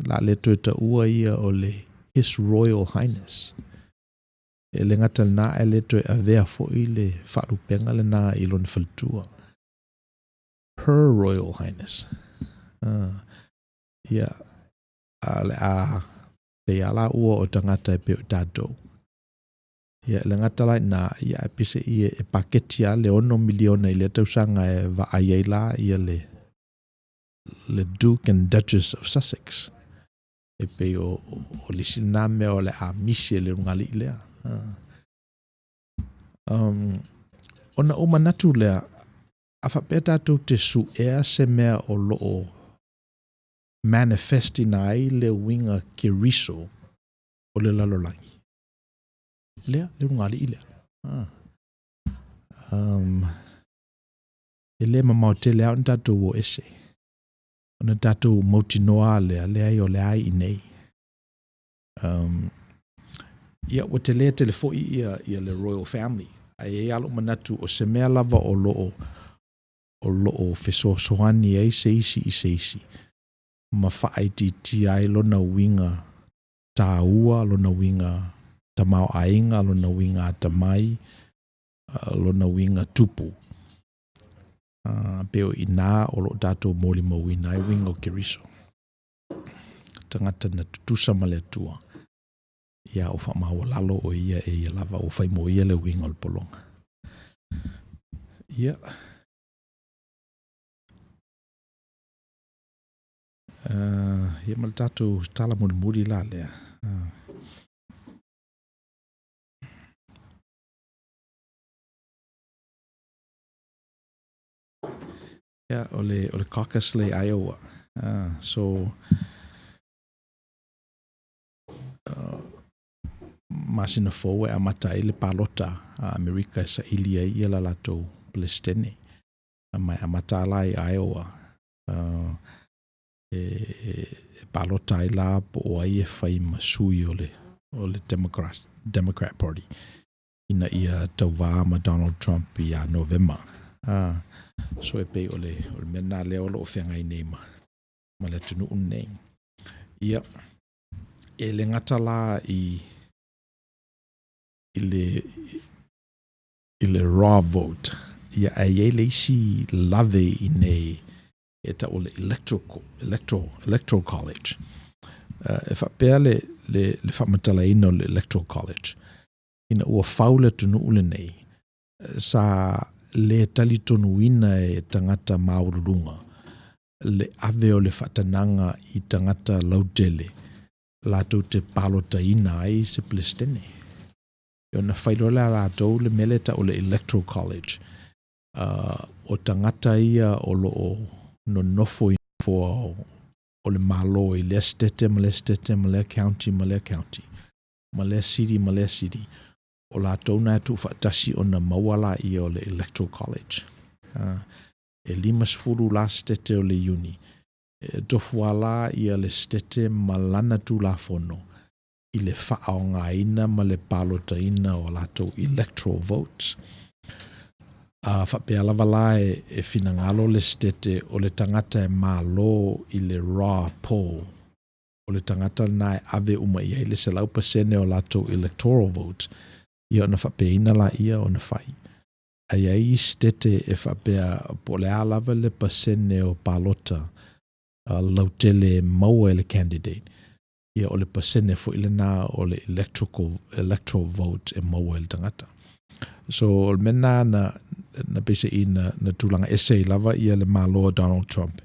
O le a le toe taua ia o le His Royal Highness. E le gata i lena, ae le toe avea foi le faalupega lena i lona faletua. Her Royal Highness. Ia, a o le a pei lava la ua o tagata e pei o tatou. Ia, e le gata la i ina, ia ae peiseai e paketi lava le $6 miliona i lea tausaga e vaai ai la ia le le Duke and Duchess of Sussex. E pei o, o le isi lena mea o le a misi e le ulugalii lea. Um, ona ou manatu lea, a faapea tatou te suea se mea o lo o manifest ina ai le uiga Keriso o le lalolagi, lea, le ulugalii lea. Ah. Um, e le mamao tele lava ona tatou o ese. Ona tatou mautinoa lea, leai o le a i inei. Um, ia, ua telē tele foi ia, ia le Royal Family, ae i ai lava lou manatu o se mea lava o lo o, o lo o fesoasoani ai se isi i se isi, ma faaitiitia ai lona uiga taua, lona uiga tamaoaiga, lona uiga atamai, lona uiga tupu. Pei o i inā o lo o tatou molimauina ai uiga o Keriso. Tagata na tutusa ma le Atua, ia ua faamaualalo o ia e ia lava, ua fai mo ia le uiga o le pologa. Ia. Ia ma le tatou tala mulimuli la lea. Ia, o le, o le caucus lea i Iowa. So, masina fou e amata ai le palota a Amerika e saili ai ia la latou Peresetene. Ma e amata la i Iowa. E, e palota ai la po o ai e fai ma sui o le, o le Democrat, Democrat Party ina ia tauvā ma Donald Trump ia Novema. So e pei o le, o le mea lena lea o lo o feagai nei ma, ma le atunuu lenei. Ia, e le gata la i, i le, i le raw vote, ia ae i ai le isi lave i inei e tau o le electoral, electoral, electoral college. E faapea le, le, le faamatalaina o le electoral college, ina ua fau le atunuu lenei, sa le talitonuina e tagata maualuluga le ave o le faatanaga i tagata lautele latou te palotaina ai se Peresetene. Ona fai loa lea e latou le mea lea e tau o le Electoral College. O tagata ia o lo o nonofo i nofoa o le Malo i lea setete ma lea setete ma lea county ma lea county ma lea city ma lea city, o latou na e tuufaatasi ona maua laia o le Electoral College. E 50 la setete o le Iuni, e tofu lava la ia le setete ma lana tulafono i le faaaogaina ma le palotaina o latou electoral votes. A faapea lava la e, e finagalo le setete o le tagata e malo i le raw poll, o le tagata lena e ave uma i ai le 100% o latou electoral votes, ia ona faapeaina laia ona fai. Ae i ai isi setete e faapea po o le a lava le pasene o palota lautele e maua e le candidate, ia o le pasene foi lena o le electrical, electoral vote e maua e le tagata. So, o le mea lena na, na peiseai na, na tulaga ese ai lava ia le Malo o Donald Trump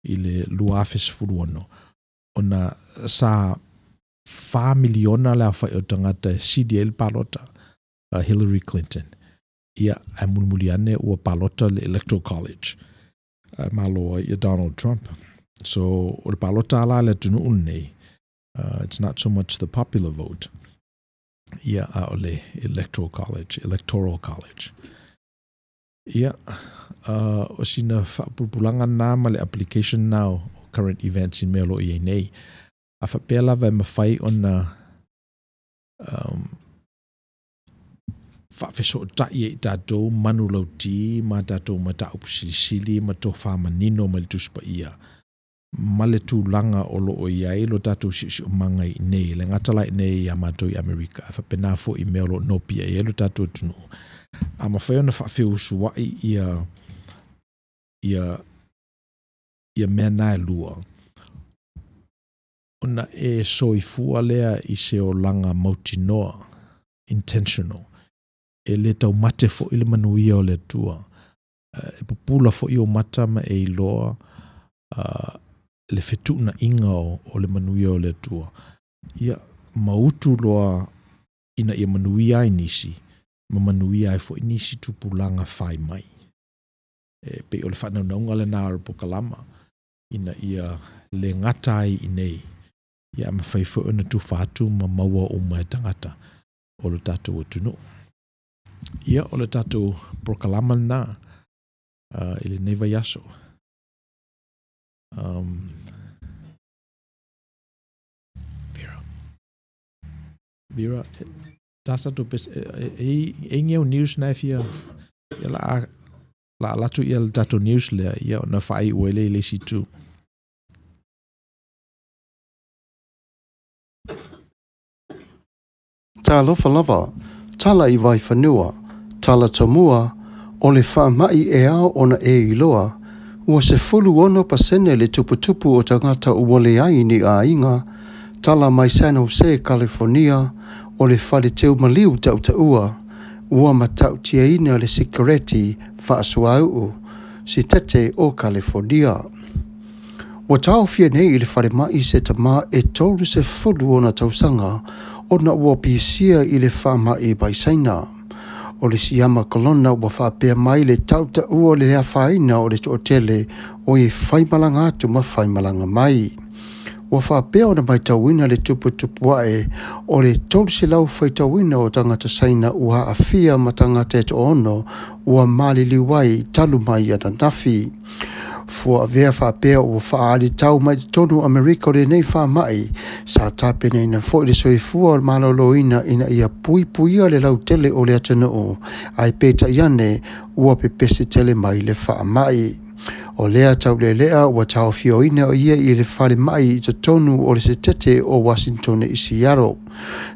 i le 2016, ona sa 4 miliona le aofai o tagata e sili ai le palota a Hillary Clinton. Ia, ae mulimuli ane ua palota le Electoral College ae malo ai ia Donald Trump. So, o le palota la a le atunuu lenei, it's not so much the popular vote, ia, a o le Electoral College, Electoral College. Ia, o sina faapulapulaga na ma le application na o current events i mea o lo o i ai nei. A faapea lava e mafai ona um, faafesootai e i tatou manulauti ma tatou mataupu silisili ma tofa manino mai le Tusi Paia ma le tulaga o lo o i ai lo tatou siosiomaga i inei, e le gata la i inei iā matou i Amerika, ae faapena foi i mea o lo o nopiai ai lo tatou atunuu. A mafai ona faafeusuai ia ia Ia mea na e lua, ona e soifua lea i se olaga mautinoa, intentional, e le taumate foi le manuia o le Atua. E pupula foi ou mata ma e iloa le fetuunaiga o le manuia o le Atua. Ia, ma utu loa ina ia manuia ai nisi, ma manuia ai foi nisi tupulaga fai mai. E pei o le faanaunauga lena o le polokalama, ina ia le gata ai i inei, ia ae mafai foi ona tufa atu ma maua uma e tagata o le tatou atunuu. Ia, o le tatou polokalama lena i lenei vaiaso. Vera. Vera, ta sa tou pese, e, e, e au news na e fia, ia la, la ala atu ia le tatou news lea, ia ona faaiu ai lea i le isi itu. Talofa lava, tala i Vaifanua, tala tomua, o le faamai e ao ona e iloa, ua 16% le tuputupu o tagata ua leai ni aiga, tala mai San Jose, Kalifonia, o le fale teu maliu tautaua, ua matautiaina le sikareti faasuauu, sitete o Kalifonia. Ua taofia nei i le falemai se tama e 30 ona tausaga ona ua pisia i le faamai mai Saina. O le siama kolona ua faapea mai le tautaua o le afaina o le toatele o e faimalaga atu ma faimalaga mai. Ua faapea ona matauina le tuputupu ae o le 300 faitauina o tagata Saina ua aafia ma tagata e 6 ua maliliu ai talu mai ananafi. Fua avea faapea ua faaalitau mai totonu o Amerika o lenei faamai, sa tapenaina foi le soifua o le maloloina ina ia puipuia le lautele o le atunuu, ae peitai ane ua pepesi tele mai le faamai. O lea taulelea ua taofioina o ia i le falemai i totonu o le setete o Washington i Seattle.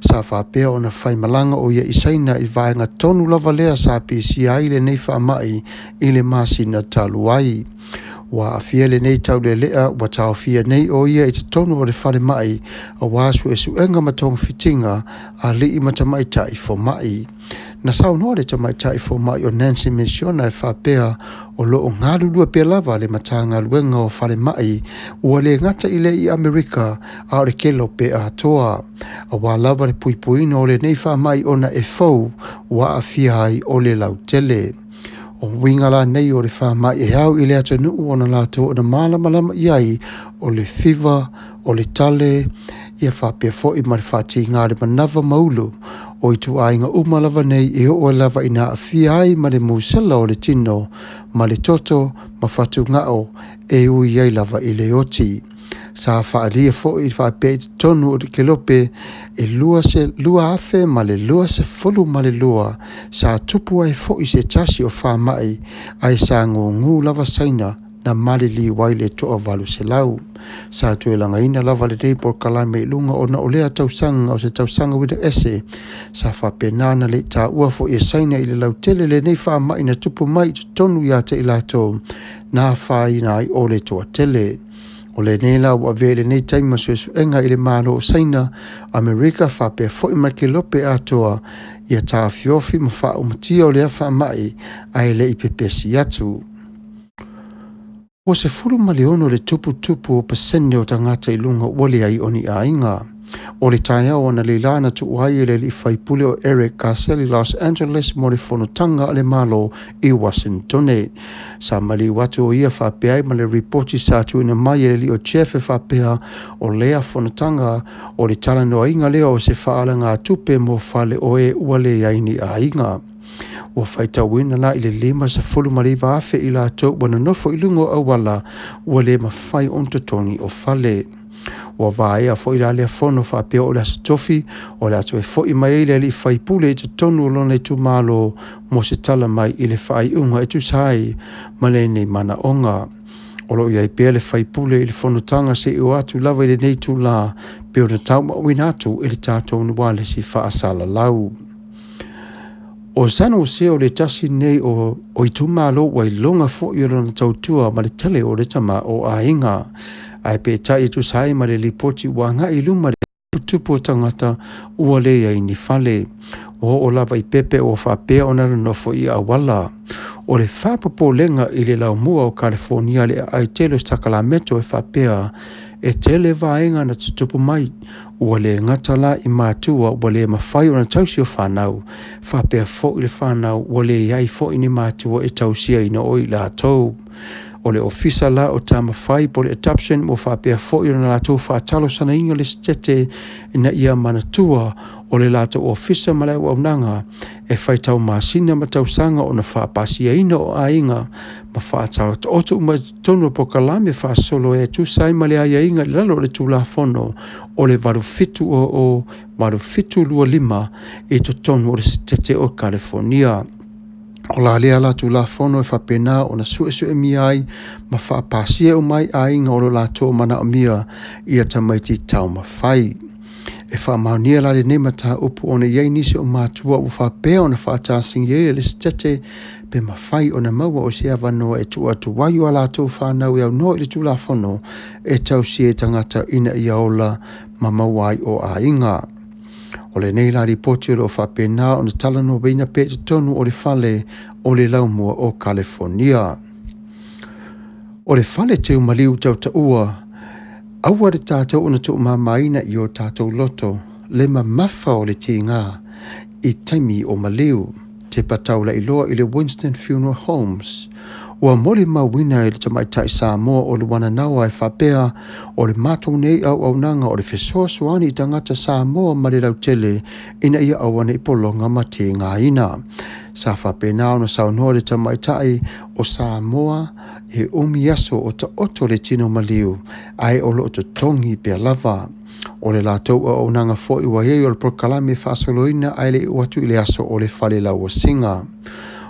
Sa faapea ona faimalaga o ia i Saina i vaega tonu lava lea sa pisia ai lenei faamai i le masina talu ai. Ua aafia lenei taulelea ua taofia nei o ia i totonu o le falemai aua suesuega ma togafitiga alii ma tamaitai fomai. Na saunoa le tamaitai fomai o Nancy Mensiona e faapea o loo galulue pea lava le Matagaluega o Falemai ua le gata i le i Amerika a o le kelope atoa. Aua lava le puipuiga o lenei faamai ona e fou ua aafia ai o le lautele. O uiga la nei o le faamai e au i le atunuu ona latou ona malamalama i ai o le fiva, o le tale, ia faapea foi ma le faatiga le manava maulu o ituaiga uma lava nei e oo ai lava ina aafia ai ma le musela o le tino ma le toto ma fatugao e ui ai lava i le oti. Sa faaalia foi faapea i totonu o le kelope e 2022 sa tupu ai foi se tasi o faamai ae sa gugu lava Saina na maliliu ai le 800. Sa toe lagaina lava lenei polokalame i luga ona o lea tausaga o se tausaga uiga ese. Sa faapena na le taua foi e Saina i le lautele lenei faamai na tupu mai i totonu ia te i latou na afaina ai o le toatele. O lenei la ua avea i lenei taimi ma suesuega i le Malo o Saina, Amerika faapea foi ma le kelope atoa ia taofiofi ma faaumatia o lea faamai ae le i pepesi atu. Ua 16 le tuputupu o pasene o tagata i luga ua leai o ni aiga. O le taeao analeila na tuu ai e le alii faipule o Eric Garcetti i Los Angeles mo le fonotaga a le Malo i Washington. Sa maliu atu o ia faapea ai ma le ripoti sa tuuina mai e le alii o Jeff e faapea o lea fonotaga o le talanoaina lea o se faalagatupe mo fale o e ua leai ni aiga. Ua faitauina la i le 59,000 i latou ua nonofo i luga o auala ua le mafai ona totogi o fale. Ua vaea foi la lea fono faapea o le aso tofi o le a toe foi mai ai le alii faipule i totonu o lona itumalo mo se tala mai i le faaiuga e tusa ai ma lenei manaoga. O loo i ai pea le faipule i le fonotaga seia oo atu lava i lenei itulā pei ona taumauina atu e le tatou ualesi faasalalau. O San Jose o le tasi nei o o itumalo ua iloga foi o lona tautua ma le tele o le tamaoaiga. Ae peitai e tusa ai ma le lipoti ua agai i luma le tupu o tagata ua leai ni fale. Ua oo lava i pepe ua faapea ona nonofo i auala. O le faapopolega i le laumua o Kalifonia le aai tele o Sakalameto e faapea e tele vaega na tutupu mai. Ua le gata la i matua ua le mafai ona tausi o fanau, faapea foi le fanau ua leai foi ni matua e tausiaina o i latou. O le ofisa la o Tamafai po o le Adoption ua faapea foi ona latou faatalosagaina le Setete ina ia manatua o le latou ofisa ma le auaunaga e faitau masina ma tausaga ona faapasiaina o aiga ma faataotooto uma i totonu o polokalame faasolo e tusa ai ma le aiaiga i lalo o le Tulafono o le 8700 8725 i totonu o le Setete o Kalifonia. O la lea la Tulafono e faapena ona suesuemia ai ma faapasia uma ai aiga o lo latou manaomia ia tamaiti taumafai. E faamaonia la lenei mataupu ona i ai nisi o matua ua faapea ona faatasigia ai le Setete pe mafai ona maua o se avanoa e tuu atu ai o a latou fanau e aunoa i le Tulafono e tausia i tagata ina ia ola ma maua ai o aiga. O lenei la lipoti o lo o faapena ona talanoaina pea i totonu o le fale o le laumua o Kalifonia. O le fale teu maliu tautaua, aua le tatou ona tuumamaina i o tatou loto le mamafa o le tiga i taimi o maliu. Te patau lailoa i le Winston Funeral Homes. Ua molimauina e le tamaitai Samoa o Luana Naua e faapea o le matou nei auaunaga o le fesoasoani i tagata Samoa ma le lautele ina ia aua nei pologa ma tigaina. Sa faapena ona saunoa le tamaitai o Samoa e umi aso o taoto le tino maliu ae o loo totogi pea lava. O le latou auaunaga foi ua i ai o le polokalame faasoloina ae le i oo atu i le aso o le fale lauasiga.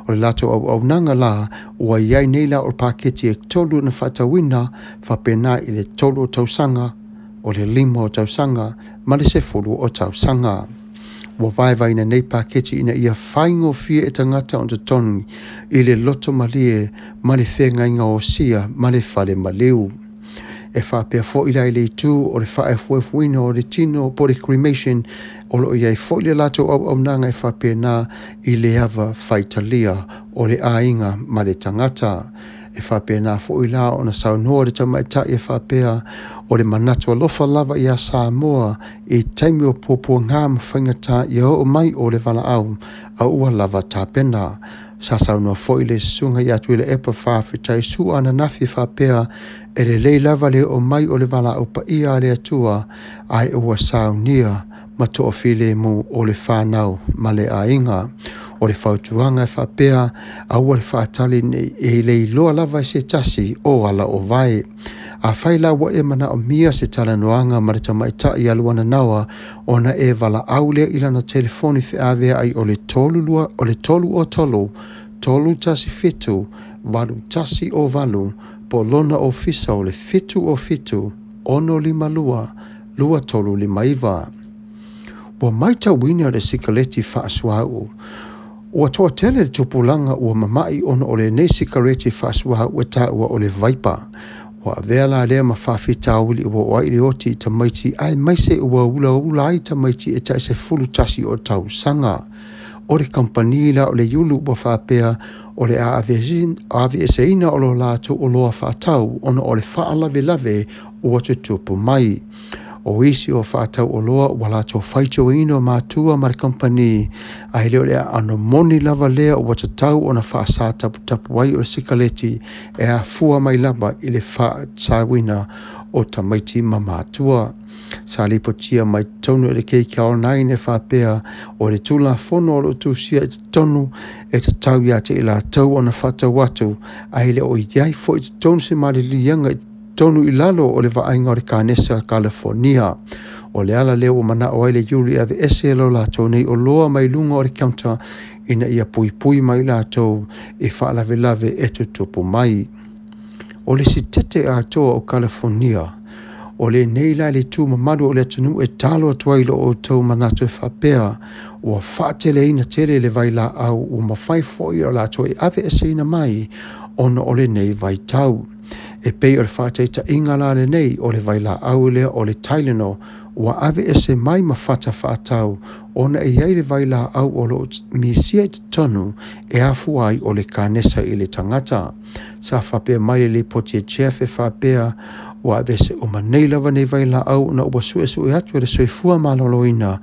O le latou auaunaga la ua i ai nei la o paketi e 3 na faatauina faapena i le 3 o tausaga, o le 5 o tausaga ma le 10 o tausaga. Ua vaevaeina nei paketi ina ia faigofie e tagata ona totogi i le loto malie ma le feagaiga osia ma le fale maliu. E faapea foi la i le itu o le faaefuefuina o le tino po o le cremation o loo i ai foi le latou auaunaga e faapena i le ava faitalia o le aiga ma le tagata. E faapena foi la ona saunoa le tamaitai e faapea o le manatu alofa lava ia Samoa i taimi o puapuaga ma faigata ia oo mai o le valaau a ua lava tapena. Sa saunoa foi le susuga ia Tuilaepa faafetai sua ananafi e faapea e lelei lava le oo mai o le valaau paia a le Atua ae ua saunia ma toafilemu o le fanau ma le aiga. O le fautuaga e faapea aua le faatali nei e le iloa lava e se tasi o ala o vae. Afai la ua e manaomia se talanoaga ma le tamaitai ia Luana Naua ona e valaau lea i lana telefoni feaveai o le 32 o le 303 317 8108 po o lona ofisa o le 707 652 2359. Ua matauina le sikaleti faasuauu. Ua toatele le tupulaga ua mamai ona o lenei sikareti faasuauu e taua o le vaipa. Ua avea la lea ma faafitauli ua oo ai le oti i tamaiti aemaise ua ulaula ai tamaiti e tai 11 o tausaga. O le kamupani la o le Yulu ua faapea o le a aveeseina o lo latou oloa faatau ona o le faalavelave ua tutupu mai. O isi o faatau oloa ua latou faitioina o matua ma le kamupani ae le o le aano moni lava lea ua tatau ona faasataputapu ai o le sikaleti e afua mai lava i le faasauina o tamaiti ma matua. Sa lipotia mai totonu e le KKL9 e faapea o le Tulafono o loo tusia i totonu e tatau ia te i latou ona faatau atu ae le o i ai foi i totonu se maliliaga i totonu i lalo o le vaaiga o le Kanesa Kalifonia. O le ala lea ua manao ai le Iuli e aveese lo latou nei oloa mai luga o le counter ina ia puipui mai latou i faalavelave e tutupu mai. O le Sitete atoa o Kalifonia, O lenei la le itu mamalu o le atunuu e talo atu ai lo outou manatu e faapea, ua faateleina tele le vailaau ua mafai foi o latou e aveeseina mai ona o lenei vaitau. E pei o le faataitaiga la lenei o le vailaau lea o le Tylenol ua aveese mai ma fata faatau ona e i ai le vailaau o lo o misia i totonu e afua ai o le kanesa i le tagata. Sa faapea mai le lipoti a Jeff e faapea, ua aveese uma nei lava nei vailaau ona ua suesue atu e le soifua maloloina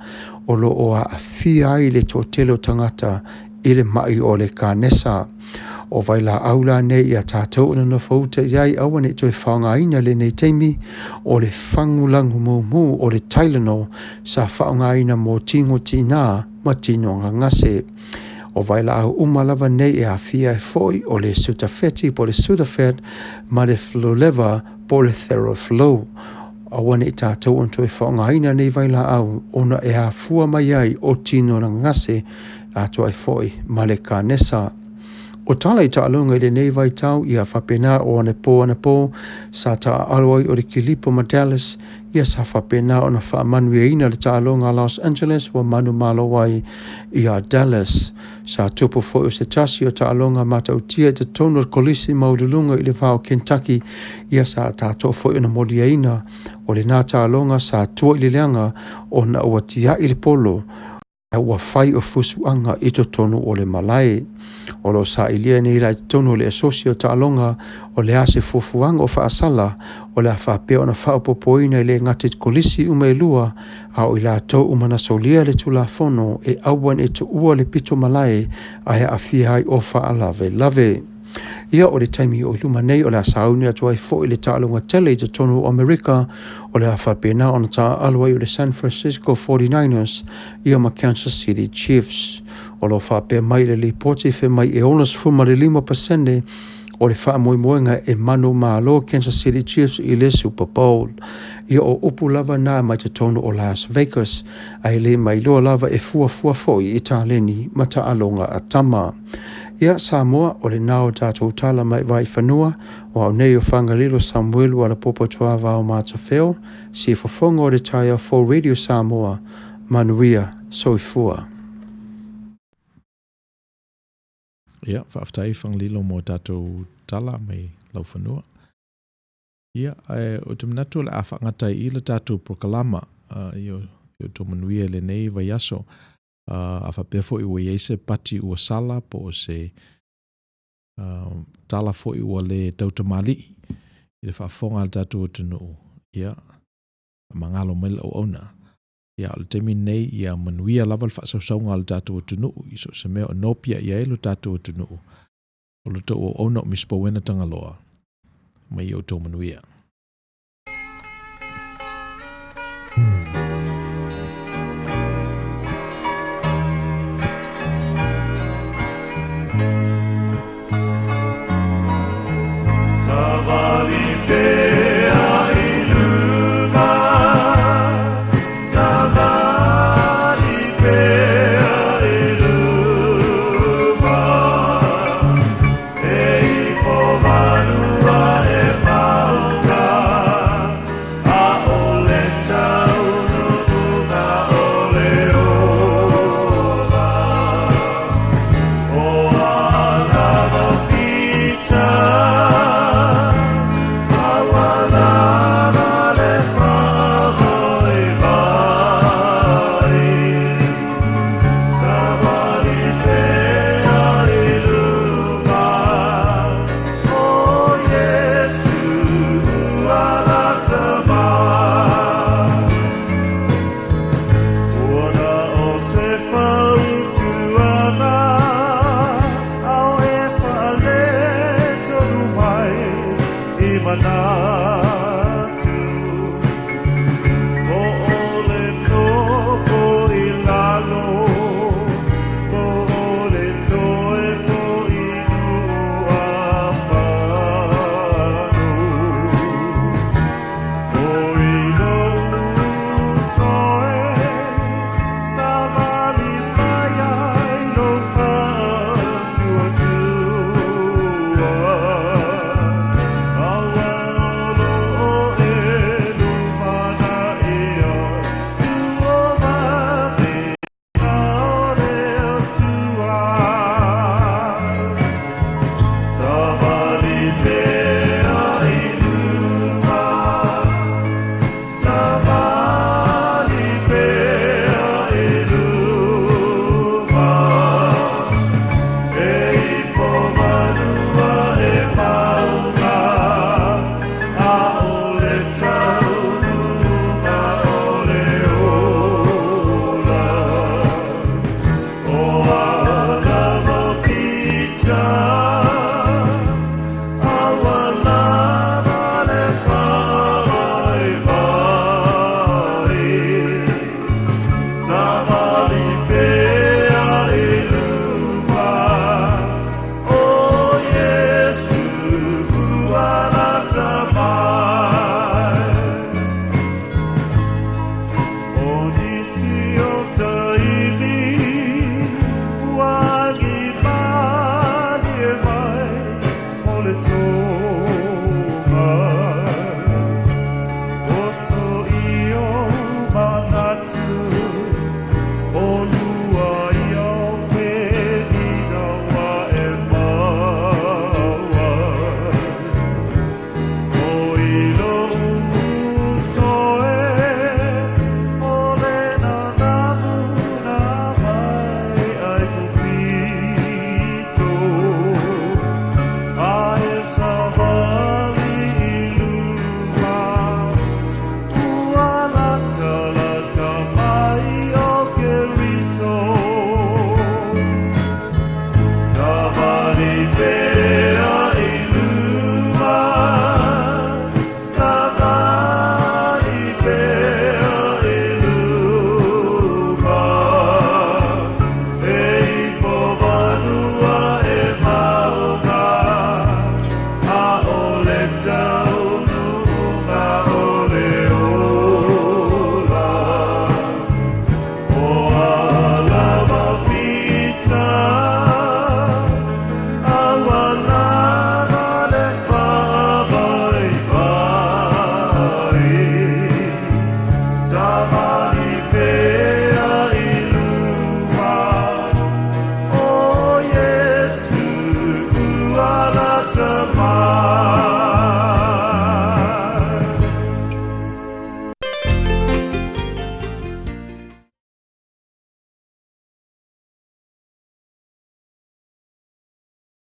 o lo o aafia ai le toatele o tagata i le mai o le kanesa. O vailaau la nei ia tatou ona nofouta i ai aua ne i toe faaaogaina lenei taimi o le fagulagu mumu o le Tylenol sa faaaogaina mo tigo tinā ma tino gagase. O vailaau uma lava nei e aafia ai foi o le Sutafeti po o le Sudafed ma le Fluleva po o le Theraflu. Aua ne i tatou ona toe faaaogaina nei vailaau ona e afua mai ai o tino gagase atoa ai foi ma le kanesa. O tala i taaloga i lenei vaitau ia faapena o anapo anapo sa taaalo ai o le Kilipa ma Dallas ia sa faapena ona faamanuiaina le taaloga a Los Angeles ua manumalo ai ia Dallas. Sa tupu foi o se tasi o taaloga matautia i totonu o le kolisi maualuluga i le va o Kentucky ia sa tatou foi ona moliaina o lena taaloga sa tua i le leaga ona ua tiai le polo ua fai o fusuaga i totonu o le malae. O lo o sailia nei la i totonu o le asosi o taaloga o le a se fuafuaga o faasala o le a faapea ona faaopoopoina i le gata i kolisi uma e lua a o i latou uma na solia le tulafono e aua ne i tuua le pito malae ae aafia ai o faalavelave. Ia o le taimi o i luma nei o le a sauni atu ai foi le taaloga tele i totonu o Amerika o le a faapena ona taaalo ai o le San Francisco 49ers ia ma Kansas City Chiefs. O lo o faapea mai le lipoti fai mai e 65% o le faamoemoega e manumalo Kansas City Chiefs i le Super Bowl. Ia o upu lava na mai totonu o Las Vegas, ae le mailoa lava e fuafua foi i taleni ma taaloga a tama. Ia Samoa, o lena o tatou tala mai Vaifanua, o au nei o Fagalilo Samuelu Alapopo Tuavao Matafeo, siufofoga o le taeao fou Radio Samoa, manuia, soifua. Ia, faafetai Fagalilo mo tatou tala mai laufanua. Ia, ae ou te manatu o le a faagata ai i le tatou polokalama i o outou manuia i lenei vaiaso. A faapea foi ua i ai se pati ua sala po o se tala foi ua le tautamalii i le faafofoga a le tatou atunuu, ia, faamagalo mai le auauna. Ia, o le taimi lenei, ia manuia lava le faasausauga a le tatou atunuu i so o se mea o nopiai ai lo tatou atunuu. O le tou auauna o Misi Pauena Tagaloa, mai i outou manuia.